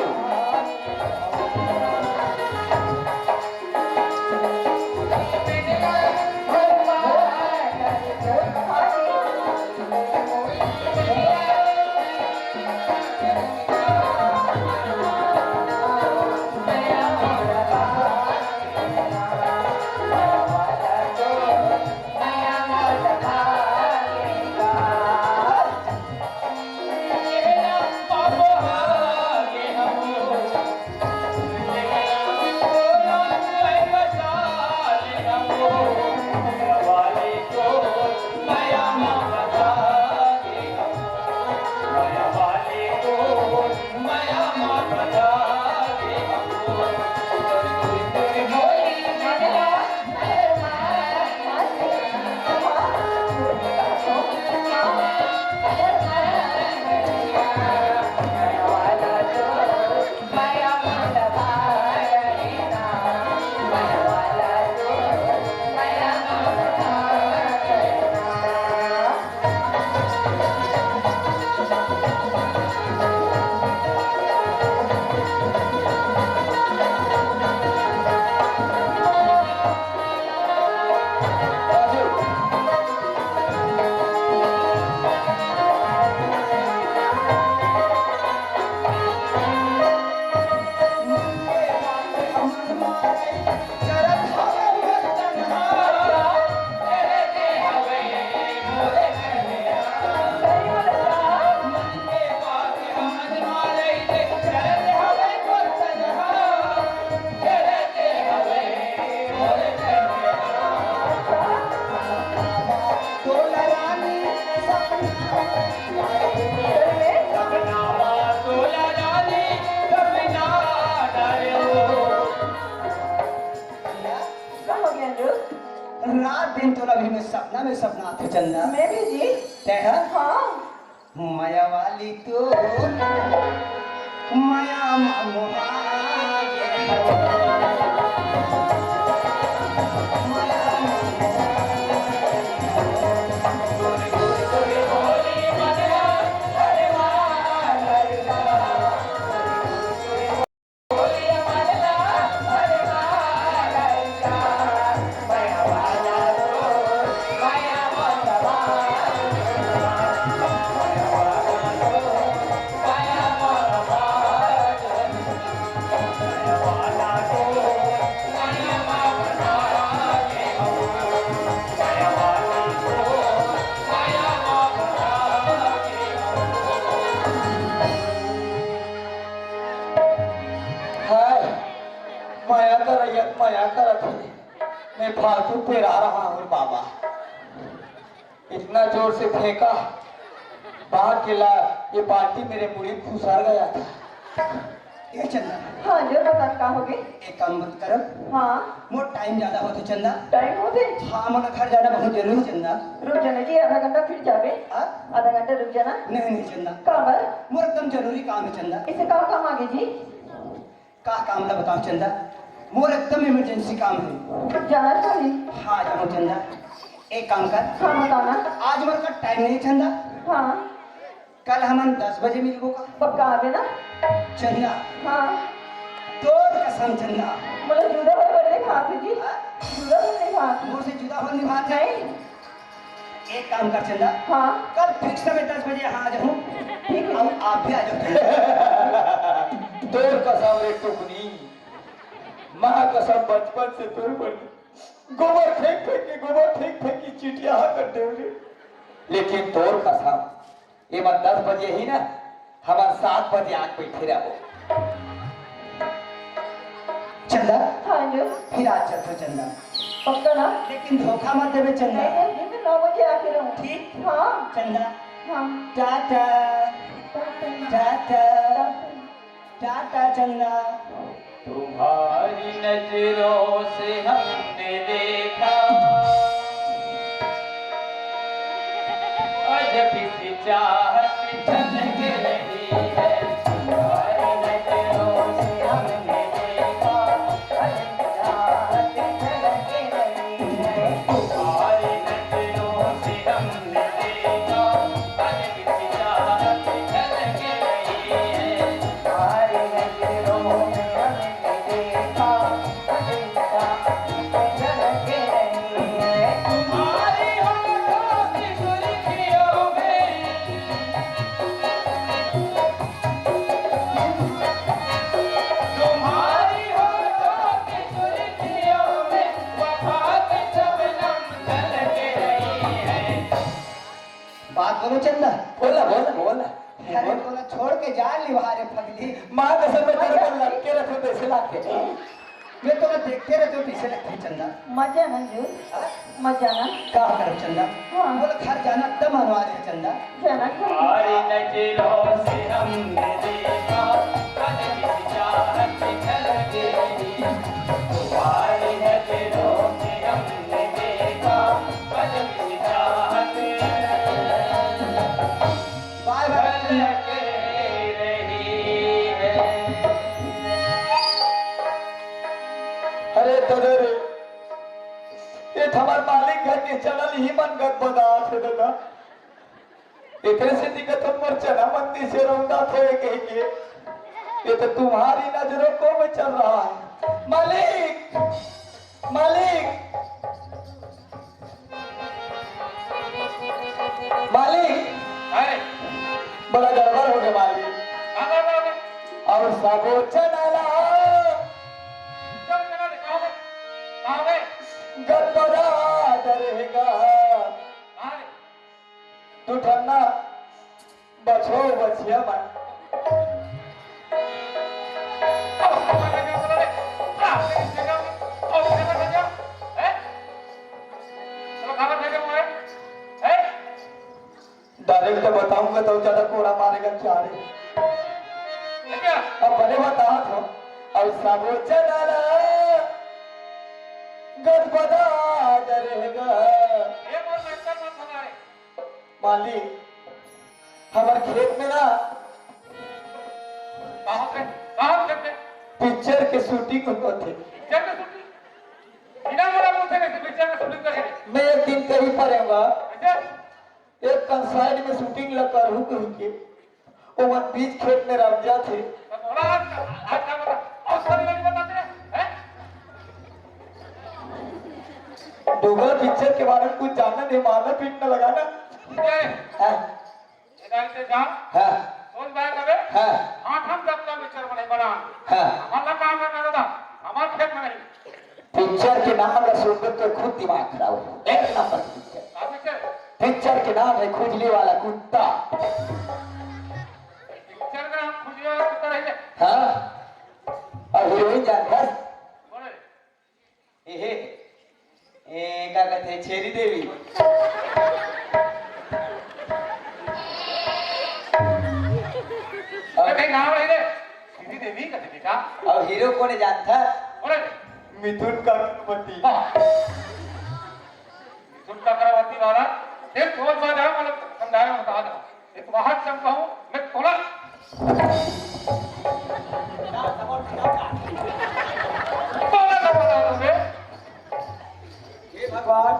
में सपना आथे चंदा। मैं भी जी। तैं ह? हाँ। मया वाली तो मया मा मोहा गे हवं। हाय, मया करइया, मया करत हे। मैं फालतू पेरा रहा हूँ बाबा। इतना जोर से फेंका, बाहर के ला, ये बाल्टी मेरे मुड़ी में घुसर गया था। ए चंदा। हाँ, जो बता, का हो गे? एक काम मत करब। हाँ। मोर टाइम ज्यादा होथे चंदा। टाइम होथे? हाँ, मोला घर जाना बहुत जरूरी हे चंदा। रुक जाना जी, आधा घंटा फिर जाबे। हाँ? आधा घंटा रुक जाना। नहीं, नहीं चंदा। काबर? मोर एकदम जरूरी काम हे चंदा। इसे का काम आगे जी? का काम ला बताओ चंदा? मोर एकदम इमरजेंसी काम हे। जाना चाही। हाँ, जाओ चंदा। एक काम कर। हाँ, बताओ ना। आज मोर करा टाइम नहीं चंदा। हाँ। कल हमन दस बजे मिलबो का? पक्का आबे ना? चंदा। हाँ। तोर कसम चंदा। मोला जुदा होए बर नहीं भात हे जी। हाँ? जुदा होए बर नहीं भात। मोर से जुदा होए बर नहीं भात हे। नहीं। एक काम कर चंदा। हाँ। कल फिक्स समय दस बजे यहाँ आ जाऊँ। ठीक है। अउ आप भी आ जाओ। तोर कसम रे टुकनी, माँ कसम बचपन से तोर बर गोबर फेंक फेंक के, गोबर फेंक फेंक के चिटिया हा कर दे रे। लेकिन तोर कसम, ये मन दस बजे ही ना, हमन सात बजे आके बैठे रहबो। चंदा? हाँ, जो। फिर आज चलथो चंदा। पक्का ना? लेकिन धोखा मत देबे चंदा। नहीं, नहीं, मैं नौ बजे आके रहूँ। ठीक? हाँ। चंदा? हाँ। टाटा। टाटा। टाटा। टाटा चंदा। तुम्हारी नजरों से हमने देखा, अजब सी चाहत झलक रही है। तुम्हारी नजरों से हमने देखा, अजब चाहत झलक रही है। तुम्हारी नजरों से हमने देखा, अजब सी चाहत झलक रही है। तुम्हारी नजरों में हमने देखा, अजब चाहत झलक रही है। तुम्हारी होठों की सुर्खियों में, तुम्हारी होठों की सुर्खियों में वफा की शबनम झलक रही है। बात बोलो चंदा। बोला, बोला, बोला। अरे तोला छोड़ के जा ली वहाँ रे पगली। माँ कसम मैं तेरे को लग के रखूँ, कैसे लाग के? मैं तोला देखते रहते हो, कैसे लगते है चंदा? मजा ना जो, हाँ? मजा ना। का करब चंदा? हाँ। बोल घर जाना तब मनवा दे चंदा। जाना था। तुम्हारी नजरों से हमने देखा, अजब सी चाहत झलक रही। तुम्हारी नजरों से हमने देखा, अजब सी चाहत बाय बाय। अरे ददा रे, ये तो हमर मालिक घर के चना ल ही मन गदबदात हे ददा। एकरे सेती कथन मोर चना मंदी से रौंदात हे कहिके। ये तो तुम्हारी नजरों को में चल रहा है। मालिक, मालिक, मालिक, अरे। बड़ा गड़बड़ हो गया मालिक। का गड़बड़ हो गया? अउ सबो चना ला चल, चल, चल, कहाँ गए? कहाँ गए? गदबदा डरेगा। कहाँ गए? दू ठन ना बछो बछिया मन। डायरेक्ट तो बताऊंगा तो ज्यादा कोड़ा मारेगा क्या रे? अब बने बता तो, अब सबो चना ला गदबदा डरेगा। मालिक, हमर खेत में ना का होथे? का होथे? पिक्चर के शूटिंग होथे। पिक्चर के शूटिंग? बिना मोला बोलथे कइसे पिक्चर के शूटिंग करे? मैं एक दिन कहीं पर रहूंगा। अच्छा। एक कन साइड में शूटिंग ला करहूं कहिके ओमन बीच खेत में रम जाथे। त मोला आज, आज का बता? आज का नहीं बता तेरे? हैं? डोगरा पिक्चर के बारे में कुछ जानना नहीं, मारना पीटना लगाना। ठीक है। हाँ। ये गाड़ी से जा। हाँ। सोच बाय करे। हाँ। आठम दस का पिक्चर बने बना। हाँ। हमारा काम करना था, हमारा खेत में नहीं। पिक्चर के नाम ला सुनबे त खुद दिमाग खराब हो जाही। एक नंबर पिक्चर। का पिक्चर? पिक्चर के नाम हे खुजली वाला कुत्ता। पिक्चर के नाम खुजली वाला कुत्ता रही है। हाँ। अउ हीरोइन जानथस? कौन है? ए हे, ए, का कथे, छेरी देवी। अरे, नाम रही रे। छेरी देवी कथे बेटा। अउ हीरो कोन हे जानथस? कौन है? मिथुन चक्रवर्ती। वाह। मिथुन चक्रवर्ती वाला, एक और बार आओ, मतलब, समझाया, बता दो। एक बात समझाऊं, मैं थोड़ा, थोड़ा सा बता दो बे। हे भगवान,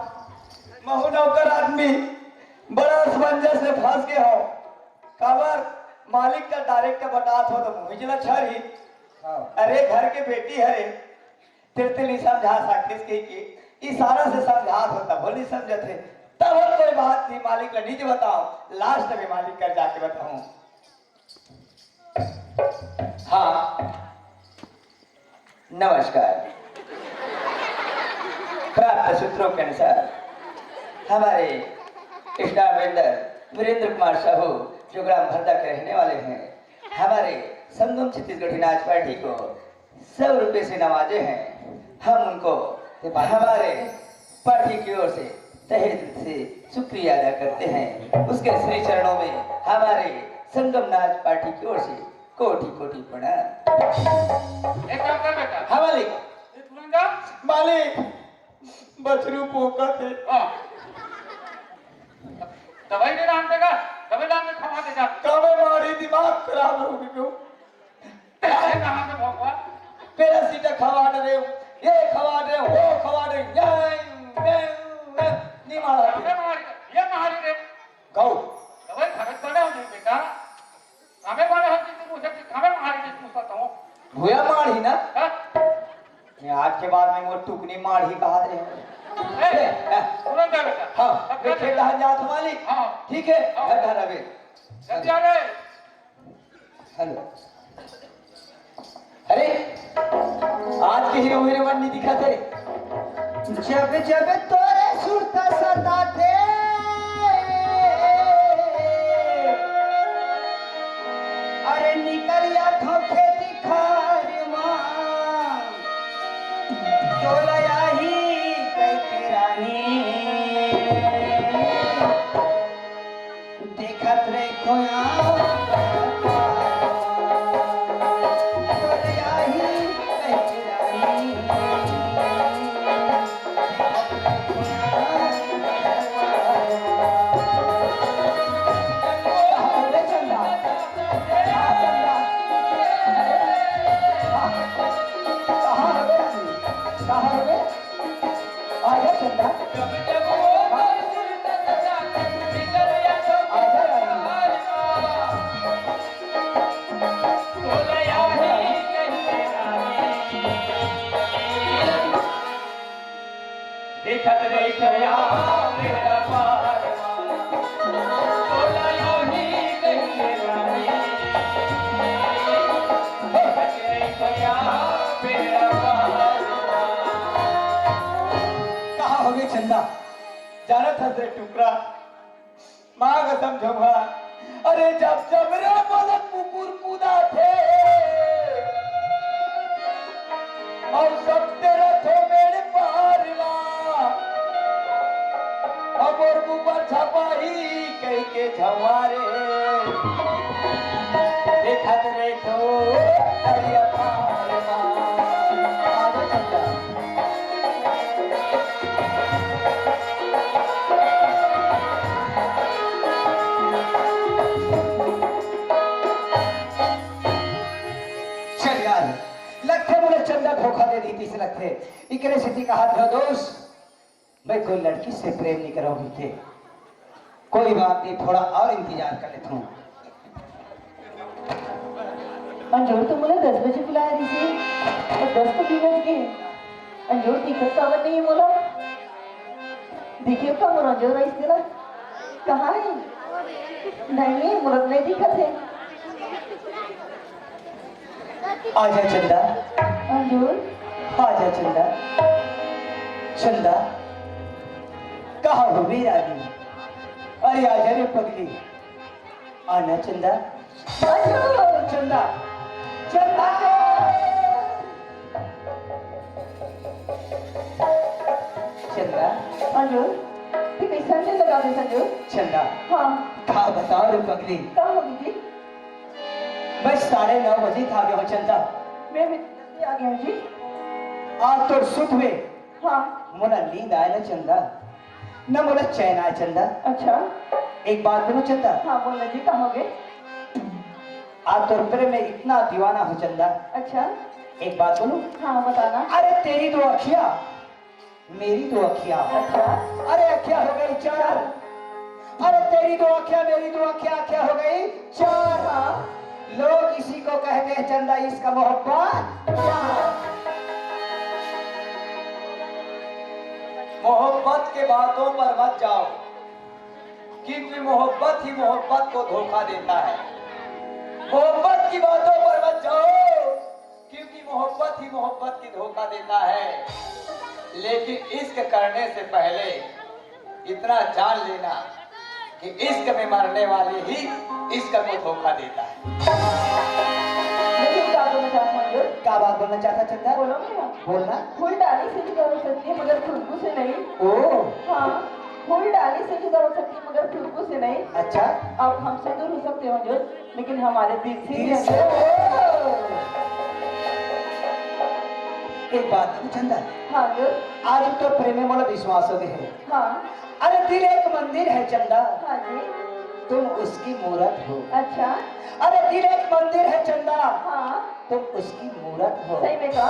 महू नौकर आदमी, बड़ा असमंजस में फंस गए हो। काबर मालिक का डायरेक्ट बतात हो तो मुझे लछा रही। हाँ। अरे, घर के बेटी हरे, तेरे ते नहीं समझा सकते कि, कि इशारा से समझा हो तब वो नहीं समझते। तब वो कोई बात नहीं, मालिक ला नीचे बताओ, लास्ट में मालिक कर जाके बताऊं। हाँ, नमस्कार। प्राप्त सूत्रों के अनुसार हमारे स्टार वेंडर वीरेंद्र कुमार साहू जो ग्राम भरदा के रहने वाले हैं, हमारे संगम छत्तीसगढ़ी नाच पार्टी को सौ रुपए से नवाजे हैं। हम उनको हमारे पार्टी की ओर से तहे दिल से शुक्रिया अदा करते हैं। उसके श्री चरणों में हमारे संगम नाच पार्टी की ओर से कोटि कोटि प्रणाम। एक काम कर बेटा। हाँ मालिक। ये तुरंत जा। मालिक, बछरू पोकत हे। हाँ। दवाई नहीं लान देगा, दवाई लान के खवा दे जा। कामे मारी दिमाग खराब हो गयो। अरे कहाँ से भौंकवा? पैरासीटा खवा दे, ये खवा दे, वो खवा दे, ये, ये, ये, नहीं मारा। कामे मारी, ये मारी रे। गौ। दवाई खरच बड़ा हो गई बेटा। कामे बड़ा हो गई, तू मुझे कामे मारी, तू सोता हूँ। भूया मारी ना? हाँ? ये आज के बाद में वो टुकनी मार ही कहा रहे हैं। ए, ए, ए। सुनो क्या बेटा? हाँ, अब मैं क्या खेत बेटा? धान जात हूँ मालिक। हाँ। ठीक है, हाँ। घर घर अबे। जल्दी आ रे। हेलो। अरे, आज के हीरो हीरोइन नहीं दिखा थे। जब जब तोरे सुरता सताथे, अरे निकल आथो खेती खार मा, तोला आही कहिके रानी, देखत रहिथो आँख, तोला आही कहिके रानी। देखत रहिथो आँख, बेड़ा पार मा, तोला आही कहिके रानी। देखत रहिथो आँख, बेड़ा पार मा। कहाँ होगे चंदा? जानत हस रे टुकड़ा, माँ कसम झौहा। अरे जब जब रे बोलत कुकुर कूदाथे, अउ सब तेरा थो मेरे पारवा, अब और ऊपर छपाही कहिके झवारे, देखत रहिथो दरिया पारवा। आगे चल जा। लगथे मोला चंदा धोखा दे दी तइसे लगथे। इकरे सेती कहत हंव दोस्त, मैं कोई लड़की से प्रेम नहीं करूं के। कोई बात नहीं, थोड़ा और इंतजार कर लेता हूं। अंजोर तो मोला दस बजे बुलाए रहिसे, अउ दस तो भी बज गे। अंजोर दिखत काबर नहीं हे मोला? दिखे का मोर अंजोर आइस तेला? कहाँ हे? नहीं हे, मोला नहीं दिखत हे। आजा चंदा। अंजोर। आजा चंदा। चंदा, कहाँ हो मेरी रानी? अरे आजा रे पगली। आना चंदा। अंजोर। चंदा। चंदा। चंदा। अंजोर, तैं कइसन ले लगा दे अंजोर? चंदा। हाँ। का बतावं रे पगली? का हो गे जी? मैं साढ़े नौ बजे के आ गे हंव चंदा। मैं भी जल्दी आ गे हंव जी। आज तोर सुत में हाँ। मोला नींद आय ना चंदा, ना मोला चैन आय चंदा। अच्छा। एक बात बोलूं चंदा? हाँ, बोल ना जी, कहाँ हो गे? आज तोर प्रेम में इतना दीवाना हूँ चंदा। अच्छा। एक बात बोलूं? हाँ, बताना। अरे तेरी दो अखियां, मेरी दो अखियां। अच्छा। अरे अखियां हो गई चार। अरे तेरी दो अखियां, मेरी दो अखियां, अखियां हो गई चार। हाँ। लोग इसी को कहते हैं चंदा इश्क मोहब्बत। मोहब्बत के बातों पर मत जाओ, क्योंकि मोहब्बत ही मोहब्बत को धोखा देता है। मोहब्बत की बातों पर मत जाओ, क्योंकि मोहब्बत ही मोहब्बत की धोखा देता है। लेकिन इश्क करने से पहले इतना जान लेना कि इश्क में मरने वाले ही इश्क को धोखा देता है। लेकिन का बोलना चाहत हंव अंजोर? का बात बोलना चाहत हस चंदा? बोलो भैया। बोलना। फूल डाली से जुदा हो सकती है मगर खुशबू से नहीं। ओ। हाँ, फूल डाली से जुदा हो सकती है मगर खुशबू से नहीं। अच्छा। अब हमसे दूर हो सकते हो अंजोर, लेकिन हमारे दिल से दिल से। एक बात बोलूं चंदा? हाँ अंजोर। आज तो प्रेम में मोला विश्वास हो गे हे। हाँ। अरे दिल एक मंदिर है चंदा, हाँ जी। तुम उसकी मूरत हो। अच्छा। अरे दिल एक मंदिर है चंदा, हाँ। तुम उसकी मूरत हो। सही में का?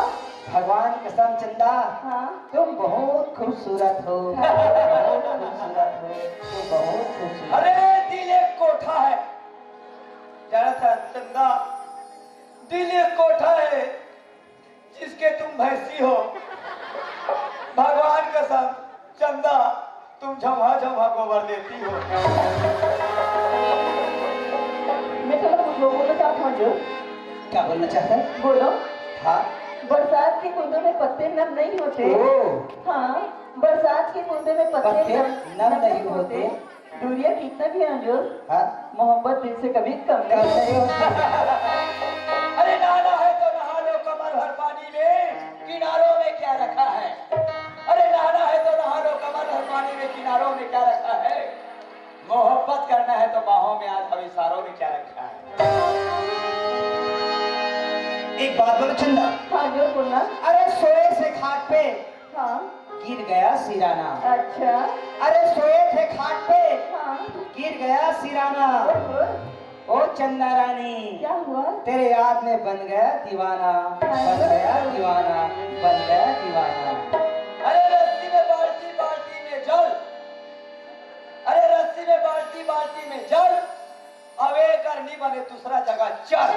भगवान कसम चंदा, हाँ। तुम बहुत खूबसूरत हो, हाँ। बहुत खूबसूरत हो, तुम बहुत खूबसूरत हो। अरे दिल एक कोठा है, जानत हस चंदा, दिल एक कोठा है, जिसके तुम भैंसी हो। भगवान कसम चंदा, तुम झम्हा झम्हा गोबर देती हो। मैं तो कुछ बोलना चाहत हंव अंजोर। का बोलना चाहत हस? बोलो। हाँ। बरसात की बूंदों में पत्ते नम नहीं होते। ओ। हाँ, बरसात की बूंदों में पत्ते पत्ते नम, नम नम नहीं नहीं होते। होते। दूरियां कितना भी हो अंजोर, हाँ। मोहब्बत दिल से कभी कम कम नहीं। नहीं होती। अरे नहाना है तो नहा लो कमर भर पानी में, किनारों में क्या रखा है? अरे नहाना है तो नहा लो कमर भर पानी में, किनारों में क्या रखा है? मोहब्बत करना है तो बाहों में आ जाओ, इशारों में क्या रखा है? एक बात बोलूं चंदा? हाँ, अंजोर बोलना। अरे सोए से खाट पे हाँ। गिर गया सिराना। अच्छा। अरे सोए थे खाट पे, हाँ। गिर गया सिराना। ओहो। ओ चंदा रानी, क्या हुआ? तेरे याद में बन गया दीवाना, हाँ। बन गया दीवाना, बन गया दीवाना। अरे रस्सी में बाल्टी, बाल्टी में जल, अरे रस्सी में बाल्टी, बाल्टी में जल, अब एकर नी बने, दूसरा जगह चल।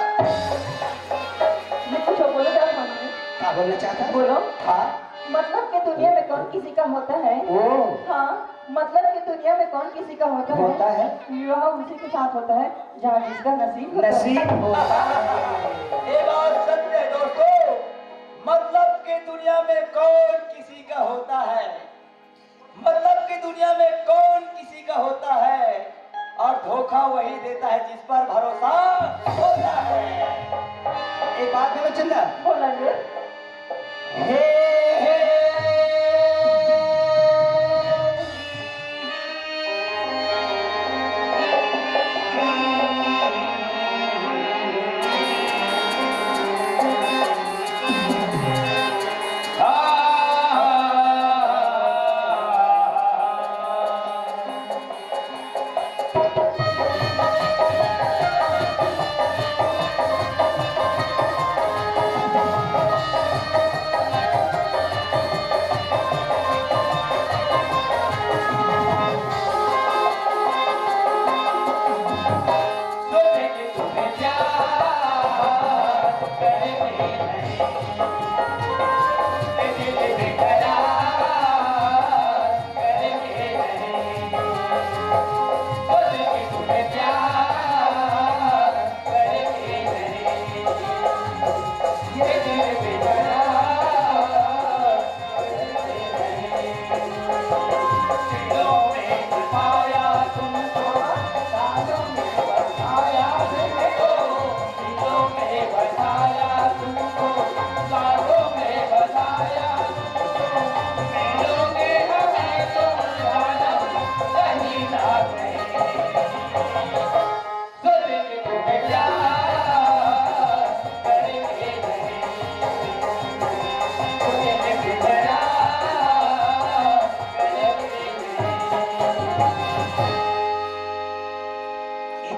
मैं कुछ बोलना चाहता हूँ। का बोलना चाहत हस? बोलो। हाँ। मतलब कि दुनिया में कौन किसी का होता है? ओ। हाँ, मतलब कि दुनिया में कौन किसी का होता है? होता है। विवाह उसी के साथ होता है, जहाँ जिसका नसीब होता है। नसीब होता है। ये बात सत्य है दोस्तों, मतलब कि दुनिया में कौन किसी का होता है, मतलब कि दुनिया में कौन किसी का होता है, और धोखा वही देता है जिस पर भरोसा होता है। एक बात बोलो चंदा। बोला जी। हे, हे। ए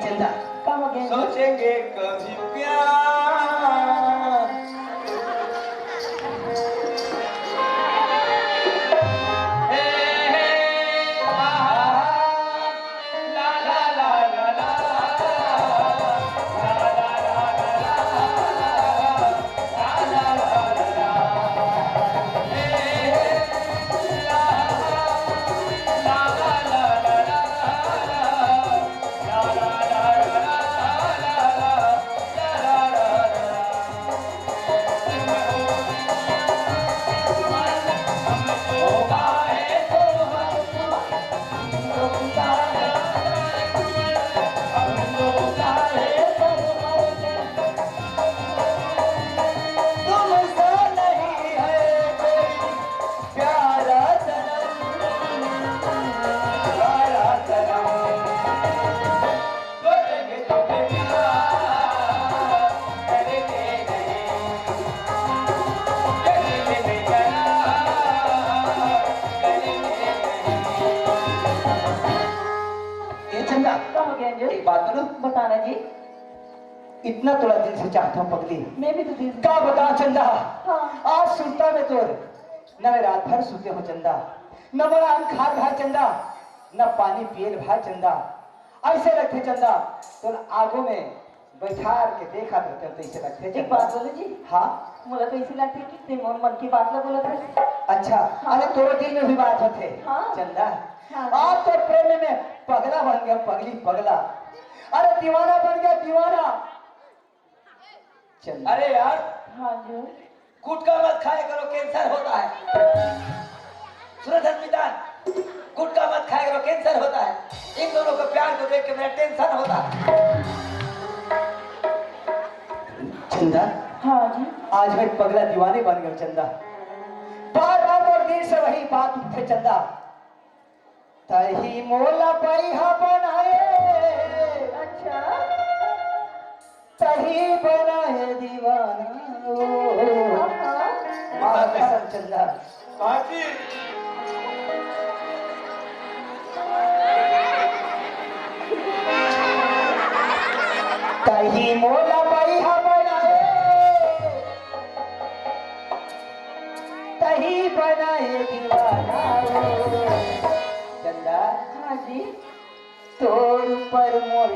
चंदा, का हो गया? सोचेंगे कभी प्यार। ए चंदा, का हो गया अंजू? एक बात बोलूं? बताना जी। इतना तोला दिल से चाहता हूँ पगली। मैं भी तो दिल से का बताऊं चंदा? हाँ। आज सुरता में तोर, न मैं रात भर सुते हों चंदा, न मोला अन्न खाए ल भाए चंदा, न पानी पिए ल भाए चंदा। ऐसे लगथे चंदा, तोर आगू में बैठार के देखत रहते हो, तैसे लगथे एक चंदा। बात बोलूं जी? हाँ। मोला तो ऐसे लगथे कि ते मोर मन की बात ला बोलत हस। अच्छा, हाँ। अरे तोरो दिल में भी बात होथे। हाँ। चंदा, हाँ। आज तो प्रेम में पगला बन गया, पगली पगला। अरे दीवाना बन गया, दीवाना। चंदा। अरे यार, हाँ जी। गुटखा मत खाया करो, कैंसर होता है। सुनो धर्मिता, गुटखा मत खाया करो, कैंसर होता है। इन दोनों के प्यार को देख के मेरा टेंशन होता है। चंदा, हाँ जी। आज मैं पगला दीवाने बन गया चंदा। बार बार मोर दिल से वही बात उठे चंदा। तही मोला बइहा बनाए। अच्छा। तही बनाए दीवाना ओ। हाँ, हाँ। माँ कसम चंदा। बाजी। तही मोला बइहा बनाए। तही बनाए दीवाना ओ। चंदा। हाँ जी। तोर ऊपर मोर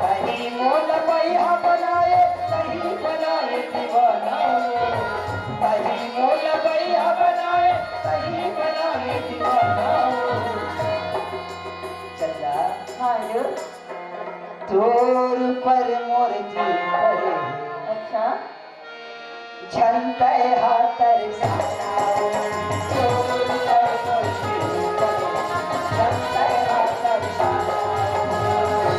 तही मोला बइहा बनाए, तही बनाए दीवाना। तही मोला बइहा बनाए, तही बनाए दीवाना। चंदा। हाँ, लो। तोर ऊपर मोर जी परे। अच्छा। झन तैं हा तरसाना ओ, तोर ऊपर मोर जी परे। झन तैं हा तरसाना ओ।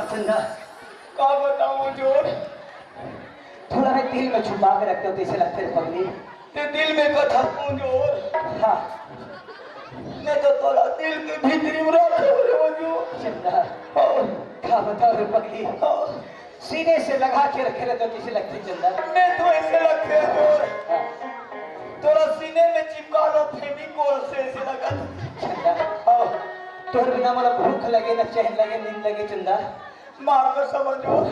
चंदा, का बताऊं जोर? थोड़ा मैं दिल में छुपा के रखते हो तो इसे लगते रे पगली। ते दिल में कथा कौन जोर? हाँ। मैं तो तोरा दिल के भीतरी में रखे हो रे जोर। चंदा, हाँ। का बताओ रे पगली? हाँ। सीने से लगा के रखे रहते हो तो इसे लगते चंदा। मैं तो ऐसे लगते हैं जोर। हाँ। तोरा सीने में चिपका लो फेविकोल से ऐसे लगत। चंदा, हाँ। तोर बिना मोला भूख लगे, न चैन लगे, नींद लगे चंदा। माँ कसम जोर,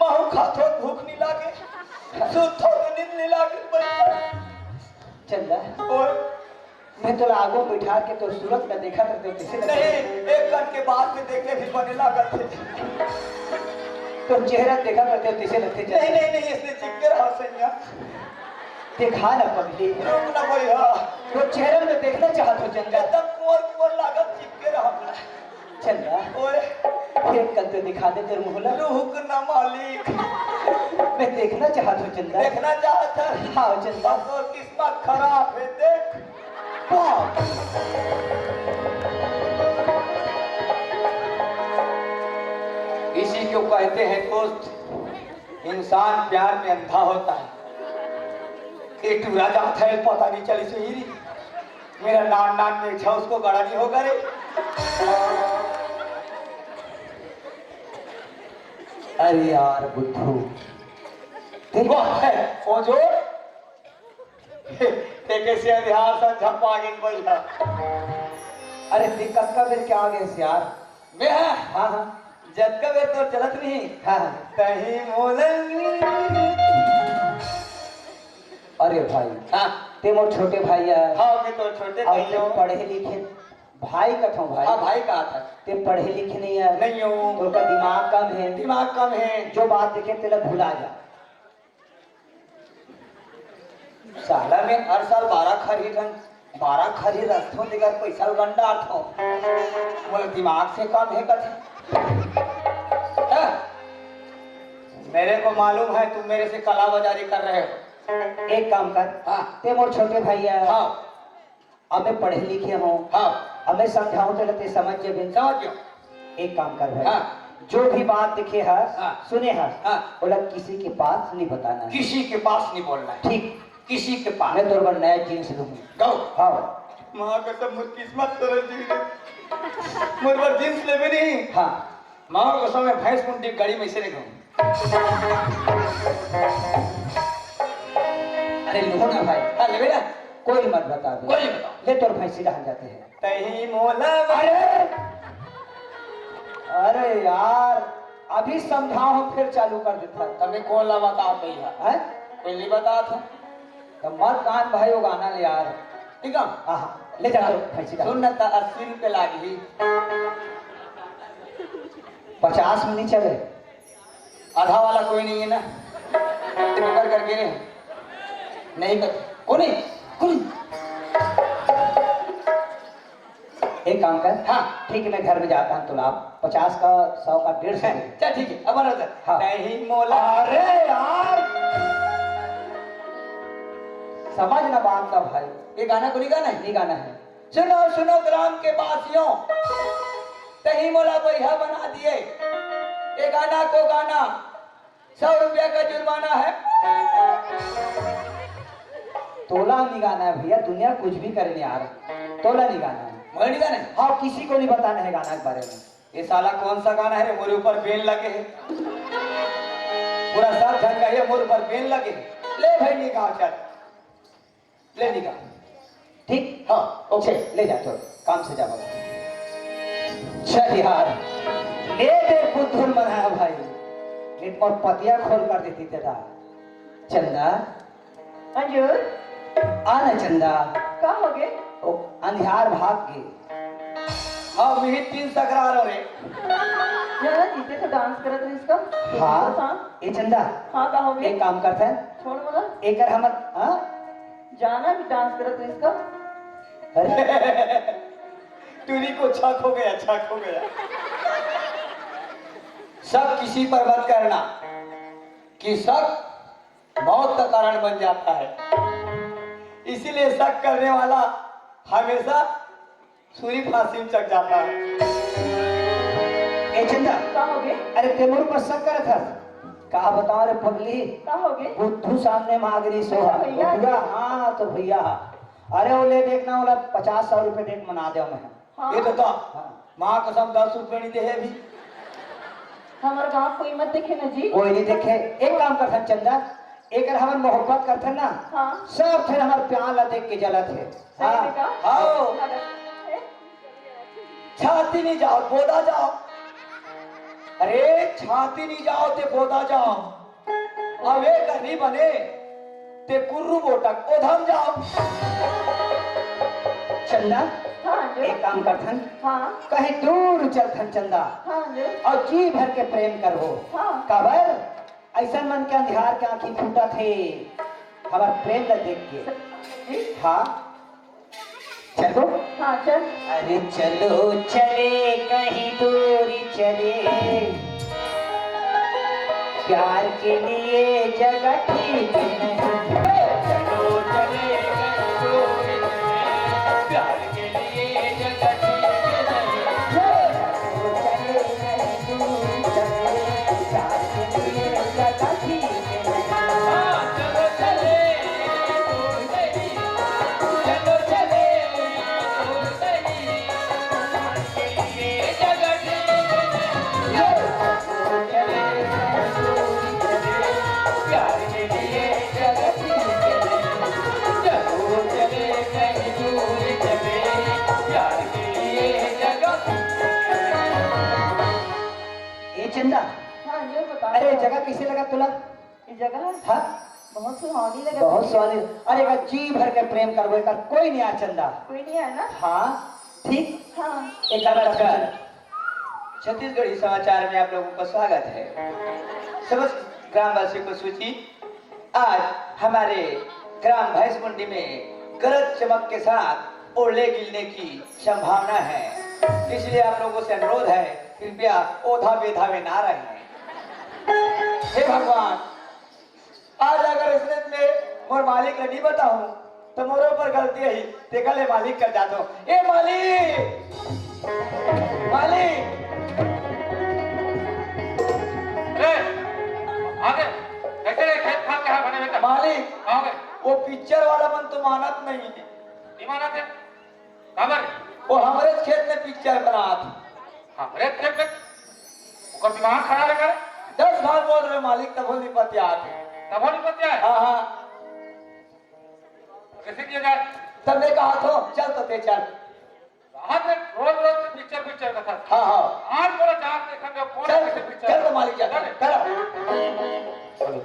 महू खाथो भूख नहीं लागे, सुतो तो नींद नहीं लागे। चंदा, ओए। मैं तोला आगू बैठा के तोर सूरत ला देखा करते हो, किसे लगते? नहीं, एक कन के बात में देखे भी बने लागत है। तोर चेहरा देखा करते हो, किसे लगते चंदा? नहीं, नहीं, नहीं, इसने चिपके रहा सैया। देखा ना पगली। रुक ना भैया। तोर चेहरा में देखना चाहत हो चंदा। एकदम कुंवर कुंवर लागत चिपके रहा। चंदा, ओए। एक कन तो दिखा दे तेरे मुंह ला। रुक ना मालिक। मैं देखना चाहत हूँ चंदा। देखना चाहत है? हाँ चंदा। अब तो किस्मत खराब है, देख। बाप। इसी को कहते हैं दोस्त, इंसान प्यार में अंधा होता है। ये टूरा जात है, पता नहीं चली सही रही। मेरा नान नान में इच्छा उसको गड़ा नहीं होगा रे। अरे यार बुद्धू, तेरी वाह, है, ओ जो, ते कैसे अंधियार सा झपा गिन बैठा। अरे, ते कतका बेर के आ गे यार? मैं? हाँ, हाँ। जतका बेर तोर चलत नहीं। हाँ, हाँ। तही मोला। अरे भाई, हाँ। ते मोर छोटे भाई यार। हाँ, मैं तोर छोटे अब भाई ते हूँ। पढ़े लिखे भाई कथों भाई। हाँ, भाई कहा था। ते पढ़े लिखे नहीं यार। नहीं हूँ। तोर का दिमाग कम है। दिमाग कम है। जो बात देखे तेला भुला जा। साला मैं हर साल बारह खरीद हन, बारह खरीद रखथों, तेकर पैसा ल गंडारथों। मोला दिमाग से कम है कथे। हाँ? मेरे को मालूम है तुम मेरे से काला बाजारी कर रहे हो। एक काम कर, हाँ। ते मोर छोटे भाई है। हाँ। अब मैं पढ़े लिखे हूँ। हाँ। अब मैं समझाऊँ तो ते समझ जेबे। समझ गया। एक काम कर भाई। हाँ। जो भी बात देखे हस, हाँ। सुने हस, हाँ। ओला किसी के पास नहीं बताना है। किसी के पास नहीं बोलना है। ठीक। किसी के पास। मैं तोर बर नया जींस लूंगी। गौ। हाँ। माँ कसम, मोर किस्मत तोरे जी। मोर बर जींस लेबे नहीं। हाँ। माँ कसम, मैं भैंस कुंडी गाड़ी में से नहीं खाऊं। अरे लो ना भाई। हाँ, लेबे ना। कोई मत बता दे। कोई नहीं बताओ। ले तोर भैंसी डहान जाते हैं। तही मोला। अरे, अरे यार, अभी समझाओ, हम फिर चालू कर देता। तमे कौन ला बता भैया? हैं? कोई नहीं बता था। तो मत कान भाई वो गाना ले यार। ठीक है? हाँ, हाँ, ले जा तो भैंसी डहान। सुन ना, त अस्सी रुपये लागी। पचास में नहीं चले। आधा वाला कोई नहीं है ना? ते पकड़ करके रे। नहीं कर, कोनी, कोनी। एक काम कर। हाँ। ठीक है, मैं घर में जाता हूँ, तो आप पचास का, सौ का, डेढ़ सौ दे। चल ठीक है, अब आ रहा था। हाँ। नहीं मोला। अरे यार, समझ ना बात का भाई। ये गाना कोनी गाना है? नहीं गाना है। सुनो, सुनो ग्राम के वासियों, तही मोला बइहा बना दिए। ये गाना को गाना, सौ रुपया का जुर्माना है। तोला नहीं गाना है भैया, दुनिया कुछ भी करे नहीं यार, तोला नहीं गाना है। मोला नहीं गाना है? हाँ, किसी को नहीं बताना है गाना के बारे में। ये साला कौन सा गाना है रे? मोरे ऊपर बेन लगे है, पूरा सब झन कहिए मोरे ऊपर बेन लगे है। ले भाई, नहीं गाओ, चल। ले निकाल। ठीक? हाँ, ओके। चल, ले जा, चल, काम से जा बाबा। चल यार, ले दे बुद्धू ल मनाया भाई, नहीं तो मोर पतिया खोल कर देती तेरा। चंदा, अंजूर। आ ना चंदा। का हो गे? ओ, अंधियार भाग गे। हाँ, मिहिर तीन सकरार हो रे। ना, ना, जीते तो डांस करत रहिस का। हाँ। तो सा। ए चंदा। हाँ, का हो गे? एक काम करते हैं। छोड़ बोला। एकर हमर, हाँ? जाना भी डांस करत रहिस का। अरे। टूरी को छक हो गया, छक हो गया। शक किसी पर मत करना, कि शक मौत का कारण बन जाता है। इसीलिए शक करने वाला हमेशा सूरी फांसी में चढ़ जाता है। ए चंदा, का होगे? अरे ते मोर ऊपर शक करत हस? का बताओ रे पगली, का होगे? बुद्धू सामने मांगरी सोहा। भैया। बुद्धू, हाँ तो भैया। अरे वो ले देखना, ओला पचास सौ रुपए दे के मना दे मैं। हाँ। ये तो, तो हाँ। माँ कसम दस रुपए नहीं दे है अभी। हमारे गांव कोई मत देखे ना जी। कोई नहीं देखे। एक काम करथन चंदा, एकर हमन मोहब्बत करथन ना, हाँ। सब फिर हमारे प्यार ला देख के जलत है। सही हाँ। में का? आओ। छाती नहीं जाओ, बोदा जाओ। अरे, छाती नहीं जाओ ते बोदा जाओ। अब एक नहीं बने, ते कुर्रू बोटक ओधम जाओ। चंदा, हाँ, जो। एक काम करथन, हाँ। कहीं दूर चलथन चंदा। हाँ, जो। और जी भर के प्रेम करबो। हाँ। काबर? ऐसा मन के अंधियार के आंखी फूटत हे, हमार प्रेम ला देख के। जी। हाँ। चलो। हाँ, चल। अरे चलो चले कहीं दूर चले, प्यार के लिए जगह ठीक नहीं। चलो चले कहीं दूर चले, प्यार के लिए जगह ठीक नहीं। चलो चले कहीं दूर चले, प्यार के लिए जगह ठीक नहीं। हाँ, चलो चले दूर चले, चलो चले दूर चले। ए चंदा, हाँ, ये बता। अरे, जगह कैसे लगा तुला? ये जगह? हाँ। बहुत सुहावनी लगा। बहुत सुहावनी। अरे, एकर जी भर के प्रेम करबो, एकर कोई नहीं आ चंदा। कोई नहीं है ना? हाँ, ठीक। हाँ। एक बार नमस्कार। छत्तीसगढ़ी समाचार में आप लोगों का स्वागत है। समस्त ग्रामवासियों को सूचित, आज हमारे ग्राम भैंसमुंडी में गरज चमक के साथ ओले गिरने की संभावना है, इसलिए आप लोगों से अनुरोध है, कृपया ओधा बेधा में ना रहें। हे भगवान, आज अगर इसने में मोर मालिक ला नहीं बताऊं, तो मोर ऊपर गलती है, तेकर ले मालिक कर जातो। ए मालिक, मालिक। ए, आगे, कैसे रे खेत खार के है बने बेटा? मालिक, आगे। वो पिक्चर वाला मन तो मानत नहीं है। नहीं मानत है? काबर? वो हमरे खेत में पिक्चर बनात। हमरे खेत में? ओकर दिमाग खराब है का? दस बार बोल रहे मालिक, तभो नहीं पतियात। तभो नहीं पतियात? हाँ, हाँ। कैसे किया जाए? तब मैं कहा थो, चल तो ते चल। कहाँ से रोज रोज से पिक्चर, पिक्चर का था? हाँ, हाँ। आज बोला जान देखा, कौन चल, कैसे पिक्चर? चल तो मालिक जाता है। चल। चलो।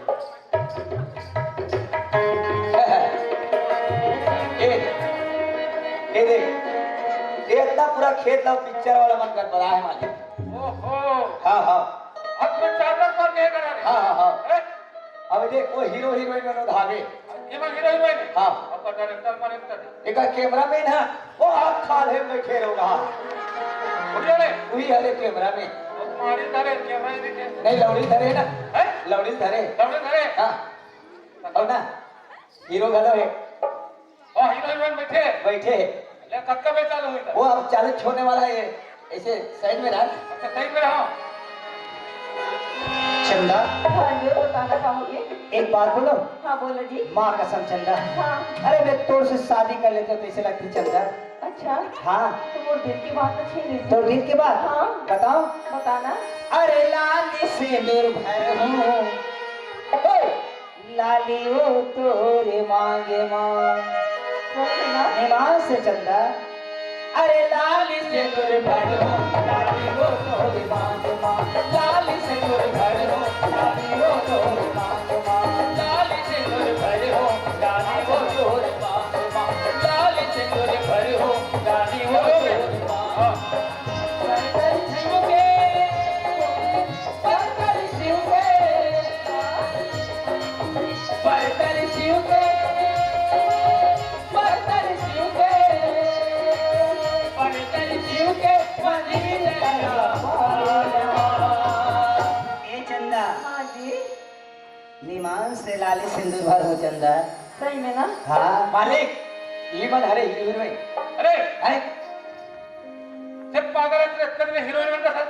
ए, ए देख, ये इतना पूरा खेत ला पिक्चर वाला मन कर बना है मालिक। ओहो। हाँ, हाँ। अब तो चादर पर नहीं करा रे। हाँ, हाँ, हाँ। हैं? अब देख, वो हीरो हीरोइन में धागे। ये मन हीरो हीरोइन है? हाँ। अब डायरेक्टर मारेक्टर है। एक कैमरामैन है, वो हाथ खाल है, मैं खेल रहा। उड़ी वाले? वही हरे कैमरामैन। वो मारी धरे, कैमरा ही देखे। नहीं, लौड़ी धरे ना। हैं? लौड़ी धरे। लौड़ी धरे? हाँ। और ना, हीरो घलो है। ओ, हीरो हीरोइन बैठे? बैठे है। ले, कब, कब ये चालू हुई था? वो अब चालू होने वाला है, ऐसे साइड में रहा। अच्छा, साइड में रहा। चंदा। हाँ, ये बताना चाहूंगी। एक बात बोलो। हाँ, बोलो जी। माँ कसम चंदा। हाँ। अरे, मैं तोर से शादी कर लेते तो ऐसे लगती चंदा। अच्छा। हाँ। तो वो दिल की बात तो छीन ली। तो दिल की बात? हाँ। बताओ। बताना। अरे लाल सिंदूर भर हूँ। लाली वो तोरे मांगे मां। बोलो ना। निमान से चंदा। अरे लाली सिंदूर भर हो, लाली वो तोरे मांगे मां। लाली सिंदूर भर हो, लाली वो तोरे मांगे मां। लाली सिंदूर भर हो, लाली वो तोरे मांगे मां। लाली सिंदूर भर हो, लाली वो तोरे मांगे मां। ए चंदा, हाँ जी। निमान से लाली सिंदूर भर हो चंदा। सही में ना? हाँ। मालिक, ये मन हरे हीरो हीरोइन। अरे! हैं? जब पागल है, तो इतने में हीरो हीरोइन का साथ।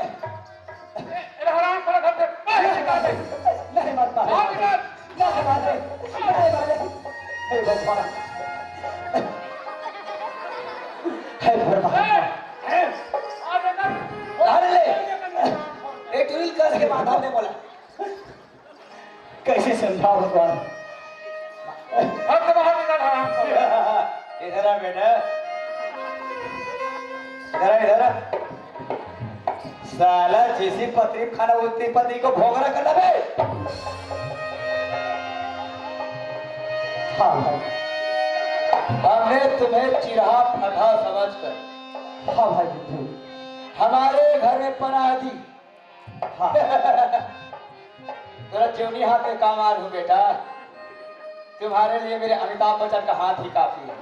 ए, ए, हराम साला घर से बाहर निकाल दे। नहीं मारता है। बाहर निकाल। नहीं मारता है। नहीं मारता है। हे भगवान। हे भगवान। ए, ए, आ बेटा। अरे ले। एक रील कस के माथा में बोला। कैसे समझाओ भगवान? घर से बाहर निकाल, हराम साला। इधर आ बेटा, इधर आ, इधर आ। साला जैसी पत्री खाना उतनी पत्री को भोगरा कर लबे। हाँ भाई, हमने तुम्हें चिरहा फटा समझकर, हाँ भाई बिट्टू, हमारे घर में पनाह दी। हाँ। तेरा जेवनी हाथ में काम आ रहा हूँ बेटा, तुम्हारे लिए मेरे अमिताभ बच्चन का हाथ ही काफी है।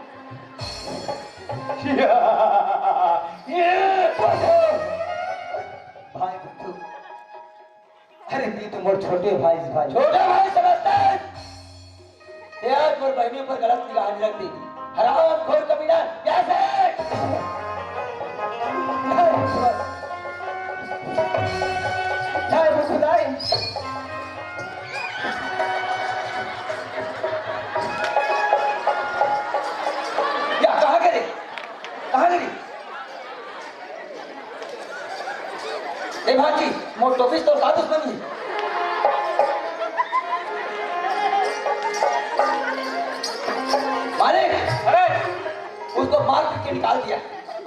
भाई बिट्टू, अरे दी तो मोर छोटे भाई से भाई। छोटे भाई समझता है? ते आज मोर बहिनी पर गलत निगाह नहीं रख दी। हराम खोर कमीना, यहाँ से। जय मुसुदाई। या कहाँ गे रे? कहाँ गे रे? ए भाजी, मोर टोपी से तोर का दुश्मनी है? मालिक, अरे, उसको मार पीट के निकाल दिया।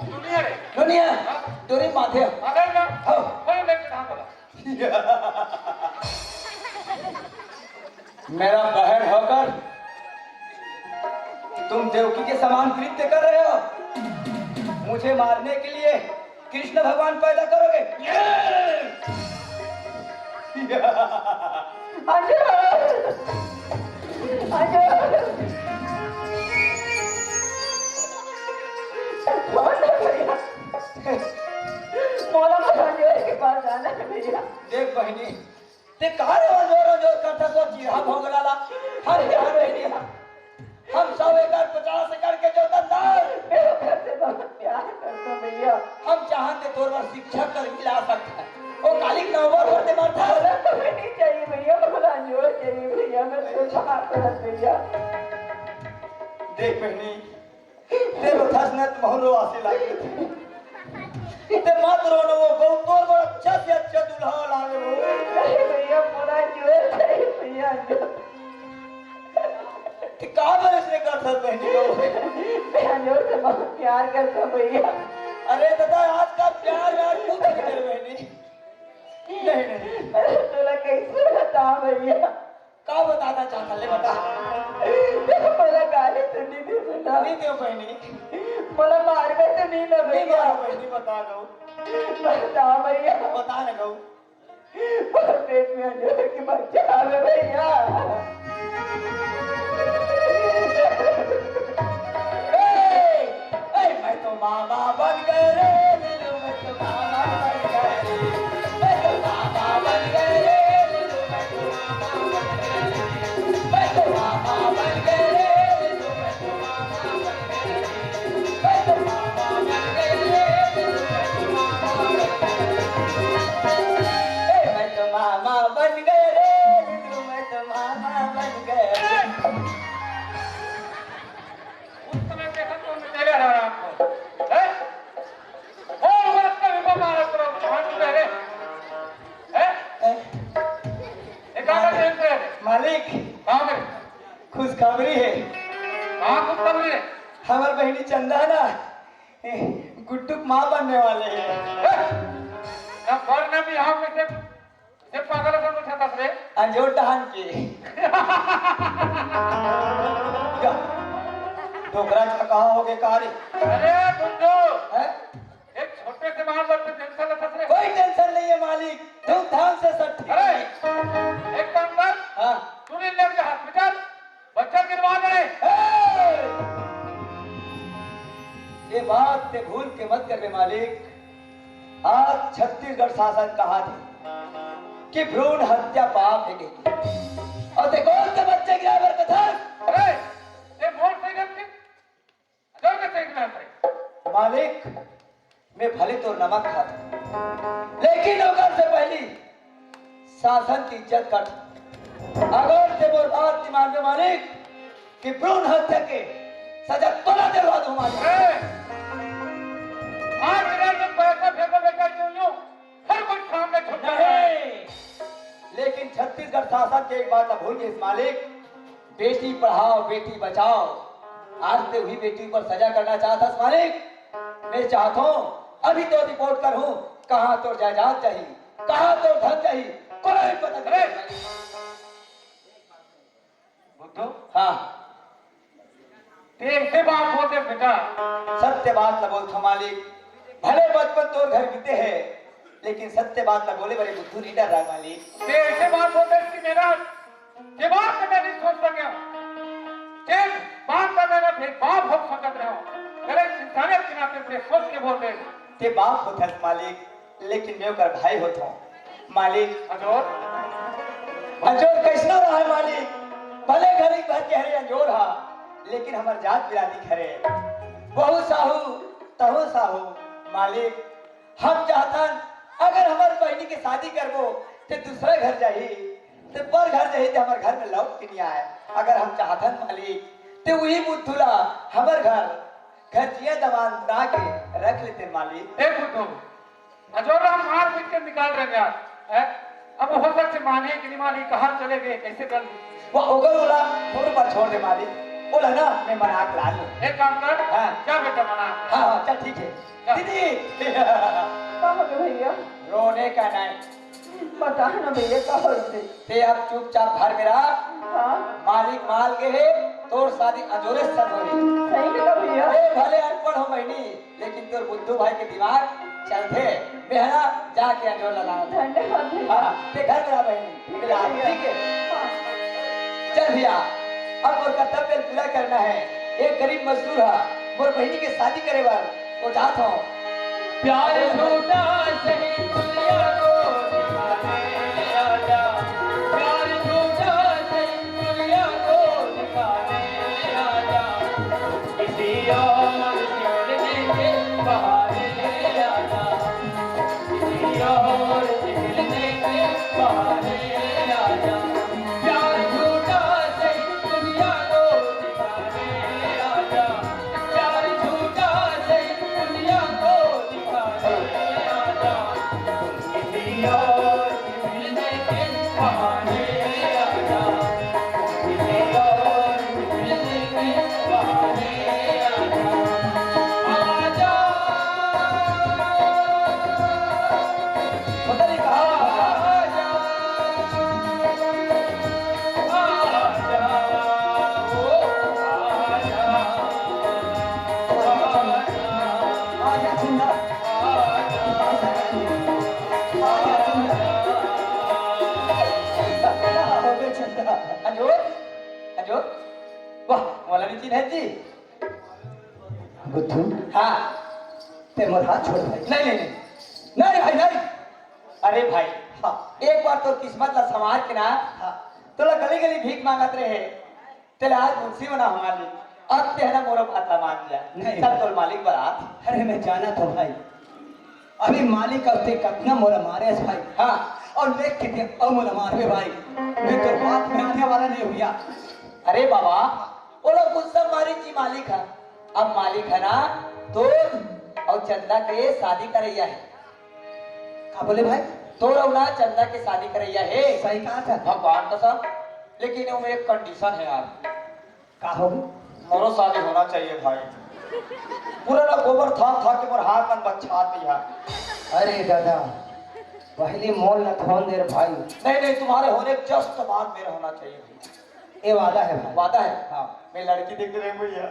दुनिया रे। दुनिया, हाँ। डोरी माथे। अगर ना, हाँ। कोई लेके कहाँ बोला? मेरा बहन होकर तुम देवकी के समान कृत्य कर रहे हो। मुझे मारने के लिए कृष्ण भगवान पैदा करोगे? अजय! अजय! कौन है भैया? मोला, मोला अजय के पास जाना है भैया। देख बहिनी, ते का रे अंजोर अंजोर करथस ओ चिरहा भोगला ला? हर यार बहिनी, हम सौ एकड़ पचास एकड़ के जोतनदार। मेरे घर से बहुत प्यार करता भैया। हम चाहते तोर बर शिक्षा कर्मी ला सकता। ओ कालिक नंबर भर दे मारता। मोला तो नहीं चाहिए भैया, मोला अंजोर चाहिए भैया, मैं तो बाहर करत भैया। देख बहिनी, ते रोथस न त महू रोवासे लागे। ते मत रो न, वो बहुत तोर बर अच्छा से अच्छा दूल्हा लागे वो। नहीं भैया, मोला अंजोर चाहिए भैया, अंजोर। ते का बर इसने करथस बहिनी को? मैं अंजोर से बहुत प्यार करता हूँ भैया। अरे दादा, आजकल प्यार व्यार कुछ नहीं करे बहिनी। नहीं, नहीं। अरे तोला कैसे बता भैया? का बताना चाहता ले बता। मोला गाली तो नहीं दे सुना। नहीं दे बहिनी। मोला मारबे तो नहीं ना नहीं भैया? मारो बहिनी, बता दो। बता भैया। बता ना गऊ। मोर पेट में अंजोर के बच्चा आवे भैया। ए, ए, मैं तो मामा बन गए रे, लीलू, मैं तो मामा बन गए। मैं तो मामा बन गए रे, लीलू, मैं तो मामा बन गए। मैं तो मामा बन गए रे, लीलू, मैं तो मामा बन गए। मैं तो मामा बन गए रे, लीलू, मैं तो मामा बन गए। ए, मैं तो मामा बन गए रे, लीलू, मैं तो मामा बन गए। उस समय देखा तो मैं तेरे हराम को। हैं? और वो रखते हुए मारा करो, भाग रहे। हैं? हैं? ये कहाँ का टेंशन है? मालिक, कहाँ पे? खुशखबरी है। कहाँ खुशखबरी है? हमार बहिनी चंदा ना, गुड्डू के माँ बनने वाले हैं। हैं? ना बर ना बिहाव में से, से पागल समझ सकत रे। अंजोर डहान के। डोकरा का कहा हो गए का रे? अरे गुड्डू, हैं? एक छोटे से बात पर तू टेंशन लेता रे। कोई टेंशन नहीं है मालिक, धूमधाम से सब ठीक अरे, है। एक काम कर, हाँ। तू नहीं ले जा हॉस्पिटल, बच्चा गिरवा दे। ए! ये बात ते भूल के मत करबे मालिक। आज छत्तीसगढ़ शासन कहा थे कि भ्रूण हत्या पाप है कहिके। और ते कौन से बच्चे गिरा बर कथस? अरे, ये मोटरसाइकिल के अगर मैं सही में आता है। मालिक, मैं भले तो नमक खाता, लेकिन ओकर से पहली शासन की इज्जत कर। अगर ते मोर बात नहीं मानबे मालिक, कि भ्रूण हत्या के सजा तोला दिलवा दूं मालिक। ए, आज इधर में पैसा फेंको बेटा, यूं, यूं, हर कोई सामने झुक जाए। नहीं, लेकिन छत्तीसगढ़ शासन के एक बात ला भूल गए मालिक, बेटी पढ़ाओ, बेटी बचाओ। आज ते वही बेटी पर सजा करना चाहता मालिक। मैं चाहता हूँ अभी तो रिपोर्ट करूँ, कहाँ तोर जायदाद जाही, कहाँ तोर धन जाही, कोनो पता नहीं। अरे! बुद्धू, हाँ। ते ऐसे बात बोलते बेटा। सत्य बात ला बोलथों मालिक, भले बचपन तोर घर बीते हे, लेकिन सत्य बात ला बोले बर बुद्धू नहीं डर रहा मालिक। ते ऐसे बात बोलते कि मेरा के बात में मैं नहीं सोच सके। के बात का मेरा भेदभाव हो सकत रहे हो। मेरे इंसानियत के नाते ते सोच के बोल रहे। ते बाप होथस मालिक, लेकिन मैं ओकर भाई होथों। मालिक, अजोर? अजोर कैसनो रहा है मालिक, भले घरी भर के हरे अजोर हा, लेकिन हमर जात बिरादरी हरे। वहू साहू, तहू साहू। मालिक, हम चाहतन, अगर हमर बहिनी के शादी करबो, ते दूसरा घर जाही, ते पर घर जाही, ते हमर घर में लौट के नहीं आए। अगर हम चाहतन मालिक, ते वही बुद्धू ला हमर घर, घर जिया दमान बना के रख लेते मालिक। ए बुद्धू, अजोर हम मार पीट के निकाल रहे यार, हैं? अब हो सकते माने कि नहीं माने, कहाँ चले गए, कैसे कर ली? वो ओकर ओला फोन पर छोड़ दे मालिक, ओला ना मैं मना के ला लूँ। एक काम कर, हाँ। क्या बेटा मना? हाँ, हाँ, चल ठीक है। चल। दीदी। का हो गे भैया? रोने का नहीं। बता ना भैया, का हो गे? ते अब चुपचाप घर में रह। हाँ। मालिक माल के है, तोर शादी अजोरे से होही। सही में का भैया? ए, भले अनपढ़ हो बहिनी, लेकिन तोर बुद्धू भाई के दिमाग चलथे। बेहरा जाके अजोर लगा। धन्यवाद भैया। हाँ, ते घर में रह बहिनी। ठीक है भैया। ठीक है। हाँ। चल भैया, अब मोर कर्तव्य पूरा करना है। एक गरीब मजदूर हा, मोर बहिनी के शादी करे बर वो जात हूँ। प्यार झूठा सही दुनिया को दिखाने आजा, प्यार झूठा सही दुनिया को दिखाने आजा, किसी और से मिलने के बहाने आजा, किसी और से मिलने के बहाने आजा, प्यार झूठा सही दुनिया को दिखाने आजा, प्यार झूठा सही दुनिया को दिखाने आजा, किसी और से मिलने के बहाने आजा, किसी और से मिलने के बहाने आजा। आजा। पता नहीं कहाँ। आजा, आजा, ओ आजा। आजा, आजा, चंदा। आजा, आजा, चंदा। अजोर, अजोर, वाह, मोला नहीं चिन्हत जी। बुद्धू। हाँ। ते मोर हाथ छोड़ भाई। नहीं, नहीं, नहीं। नहीं भाई, नहीं। अरे भाई, हाँ। एक बार तोर किस्मत ला संवार के ना, हाँ। तोला गली गली भीख मांगत रहे, तेला आज मुंशी बना हमार लिए। अब ते है ना मोर बात ला मान लिया। नहीं। चल तोर मालिक बरात। अरे मैं जानत हूँ भाई, अभी मालिक अब ते कतना मोला मारे हस भाई। हाँ। और देख के ते अब मोला मारबे भाई। मैं तोर बात में आने वाला नहीं हूँ भैया। अरे बाबा, ओला गुस्सा मारी जी मालिक हा। अब मालिक है ना, तोर और चंदा के शादी करैया है। का बोले भाई? तोर और ना चंदा के शादी करैया है। सही कहा था। भगवान कसम, लेकिन ओमे एक condition है यार। का हो गई? मोरो शादी होना चाहिए भाई। पूरा ना गोबर थाम थाम के मोर हाथ मन बच्छात नहीं है। अरे दादा, पहली मोल न थोन दे रे भाई। नहीं, नहीं, तुम्हारे होने के just बाद मेरा होना चाहिए भाई। ये वादा है भाई। वादा है? हाँ। मैं लड़की देख रहे भैया,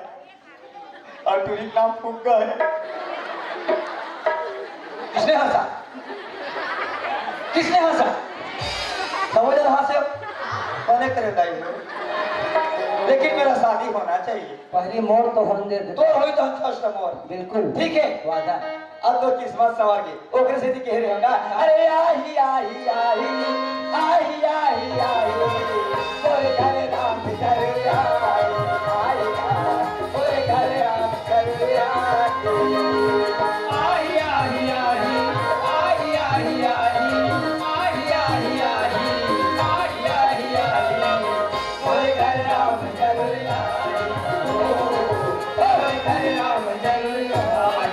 और टूरी का नाम फुग्गा है। किसने हंसा? किसने हंसा? समझ रहा हंसे? मैंने करे लाई हो। लेकिन मेरा शादी होना चाहिए। पहली मोर तो होन दे दे। तो होई तो हम first मोर। बिल्कुल। ठीक है? वादा। अब तो किस्मत संवर गई। ओकरे सेती कह रहे होगा, अरे आही, आही, आही, आही, आही, आही, ओरे घरे राम चल आए, आही, आही, ओरे घरे राम चल आए। आही, आही, आही, आही, आही, आही, आही, आही, आही, आही, आही, आही। ओए घर राम जरूर आए, ओए घर राम जरूर आए।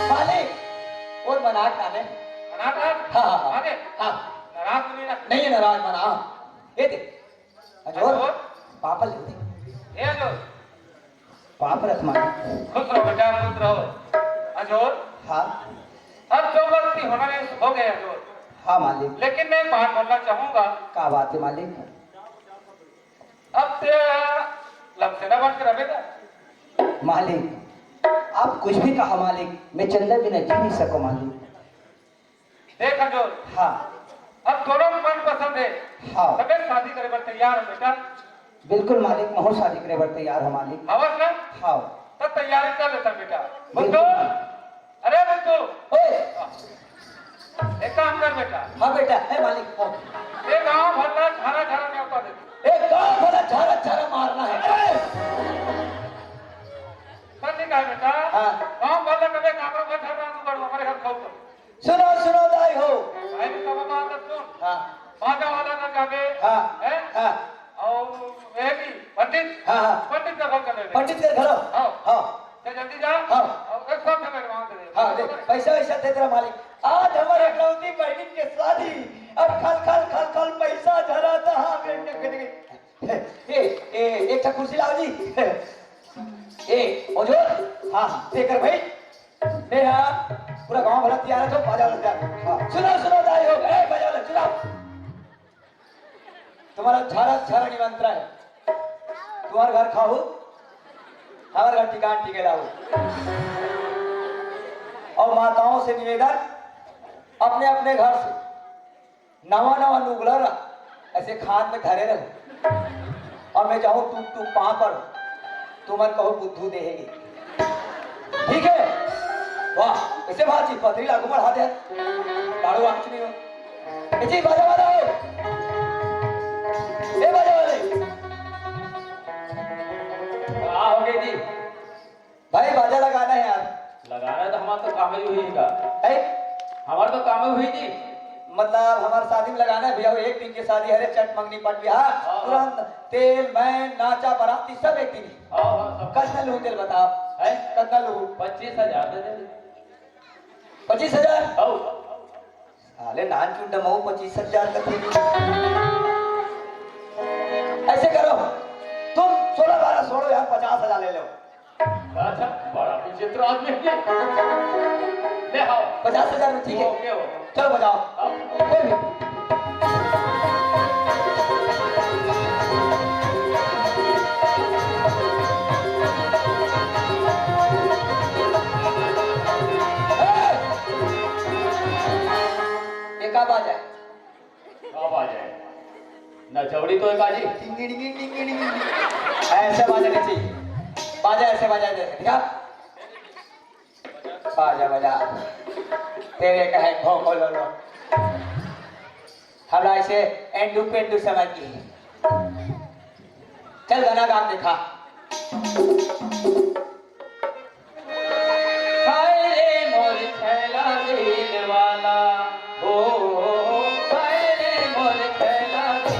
मालिक, वो मनाक नाम है। मनाक नाम? हाँ, हाँ, हाँ। आगे? हाँ। नाराज तो नहीं ना? नहीं है नाराज, मना। ये दे। अजोर, अजोर? पापा ले दे। ये अजोर। पाप रख मालिक। खुश रहो बेटा, खुश रहो। अजोर? हाँ। अब जो गलती होना रहिस हो गया जो। हाँ मालिक। लेकिन मैं एक बात बोलना चाहूंगा। का बात है मालिक? अब ते लमसेना बन के रहे ना। मालिक, आप कुछ भी कहा मालिक, मैं चंदा बिना जी नहीं सकूं मालिक। देख अंजोर, हाँ। अब दोनों मन पसंद है, हाँ। तबे शादी करे बर तैयार है बेटा। बिल्कुल मालिक, महूं शादी करे बर तैयार हूं मालिक। हवस ना? हाँ। तब तैयारी कर लेता बेटा। बिल्कुल बुद्धू, मालिक। अरे बुद्धू, ओए। एक काम कर बेटा। हाँ बेटा, है मालिक, हाँ। ये गांव भर ला झारा झारा न्योता दे दे। एक गांव भर ला झारा झारा मारना है। अरे! सर नहीं कहा बेटा। हाँ। गांव भर ला कभी कामरो का झारा तू बड़ हमारे घर खाऊ तो। सुनो, सुनो दाई हो। भाई भी सब बात सुन। हाँ। बाजा वाला ना जाबे। हाँ। हैं? हाँ। और ये भी पंडित। हाँ, हाँ। पंडित का घर कर ले। पंडित के घर हो? हाँ। हाँ। तो जल्दी जा। हाँ। और एक साथ में वहाँ दे दे। हाँ, दे। पैसा वैसा दे तेरा मालिक। आज हमारे इकलौती बहन के शादी। अब खल, खल, खल, खल पैसा झरा था। हाँ, बेटे, बेटे। ए, ए, एक ठा कुर्सी लाओ जी। ए, ओजोर। हाँ, हाँ, देकर भाई। मैं हाँ, पूरा गांव भर तैयार है, तो बाजा लग जाए। हाँ, सुनो, सुनो, दाई हो, ए, बाजा लग, सुनो। तुम्हारा झारा, झारा निमंत्रण है। तुम्हारे घर खाऊ, हमारे घर ठिकान टिके लाओ। और माताओं से निवेदन, अपने, अपने घर से नवा नवा लुगड़ा ला ऐसे खान में धरे रहो, और मैं जाऊं टूक टूक पांव पड़ो, तुमन कहो बुद्धू देहेगी। ठीक है? वाह, ऐसे बात जी, पतरी लागू बढ़ा दे। दारू आंच नहीं हो। ए जी, बाजा वाला हो। ए बाजा वाले। का हो गए जी? भाई, बाजा लगाना है यार। लगाना है तो हमार तो काम ही हुई का। है? हमार तो काम ही हुई जी। मतलब, हमार शादी में लगाना है भैया, एक दिन की शादी, हरे चट मंगनी पट बिहार, हाँ, हाँ। तुरंत तेल, मैन, नाचा, बाराती सब एक दिन ही। हाँ, हाँ, सब। कितना लूँ तेल बताओ? है? कितना लूँ? पच्चीस हजार दे दे। पच्चीस हजार? हाँ। साले नान चुन डमाऊ पच्चीस हजार का तेल। ऐसे करो, तुम सोलह बारह छोड़ो यार, पचास हजार ले लो। अच्छा, बड़ा विचित्र आदमी है। ले आओ। पचास हजार में ठीक है। ओके, ओके। चलो बजाओ। आओ। कोई भी। ए! ये का बाजा है? का बाजा है? नचौड़ी तो है काजी। टिंगी, टिंगी, टिंगी, टिंगी। ऐसे बाजा नहीं चाहिए। बाजा ऐसे बाजा दे, दिखा। बाजा बजा। तेरे कहे भोंको लो लो। हमरा ऐसे एंडू पेंडू समझ गई। चल गाना गा के दिखा। हाय रे मोर छैला दिल वाला, ओ, हाय रे मोर छैला दिल।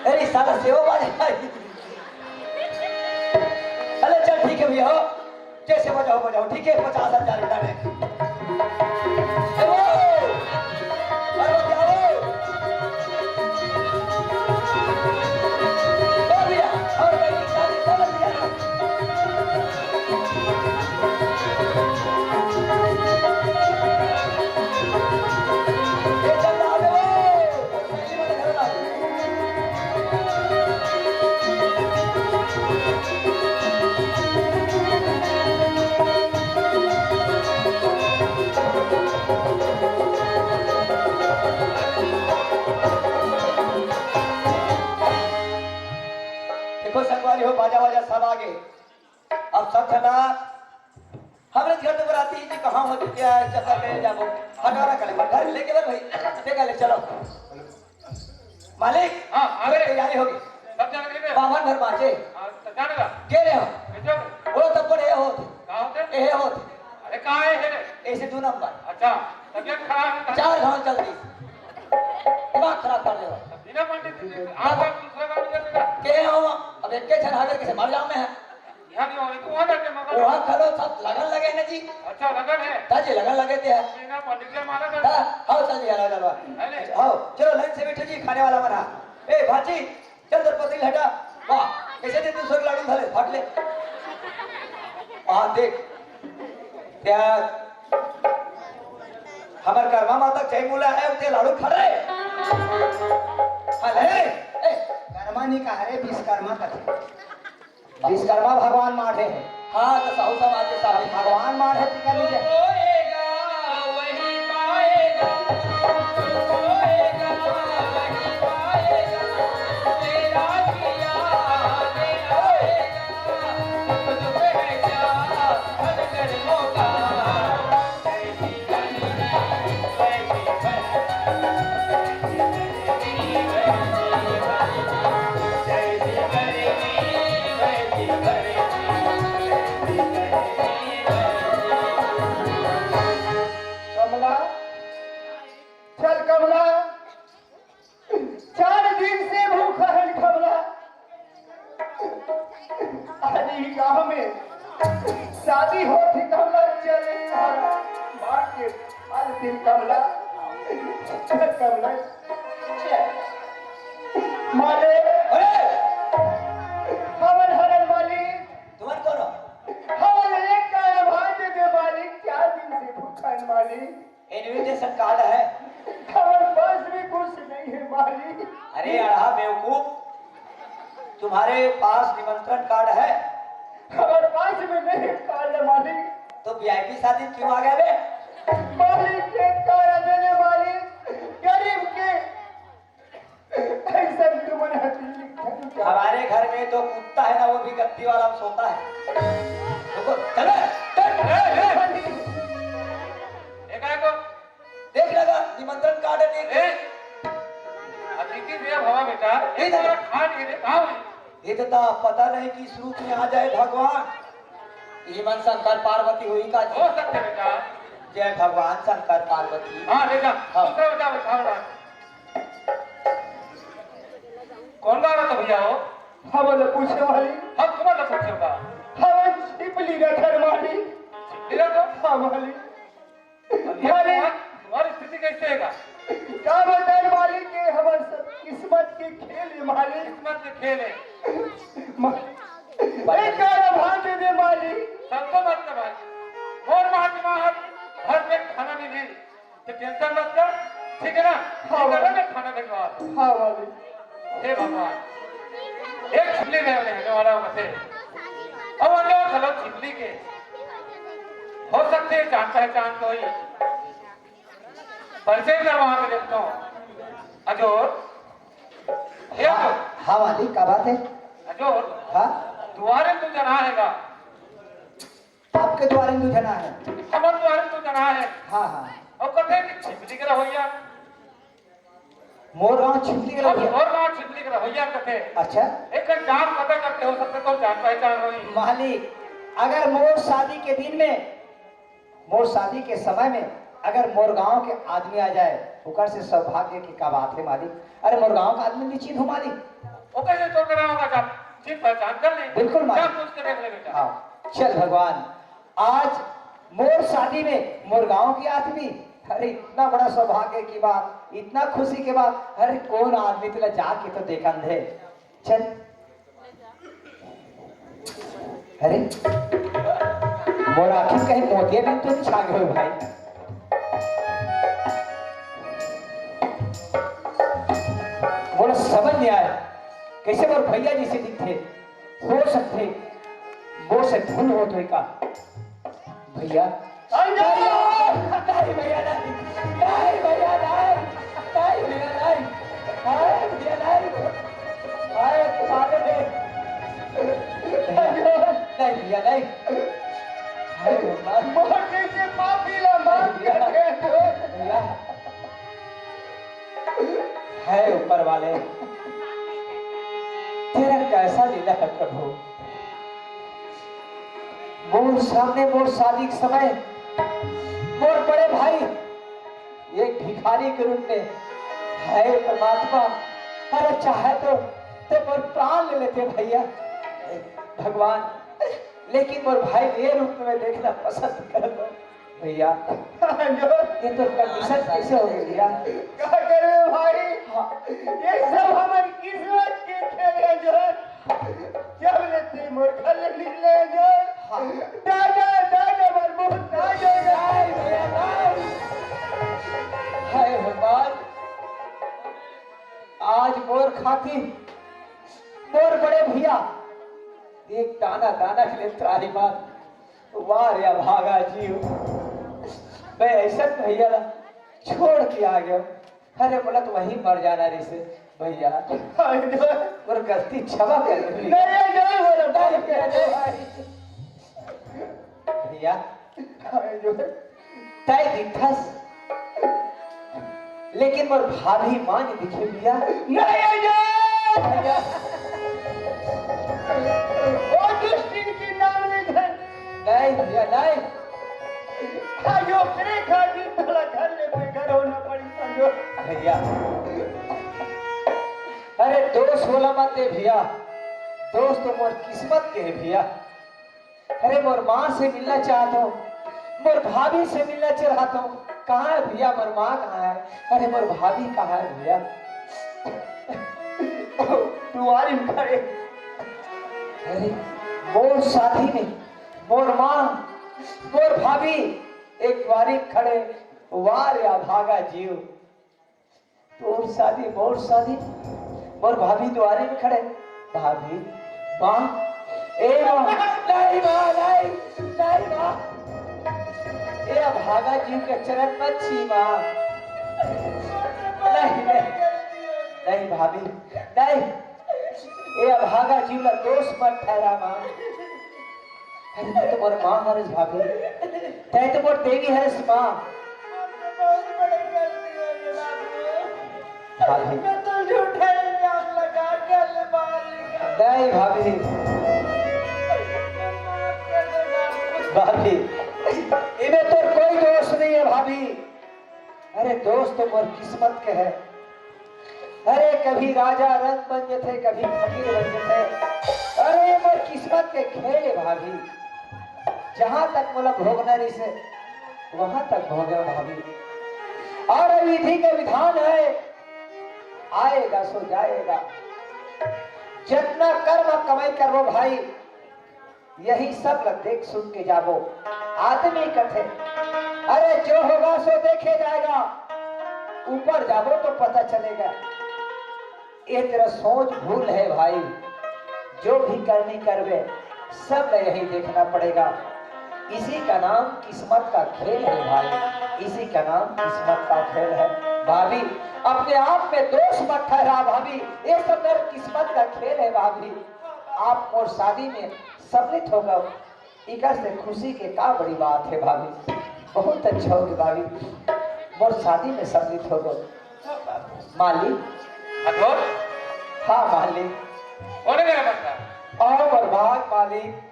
अरे साला सेवा वाले। अरे चल ठीक है भैया, हो जैसे बजाओ बजाओ, ठीक है, पचास हजार रुपया में। ए वो, अरे बजाओ। ओ भैया, और भाई, सारे चल भैया। ये चल रहा है वो। देखो संगवारी हो, बाजा वाजा सब आ गए। अब सब झना हमरे घर तो बराती जी कहाँ हो चुका है, चक्कर ले जाबो। हटारा करे, पर घर लेके बर भाई, देखा ले, चलो। मालिक, हाँ, आ गए। तैयारी होगी। सब जाने के लिए? बावन भर बाँचे। हाँ, तो जाने का? के रहे हो? कैसे हो? वो तो बड़े होत। कहाँ होते? ए होत। अरे, कहाँ है, है? ऐसे दो नंबर। अच्छा, तबीयत खराब है। चार घाव चल दी। दिमाग खराब कर दे। बिना पंडित जी, आप दूसरा गाड़ी कर देगा। के हो? अब एक के छन हागर किसे मर जाओ मैं। यहाँ नहीं होने, तू वहाँ जाके मगर। वहाँ खड़ो, सब लगन लगे ना जी। अच्छा, लगन है। ताजे लगन लगे थे। बिना पंडित जी मारा कर। हाँ, आओ, चल जी, हलवा, हलवा। है नहीं? आओ, चलो, लाइन से बैठो जी, खाने वाला बना। ए, भाजी, चल, दरपतरी हटा। वाह, कैसे दे तू सब लाडू धरे, फट ले। हाँ, देख। प्यार। हमर कर्मा माता जय मुला है, उते लाड़ू खड़े। अरे, ए, कर्मा नहीं कहा रे, विश्वकर्मा कथे। विश्वकर्मा भगवान माढ़े है। हाँ, तो साहू समाज के साथ भगवान माढ़े टिका लीजिए। कमला, चल कमला, चार दिन से भूखा है कमला। आज ही गांव में शादी होत ही कमला, चल मार के आज दिन कमला, चल कमला। मालिक, अरे! हमन हरन मालिक। तुम्हारे कौन हो? हमन एक का भाई दे दे मालिक, चार दिन से भूखा है मालिक। इनविटेशन कार्ड है? हमारे पास भी कुछ नहीं है मालिक। अरे अड़ा बेवकूफ, तुम्हारे पास निमंत्रण कार्ड है? हमारे पास भी नहीं है कार्ड मालिक। तो वीआईपी शादी क्यों आ गया बे? मालिक के कार्ड देने मालिक, गरीब के ऐसा तुमन हथेली लिखा नहीं जाता। हमारे घर में तो कुत्ता है ना, वो भी गद्दी वाला सोता है। रुको, चले, चल। ए, ए, ए। देखा है तो? देख लगा, निमंत्रण कार्ड देख। ए, अतिथि देव भव बेटा, ये ये तुम्हारा खान ये दे, कहाँ हुई? ये तो पता नहीं किस रूप में आ जाए भगवान। ये मन शंकर पार्वती हुई का जी? हो सकते बेटा। जय भगवान शंकर पार्वती। हाँ, ले जा। हाँ। दूसरा बता, बता, बता। कौन गा रहा था भैया हो? हमन पूछे वाली। हम तुम्हारा पूछे का? हमन छिपली रखन वाली। छिपली रखो? हाँ, वाली। भैया, वाली। तुम्हार-, तुम्हारी स्थिति कैसे है का? का बताए वाली के हमर सब किस्मत के खेल है वाली। किस्मत के खेल है। म-, एक गाना भाग दे दे वाली। सबको मत कर भाई। मोर माँ दिमाग भर पेट खाना नहीं दी। तो टेंशन मत कर, ठीक है ना? हाँ, ठीक है ना, मैं खाना भिजवा दूँ। हाँ, वाली। हे भगवान, एक छिपली में रहने वाला हूँ बसे। अब अंजोर चलो छिपली के। हो सकते है जान पहचान कोई। परिचय करवा के देखता हूँ। अजोर। हे हाँ, अजोर। हाँ, वाली, क्या बात है? अजोर। हाँ? दुआरे तू जना है का? आपके द्वारे में दू झना है। हमर द्वारे में दू झना है। हाँ, हाँ। अउ कथे कि छिपली के रहोइया। मोर गाँव छिपली के अब रहोइया। मोर गाँव छिपली के रहोइया कथे। अच्छा। एक जान पता करके हो सकते तो जान पहचान होई। मालिक, अगर मोर शादी के दिन में, मोर शादी के समय में अगर मोर गाँव के आदमी आ जाए, ओकर से सौभाग्य की का बात है मालिक? अरे मोर गाँव का आदमी निश्चित हो मालिक। ओकर से तोर गाँव का जान, चिन्ह पहचान कर ले। बिल्कुल मालिक। जा पूछ के देख ले बेटा। हाँ, चल भगवान, आज मोर शादी में मोर गांव के आदमी, अरे इतना बड़ा सौभाग्य की बात, इतना खुशी के बात, अरे कौन आदमी तेला जाके तो देखन दे। चल। अरे मोर आँखी कहीं मोतिया बिन तो नहीं छा गए भाई। मोर समझ नहीं आया, कैसे मोर भैया जैसे दिखते। हो सकथे, मोर से भूल होत होही का? भैया। अरे नहीं, नहीं, नहीं भैया, नहीं। नहीं भैया, नहीं। नहीं भैया, नहीं। हाय भैया, नहीं। हाय, मारे दे। भैया, नहीं भैया, नहीं। हाय भगवान। मोर जैसे पापी ला माफ कर दे। भैया। हे ऊपर वाले, तेरा कैसा लीला है प्रभु। मोर सामने मोर शादी के समय मोर बड़े भाई एक भिखारी के रूप में, हे परमात्मा, अरे चाहे तो ते मोर प्राण ले लेते भैया, भगवान, लेकिन मोर भाई ये रूप में देखना पसंद करता। भैया, ये तो कंडीशन कैसे हो गई भैया? का करे भाई? हाँ। ये सब हमर किस्मत के खेल है जो। जब ले ते मोर घर ले निकले जो, दादा, दादा, मर बहुत दादा। हाय भगवान, आज मोर खातिर मोर बड़े भैया एक दाना दाना के लिए त्राही मार। वाह रे अभागा जीव, मैं ऐसा भैया ला छोड़ के आ गया। अरे बोला तो वहीं मर जाना रे से भैया। मोर गलती क्षमा कर दे। नहीं, नहीं, नहीं, बोला, नहीं, नहीं, नहीं। भैया, तय दिखस, लेकिन मोर भाभी माँ नहीं दिखे भैया। नहीं, नहीं। भैया। वो दुष्ट इनकी नाम नहीं धर। नहीं भैया, नहीं। हाँ, यो करे खातिर भला घर ले बेघर होना पड़ी संजो। भैया, अरे दोस्त बोला मत दे भैया, दोस्त तो मोर किस्मत के है भैया। अरे मोर माँ से मिलना चाहता हूँ, मोर भाभी से मिलना चाहता हूँ। कहाँ है भैया, मोर माँ कहाँ है? अरे मोर भाभी कहाँ है भैया? दुआरी में खड़े। अरे मोर साथी नहीं, मोर माँ, मोर भाभी एक दुआरी में खड़े। वाह रे अभागा जीव, तोर शादी, मोर शादी, मोर भाभी दुआरे में खड़े। भाभी, माँ, ए माँ, नहीं माँ, नहीं, नहीं माँ। ए अभागा जीव के चरण मत छी माँ। नहीं, नहीं, नहीं भाभी, नहीं। ए अभागा जीव ला दोष मत ठहरा माँ। अरे तैं तो मोर माँ हरस भाभी, तैं तो मोर देवी हरस माँ। भाभी। मैं तो झूठा इल्जाम लगा के ले बाहर निकाल। नहीं भाभी। भाभी, इमे तोर कोई दोष नहीं है भाभी। अरे दोस्त, मोर किस्मत के है। अरे कभी राजा रंक बन जथे, कभी फकीर बन जथे। अरे ये मोर किस्मत के खेल है भाभी। जहां तक मोला भोगना रहिसे, वहां तक भोगे भाभी। और विधि के विधान है, आएगा सो जाएगा। जितना कर्म कमाई करबो भाई, यही सब ला देख सुन के जाबो। आदमी कथे, अरे जो होगा सो देखे जाएगा, ऊपर जाबो तो पता चलेगा। ये तेरा सोच भूल है भाई, जो भी करनी करबे, सब ला यही देखना पड़ेगा। इसी का नाम किस्मत का खेल है भाई, इसी का नाम किस्मत का खेल है। भाभी, अपने आप में दोष मत ठहरा भाभी, ये सब मेरे किस्मत का खेल है भाभी। आप मोर शादी में सम्मिलित होकर इकर से खुशी के का बड़ी बात है भाभी, बहुत अच्छा होगे भाभी, मोर शादी में सम्मिलित होगे। मालिक। अघोर? हाँ मालिक। कोने मेरा बंदा? आओ बर्बाद मालिक,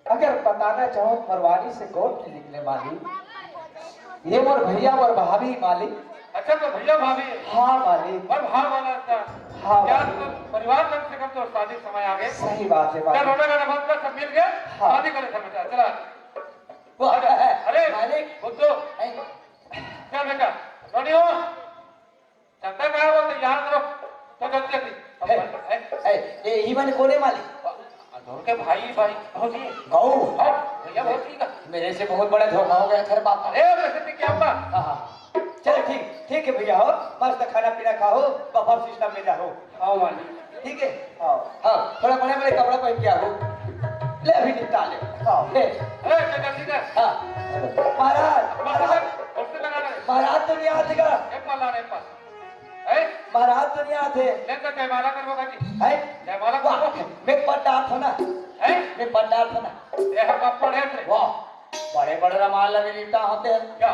अगर बताना चाहो तो मरवानी से गोट नहीं निकले मालिक। ये मोर भैया, मोर भाभी मालिक। अच्छा, तो भैया भाभी? हाँ मालिक। मोर भाव वाला था। हाँ क्या मालिक। तो परिवार कम से कम तो शादी समय आ गए। सही बात है क्या मालिक। रोना गाना बंद कर, सब मिल गए, हाँ। शादी करे सब बेटा, चला। वो, अरे, अरे, मालिक। बुद्धू। नहीं। क्या बेटा, रोनी हो? चंदा का है वो तो याद रख, तो जल्दी जल्दी। अब है, है। है, ए, ई मन कोने मालिक? अघोर के भाई, भाई, भौजी। गौ। हाँ, भैया भौजी का। मेरे से बहुत बड़ा धोखा हो गया था रे बापा। अरे, वैसे भी क्या हुआ? हाँ, हाँ। चल ठीक, ठीक है भैया हो, मस्त खाना पीना खाओ, बफर सिस्टम में जाओ। हाँ मालिक। ठीक है? हाँ। हाँ, थोड़ा बड़े बड़े कपड़ा पहन के आओ। ले अभी निपटा ले। हाँ, ले। अरे, चल जल्दी कर। हाँ। महाराज, महाराज। कुर्सी लगा ले। महाराज तो नहीं आते का? एक पल्ला रे, एक पल्ला। हैं? महाराज तो नहीं आते। ले तो जयमाला करबो का जी। हैं? जयमाला वाह, करबो। मैं पट्टार था ना। हैं? मैं पट्टार था ना। ये हम कब पढ़े थे? वाह, बड़े बड़े रमाल लगे लिपटा होते हैं। क्या?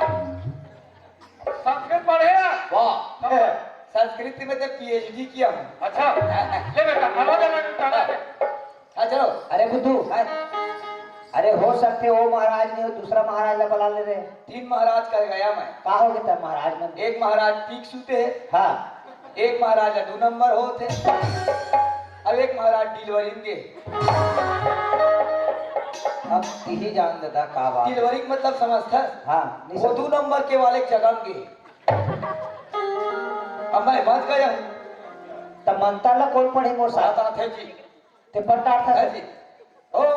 संस्कृत पढ़े ना? वाह, संस्कृत में तो पीएचडी किया हूँ। अच्छा, ले बेटा, हलवा जला के उठाना है। हाँ, चलो। अरे बुद्धू, हाँ। अरे हो सकथे वो महाराज नहीं हो, दूसरा महाराज ला बला ले रे। तीन महाराज कर गया मैं। का हो गया था महाराज मन? एक महाराज ठीक सूते है। हाँ। एक महाराज ला दो नंबर होत है। अब एक महाराज डिलीवरी के। अब यही जान देता का बात। डिलीवरी मतलब समझता? हाँ, नहीं वो समझ। दो नंबर के वाले जगह के। अब मैं बच गया हूँ। तब मंत्र ला कौन पढ़े मोर साथ? साथ आते जी। ते पट्टार था है जी। ओम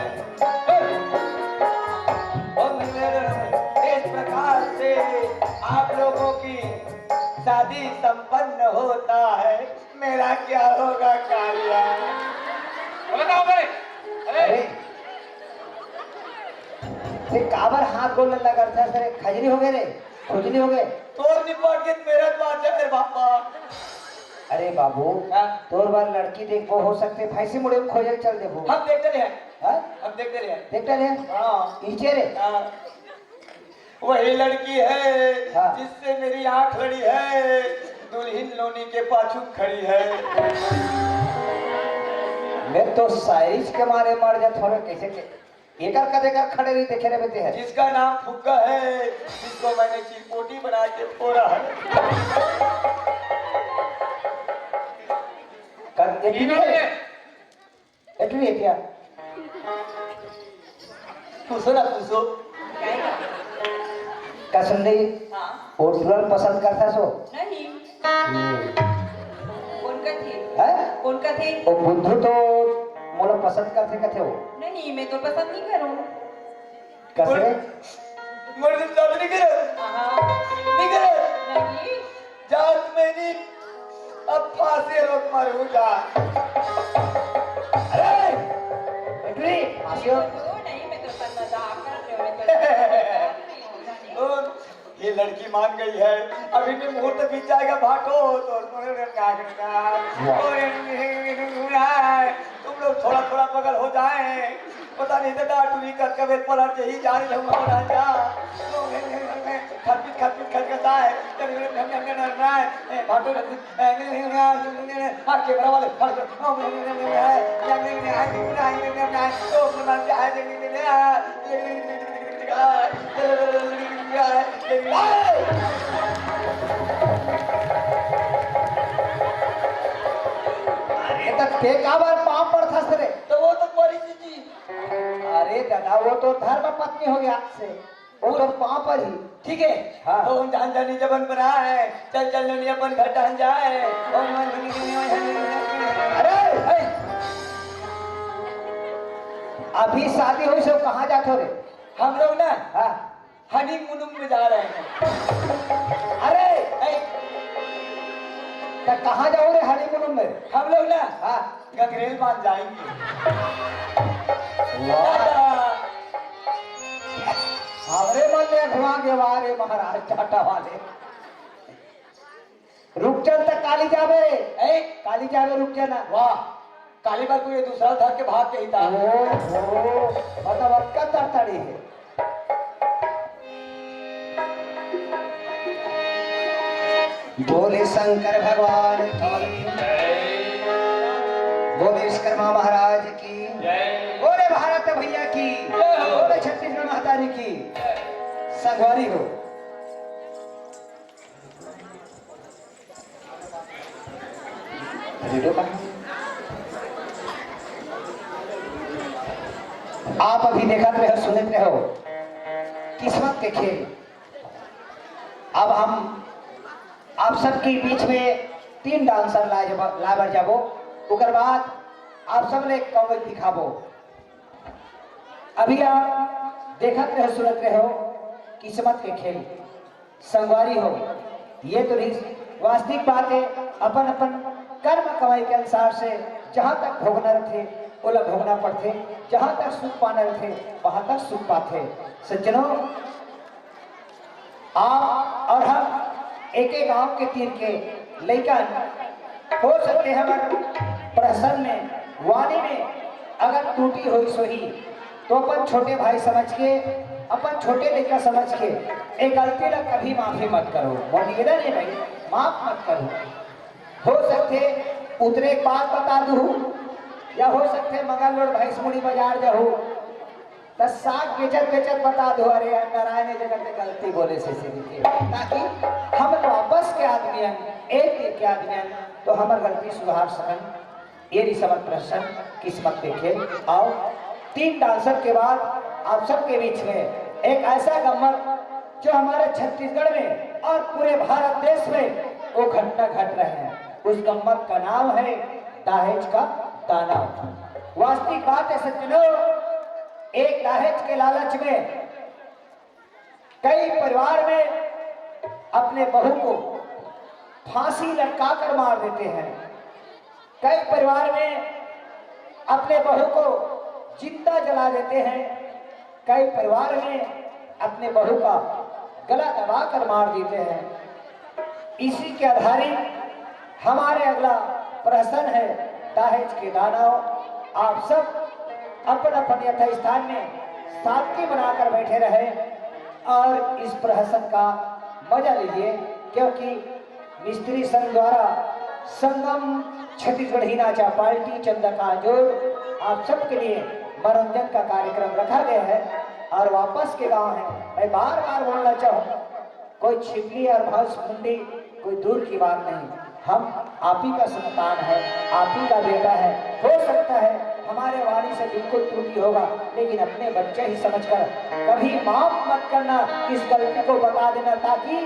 है। और इस प्रकार से आप लोगों की शादी संपन्न होता है। मेरा क्या होगा कालिया? बताओ बे। अरे, अरे, ये काबर हाथ गोड़ लगा था सर? खजरी हो गए रे, खुजली हो गए। तोर निपट के मेरा तो आ जाए रे बाबा। अरे बाबू, हाँ। तोर बार लड़की देखबो, हो सकथे भैंसी मुड़े में खोजे चल देबो। हम देख ले हैं। हाँ? हम देख ले हैं। देख ले हैं? हाँ। इचे रे? हाँ। वही लड़की है, हाँ। जिससे मेरी आंख लड़ी है, दुल्हन लोनी के पाछू खड़ी है। मैं तो साइज के मारे मर जात हूँ, कैसे के एकर कदे कर खड़े रही देखे रहे ते है। जिसका नाम फुग्गा है, जिसको मैंने चिरपोटी बना के फोड़ा है। कर एक ही है। एक भी है क्या? पूछो ना, पूछो। का सुन रही? हाँ। वो तुरंत पसंद करता सो? नहीं। कौन का थे? हैं? कौन का थे? वो बुद्धू तो मोला पसंद करते कथे हो। नहीं, मैं तो पसंद नहीं करूँ। कसे? मोर से शादी नहीं करे? हाँ। नहीं करे? नहीं। जात में नहीं, अब फांसी रोक मारू जा। अरे, बेटी, फांसी हो। नहीं, मैं तो सर मजाक कर रही हूँ, मैं तो ओ, ये लड़की मान गई है, अभी भी मुहूर्त बीत जाएगा, भाटो तो। तुम लोग थोड़ा थोड़ा बगल हो जाए, पता नहीं दादा टूरी का कबे पलट यही जा रही हूँ, हो राजा। खरपिट खरपिट खरकता है, भाटो। हाँ, कैमरा वाले, फट गए। अरे, तो ते काबर पाँव पड़थस रे? तो वो तो परी जी। अरे दादा, वो तो धर्म पत्नी हो गया आपसे। वो तो पाँव पर ही। ठीक है। हाँ। तो हम जान जानी जबन बना है, चल चल ननी अपन घर टहन जाए। अरे, हे, अभी शादी हुई से कहाँ जात हो रे? हम लोग ना हाँ। हनीमून में जा रहे हैं। अरे, हे, तो कहाँ जाओ रे हनीमून में? हम लोग ना हाँ। गगरेल बांध जाएंगे। वाह। हमरे मन में घुमा के वाह रे महाराज टाटा वाले। रुक जा त काली जाबे। ए? काली जाबे, रुक जा ना। वाह, काली बार कोई दूसरा धर के भाग गई था। ओ, ओ, मतलब अक्का तरतड़ी है। बोले शंकर भगवान की, बोले विश्वकर्मा महाराज की, बोले भारत भैया की, बोले छत्तीसगढ़ महतारी की। संगवारी हो, वीडियो का आप अभी देखत रहे हो, सुनत रहे हो किस्मत के खेल। अब हम आप सबके बीच में तीन डांसर लाए जब-, लाए बर जाबो, ओकर बाद आप सब ले कौवे दिखाबो। अभी आप देखत रहे, सुनत रहे हो किस्मत के खेल। संगवारी हो, ये तो नहीं, वास्तविक बात है, अपन अपन कर्म कमाई के अनुसार से जहाँ तक भोगना रथे, ओला भोगना पड़थे, जहाँ तक सुख पाना रथे, वहाँ तक सुख पाथे। सज्जनों, आप और हम एक एक गांव के तीर के लइकन, हो सकथे हमर प्रहसन में, वाणी में अगर त्रुटि होइस होही, तो अपन छोटे भाई समझ के, अपन छोटे लइका समझ के, ए गलती ला कभी माफी मत करो। मोर निवेदन हे भाई, माफ मत करो। हो सकथे उतरे के बाद बता दूहू, या हो सकथे मंगल रोड भैंसमुड़ी बाजार जाहू, त साग बेचत बेचत बता दो, "अरे यार, नारायण जगत में गलती बोले से सीधी के," ताकि हम वापस के आदमी हन, एक दिन के आदमी हन, तो हमर गलती सुधार सकन। ये रिसमत प्रश्न किस्मत के खेल। आओ, तीन डांसर के बाद आप सबके बीच में एक ऐसा गम्मत, जो हमारे छत्तीसगढ़ में और पूरे भारत देश में वो घटना घट रहे हैं, उस गम्मत का नाम है दाहेज का दाना। वास्तविक बात है सज्जनों, एक दाहेज के लालच में कई परिवार में अपने बहू को फांसी लटका कर मार देते हैं, कई परिवार में अपने बहू को जिंदा जला देते हैं, कई परिवार में अपने बहू का गला दबा कर मार देते हैं। इसी के आधारित हमारे अगला प्रहसन है दाहेज के दानव। आप सब अपन अपन यथास्थान में शांति बनाकर बैठे रहे और इस प्रहसन का मजा लीजिए, क्योंकि मिस्त्री संघ द्वारा संगम छत्तीसगढ़ी नाचा पार्टी चंदा काजोर आप सबके लिए मनोरंजन का कार्यक्रम रखा गया है। और वापस के गांव है, मैं बार बार बोलना चाहूँ, कोई छिपली और भैंस मुंडी कोई दूर की बात नहीं, हम आप ही का संतान है, आप ही का बेटा है। हो सकता है हमारे वाणी से बिल्कुल त्रुटि होगा, लेकिन अपने बच्चे ही समझकर कभी माफ मत करना, इस गलती को बता देना, ताकि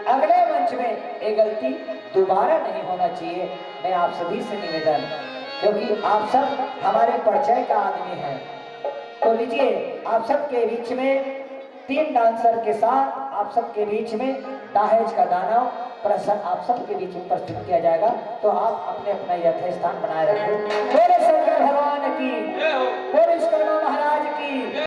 अगले मंच में ये गलती दोबारा नहीं होना चाहिए। मैं आप सभी से निवेदन, क्योंकि आप सब हमारे परिचय का आदमी हैं, तो लीजिए, आप सबके बीच में तीन डांसर के साथ आप सबके बीच में दाहेज का दानव प्रसंग आप सबके बीच में प्रस्तुत किया जाएगा। तो आप अपने अपना यथास्थान बनाए रखें। बोले शंकर भगवान की, बोले विश्वकर्मा महाराज की,